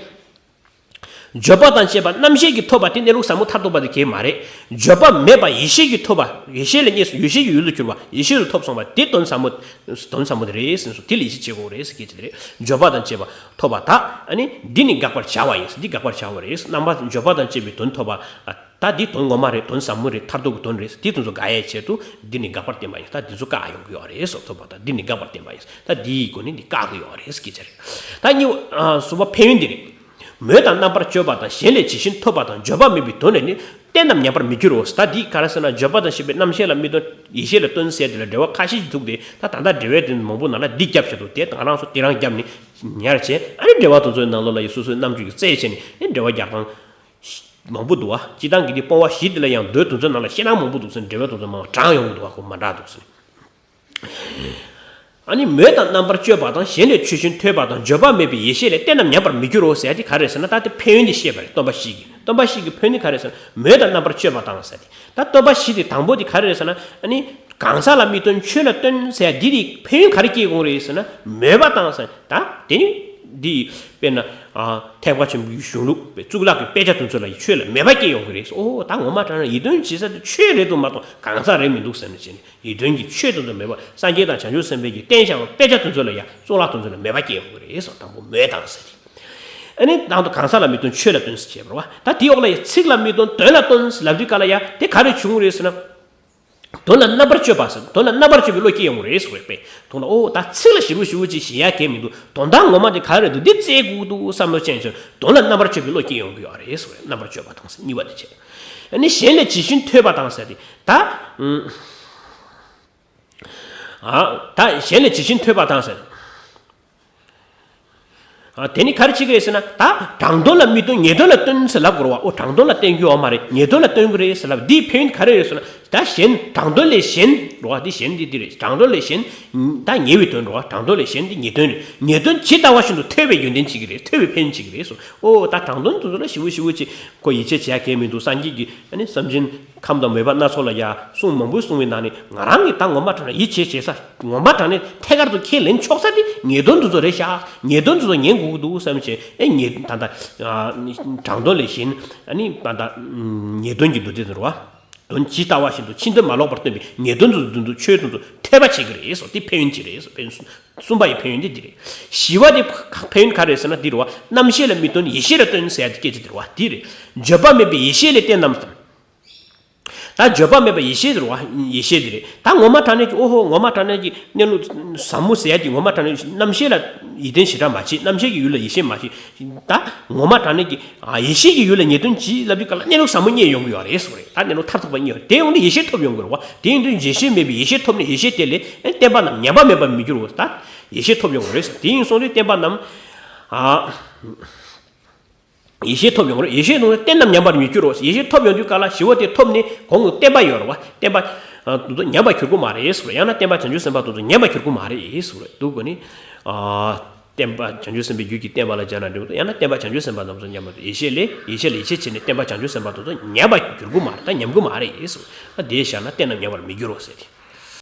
བརྗོད་པ་དང་བཅས་པ་རྣམ་ཤེས་ཀྱིས་ཐོབ་པ་དེ་གནས་ལུགས་ཟབ་མོ་མཐར་ཐུག་པ་དེ་གས་མ་རེད། བརྗོད་པ་མེད་པ་ཡེ་ཤེས་ཀྱིས་ཐོབ་པ། ཡེ་ཤེས་ལ་གནས་སོ། ཡེ་ཤེས་ཀྱི་ཡུལ་དུ་གྱུར་པ། ཡེ་ཤེས་ལ་ཐོབ་སོང་བ་དེ་དོན་ཟབ་མོ། དོན་ཟབ་མོ་དེ་རེད་ཟེར་ནས་སོ། དེ་ལ་ཡིད་ཆེས་བྱེད་དགོས་རེད་ཟེར་སྐད་ཆ་དེ་རེད། བརྗོད་པ་དང་བཅས་པ་ཐོབ་པ་དག་ཨ་ནི་འདི་ནི་དགག་པར་བྱ་བ་ཡིན། འདི་དགག་པར་བྱ་བ་རེད། རྣམ་པ་བརྗོད་པ་དང་བཅས་པའི་དོན་ཐོབ་པ། ད་འདི་དོན་ངོ་མ་རེད། དོན་ཟབ་མོ་རེད། མཐར་ཐུག་གི་དོན་རེད། དེ་དེ་ཚོ་དགག་ཡའི་ཆེད་དུ་འདི་ནི་དགག་པར་བསྟན་པ་ཡིན། ད་འདི་ཚོ་བཀག་ཡོང་གི་ཡོད་རེད་ཟེར། ཐོབ་པ་དང་འདི་ནི་དགག་པར་བསྟན་པ་ཡིན། ད་འདིའི་སྒོ་ནས་འདི་བཀག་གི་ཡོད་རེད་ཟེར་སྐད་ཆ་རེད། ད་གཉིས་པ། གསུམ་པ་ཕན་ཡོན་འདི་རེད། མོས་དང་རྣམ་པར་དཔྱོད་པ་དང་གཞན་ལས་ཇི་བཞིན་ཐོབ་པ་དང་བརྗོད་པ་མེད་པའི་དོན་ལས་ནི་གཏན་ནམ་ཉམས་པར་མི་འགྱུར་རོ། ད་འདི་ག་རེ་ཟེར་ན། བརྗོད་པ་དང་བཅས་པའི་རྣམ་ཤེས་ལ་མི་སྟོན། ཡེ་ཤེས་ལ་སྟོན་ཟེར་དེ་ལ་འགྲེལ་པ་ཁ་ཤས་ཤིག་འདུག་སྟེ། ད་ད་ལྟ་འགྲེལ་པ་དེ་མང་པོ་ནང་ལ་འདི་བརྒྱབ་བཞག་འདུག་དེ་ང་རང་ཚོ་དེ་རང་བརྒྱབ་ནས་ཉར་བྱས། ཨ་ནི་འགྲེལ་པ་དེ་ཚོའི་ནང་ལོགས་ལ་ཡི་སོ་སོའི་རྣམ་དཔྱོད་ཀྱིས་རྩད་བྱས་ནས་ཨ་ནི་འགྲེལ་པ་རྒྱག་སྟངས་མང་པོ་འདུག་བ། སྤྱིར་བཏང་གི་འདི་སྤོང་བ་བཞི་འདི་ལ་ཡང་མདོའི་དོན་ཚན་ནང་ལ་བཤད་སྟངས་མང་པོ་འདུག་ཟེར། འགྲེལ་པ་དེ་ཚོ་མང་བ་དྲངས་ཡོང་གི་འདུག་བ། ཁོ་མ་འདྲ་འདུག་ཟེར། ཨ་ནི་མོས་དང་རྣམ་པར་དཔྱོད་པ་དང་གཞན་ལས་ཇི་བཞིན་ཐོབ་པ་དང་བརྗོད་པ་མེད་པའི་ཡེ་ཤེས་ལས་གཏན་ནམ་ཉམས་པར་མི་འགྱུར་རོ་ཟེར་ཡ་དེ་ག་རེ་རེད་ཟེར་ན། ད་དེ་ཕན་ཡོན་དེ་བཤད་པ་རེད། སྟོན་པ་བཞི་གི། སྟོན་པ་བཞི་གི་ཕན་ཡོན་དེ་ག་རེ་རེད་ཟེར་ན། མོས་དང་རྣམ་པར་དཔྱོད་པ་དང་ཟེར་ཏེ། ད་སྟོན་པ་བཞི་དེ་དང་པོ་དེ་ག་རེ་རེད་ཟེར་ན། ཨ་ནི་གང་ཟག་ལ་མི་སྟོན་ཆོས་ལ་སྟོན་ཟེར་ཡ་འདི་དེ་ཕན་ཡོན་ག་རེ་སྐྱེས་དགོས་རེད་ཟེར་ན། མོས་པ་དང་ཟེར། ད་དེ་ནི་འདི་དཔེར་ན་ཨ་ཐེག་པ་ཆེན་པོའི་གཞུང་ལུགས་པའི་གཙུག་ལག་གི་དཔེ་ཆ་དེ་ཚོ་ལ་ཡི་ཆོས་ལ་མོས་པ་སྐྱེས་ཡོང་གི་རེད། ཨོ་ད་ངོ་མ་དྲང་ན་ཡིད་རྟོན་བྱེད་ས་དེ་ཆོས་རེད་འདུག་མ་གཏོགས་གང་ཟག་རེད་མི་འདུག་ཟེར་ནས་བྱས་ནས། ཡིད་རྟོན་གྱི་ཆོས་དེ་ཚོ་མོས་པ། སངས་རྒྱས་དང་བྱང་ཆུབ་སེམས་དཔའི་གི་བསྟན་བཞག་པའི་དཔེ་ཆ་དེ་ཚོ་ལ་ཡང་གཙུག་ལག་དེ་ཚོ་ལ་མོས་པ་སྐྱེ་ཡོང་གི་རེད་ཟེར། དང་པོ་མོས་དང་ཟེར་གྱི། ཨ་ནི་དང་དུ་གང་ཟག་ལ་མི་སྟོན་ཆོས་ལ་སྟོན་ཟེར་བྱས་པ་རེད་བ། ད་དེའི་འོག་ལ་ཡང་ཚིག་ལ་མི་སྟོན་དོན་ལ་སྟོན་ཟེར་ལབ་དུས་ག་ལ་ཡང་དེ་ག་རེ་བྱུང་རེད་ཟེར་ན། དོན་ལ་རྣམ་པར་དཔྱོད་པ་ཟེར། དོན་ལ་རྣམ་པར་དཔྱོད་པའི་བློ་སྐྱེ་ཡོང་གི་རེད་ཟེར་བས། དོན་ལ་ཨོ་ད་ཚིག་ལ་ཞེ་པོ་ཞེ་པོ་ཅིག་ཞེ་ཡ་གལ་མི་འདུག་དོན་དག་ངོ་མ་དེ་ག་རེ་འདུག་འདི་བཙལ་དགོས་འདུག་བསམ་བློ་ཅན་ཚོས་དོན་ལ་རྣམ་པར་དཔྱོད་པའི་བློ་སྐྱེ་ཡོང་གི་ཡོད་རེད་ཟེར་བས། རྣམ་པར་དཔྱོད་པ་དང་ཟེར་གཉིས་པ་དེ་བྱས། ཨ་ནི་གཞན་ལས་ཇི་བཞིན་ཐོབ་པ་དང་ཟེར་ཏེ། ད་ཨ་ད་གཞན་ལས་ཇི་བཞིན་ཐོབ་པ་དང་ཟེར། ཨ། དེ་ནི་ག་རེ་བྱེད་ཀྱི་རེད་ཟེར་ན། ད་དྲང་དོན་ལ་མི་སྟོན། ངེས་དོན་ལ་སྟོན་ཟེར་ལབ་དགོས་རེད་བ། ཨོ། དྲང་དོན་ལ་བསྟན་རྒྱུ་ཡོད་མ་རེད། ངེས་དོན་ལ་སྟོན་གྱི་རེད་ཟེར་ལབ། འདིའི་ཕན་ཡོན་ག་རེ་རེད་ཟེར་ན། ད་གཞན། དྲང་དོན་ལས་གཞན་རེད་བ། འདི་གཞན་འདི་འདི་རེད། དྲང་དོན་ལས་གཞན། ད་ཉེ་བའི་དོན་རེད་བ། དྲང་དོན་ལས་གཞན་འདི་ཉེ་དོན་རེད། ཉེ་དོན་ཇི་ལྟ་བ་བཞིན་དུ་ཐོས་པའི་ཡོན་ཏན་བྱེད་ཀྱི་རེད། ཐོས་པའི་ཕན་ཡོན་བྱེད་ཀྱི་རེད་གསུངས། ཨོ། ད་དྲང་དོན་དེ་ཚོ་ལ་ཞེ་པོ་ཞེ་པོ་ཅིག་ཁོ་ཡིད་ཆེས་བྱེད་ཡ་གང་ཡང་མི་འདུག་སངས་རྒྱས་ཀྱིས། ཨ་ནི་བསམ་བྱུང་ཁམས་དང་མོས་པ་སྣ་ཚོགས་ལ་ཡ་གསུང་མང་པོ་གསུངས་པའི་ནང་ནས། ང་རང་གིས་ད་ངོ་མ་དྲང་གནས་ཡིད་ཆེས་བྱེད་ས། ངོ་མ་དྲང་གནས་ཐད་ཀར་དུ་ཁས་ལེན་ཆོག་ས་དེ་ངེས་དོན་དེ་ཚོ་རེད་ཤག་ངེས་དོན་དེ་ཚོ་ཉན་དགོས་ཀྱི་འདུག་བསམ་བྱས། ཨེ། ངེས། ད་ལྟ། ཨ། དྲང་དོན་ལས་གཞན། ཨ་ནི་ད་ལྟ་ཉེས་དོན་གྱི་མདོ་སྡེ་དེ་རེད་བ། དོན་ཇི་ལྟ་བ་བཞིན་དུ་ཕྱི་དོན་མ་ལོག་པར་སྟོན་པའི་ཉེས་དོན་དེ་ཚོ། དེ་ཚོ་ཆོས་དེ་ཚོ་ཐོས་པ་བྱེད་ཀྱི་རེད་གསུངས། དེ་ཕན་ཡོན་ཅིག་རེད་གསུངས། ཕན་ཡོན་གསུམ། གསུམ་པ་ཡི་ཕན་ཡོན་དེ་འདི་རེད། བཞི་པ་དེ་ཕན་ཡོན་ག་རེ་རེད་ཟེར་ན། འདི་རེད་བ། རྣམ་ཤེས་ལ་མི་སྟོན། ཡེ་ཤེས་ལ་སྟོན་ཟེར་ཡ་དེ་སྐད་ཆ་དེ་རེད་བ། འདི་རེད། བརྗོད་པ་མེད་པའི་ཡེ་ཤེས་ལས་བསྟན་རྣམས་སམ། ད་བརྗོད་པ་མེད་པ་ཡེ་ཤེས་དེ་རེད་བ། ཡེ་ཤེས་དེ་རེད། ད་ངོ་མ་དྲང་གནས་ཀྱི། ཨོ་ཧོ། ངོ་མ་དྲང་གནས་ཀྱི་གནས་ལུགས་ཟབ་མོ་ཟེར་ཡ་དེ། ངོ་མ་དྲང་གནས་རྣམ་ཤེས་ལ་ཡིད་བརྟན་ཞེ་དྲག་མ་བྱེད། རྣམ་ཤེས་ཀྱི་ཡུལ་ལ་ཡེ་ཤེས་མ་བྱེད། ད་ངོ་མ་དྲང་གནས་ཀྱི། ཨ། ཡེ་ཤེས་ཀྱི་ཡུལ་ལ་ངེས་དོན་ཇི་ལབ་དུས་སྐབས་ལ་གནས་ལུགས་ཟབ་མོ་རྙེད་ཡོང་གི་ཡོད་རེད་གསུངས་རེད། ད་གནས་ལུགས་མཐར་ཐུག་པ་རྙེད་ཡོང་། དེ་ཡོང་དུས་ཡེ་ཤེས་ཐོབ་ཡོང་གི་རེད་བ། དེ་ཡིན་དུས་ཡེ་ཤེས་མེད་པའི་ཡེ་ཤེས་ཐོབ་ནས། ཡེ་ཤེས་དེ་ལས། ཨེ། བསྟན་པ་རྣམས་ཉམས་པ་མེད་པར་མི་འགྱུར་རོ། ད་ཡེ་ཤེས་ཐོབ་ཡོང་གི་རེད་ཟེར། དེ་ཡིན་སོང་དུས་བསྟན་པ་རྣམས། ཨ། ཡེ་ཤེས་ཐོབ་ཡོང་གི་རེད། ཡེ་ཤེས་ཐོབ་ནས་བསྟན་རྣམས་ཉམས་པར་མི་འགྱུར་རོ། ཡེ་ཤེས་ཐོབ་ཡོང་དུས་སྐབས་ལ་ཞི་བ་དེ་ཐོབ་ནས་གོང་གི་བསྟན་པ་ཡོད་རེད་བ། བསྟན་པ། ཨ། དེ་ཚོ་ཉམས་པར་འགྱུར་གྱི་མ་རེད་གསུངས་རེད། ཡང་ན་བསྟན་པ་བྱང་ཆུབ་སེམས་དཔའ་དེ་ཚོ་ཉམས་པར་འགྱུར་གྱི་མ་རེད་གསུངས་རེད། འདུག་གོ་ནི། ཨ། བསྟན་པ་བྱང་ཆུབ་སེམས་དཔའི་རྒྱུད་ཀྱི་བསྟན་པ་ལ་སྦྱར་ན་འགྲིག་གི་འདུག་ཡང་ན་བསྟན་པ་བྱང་ཆུབ་སེམས་དཔའ་རྣམས་སུ་ཉམས་པར་འགྱུར། ཡེ་ཤེས་ལས། ཡེ་ཤེས་ལ་ཡིད་ཆེས་བྱས་ནས་བསྟན་པ་བྱང་ཆུབ་སེམས་དཔའ་དེ་ཚོ་ཉམས་པར་འགྱུར་གྱི་མ་རེད། ད་ཉམས་ཀྱི་མ་རེད་གསུངས། ད་དེ་བཞག་ན་བསྟན་རྣམས་ཉམས་པར་མི་འགྱུར་རོ་ཟེར་ཏེ།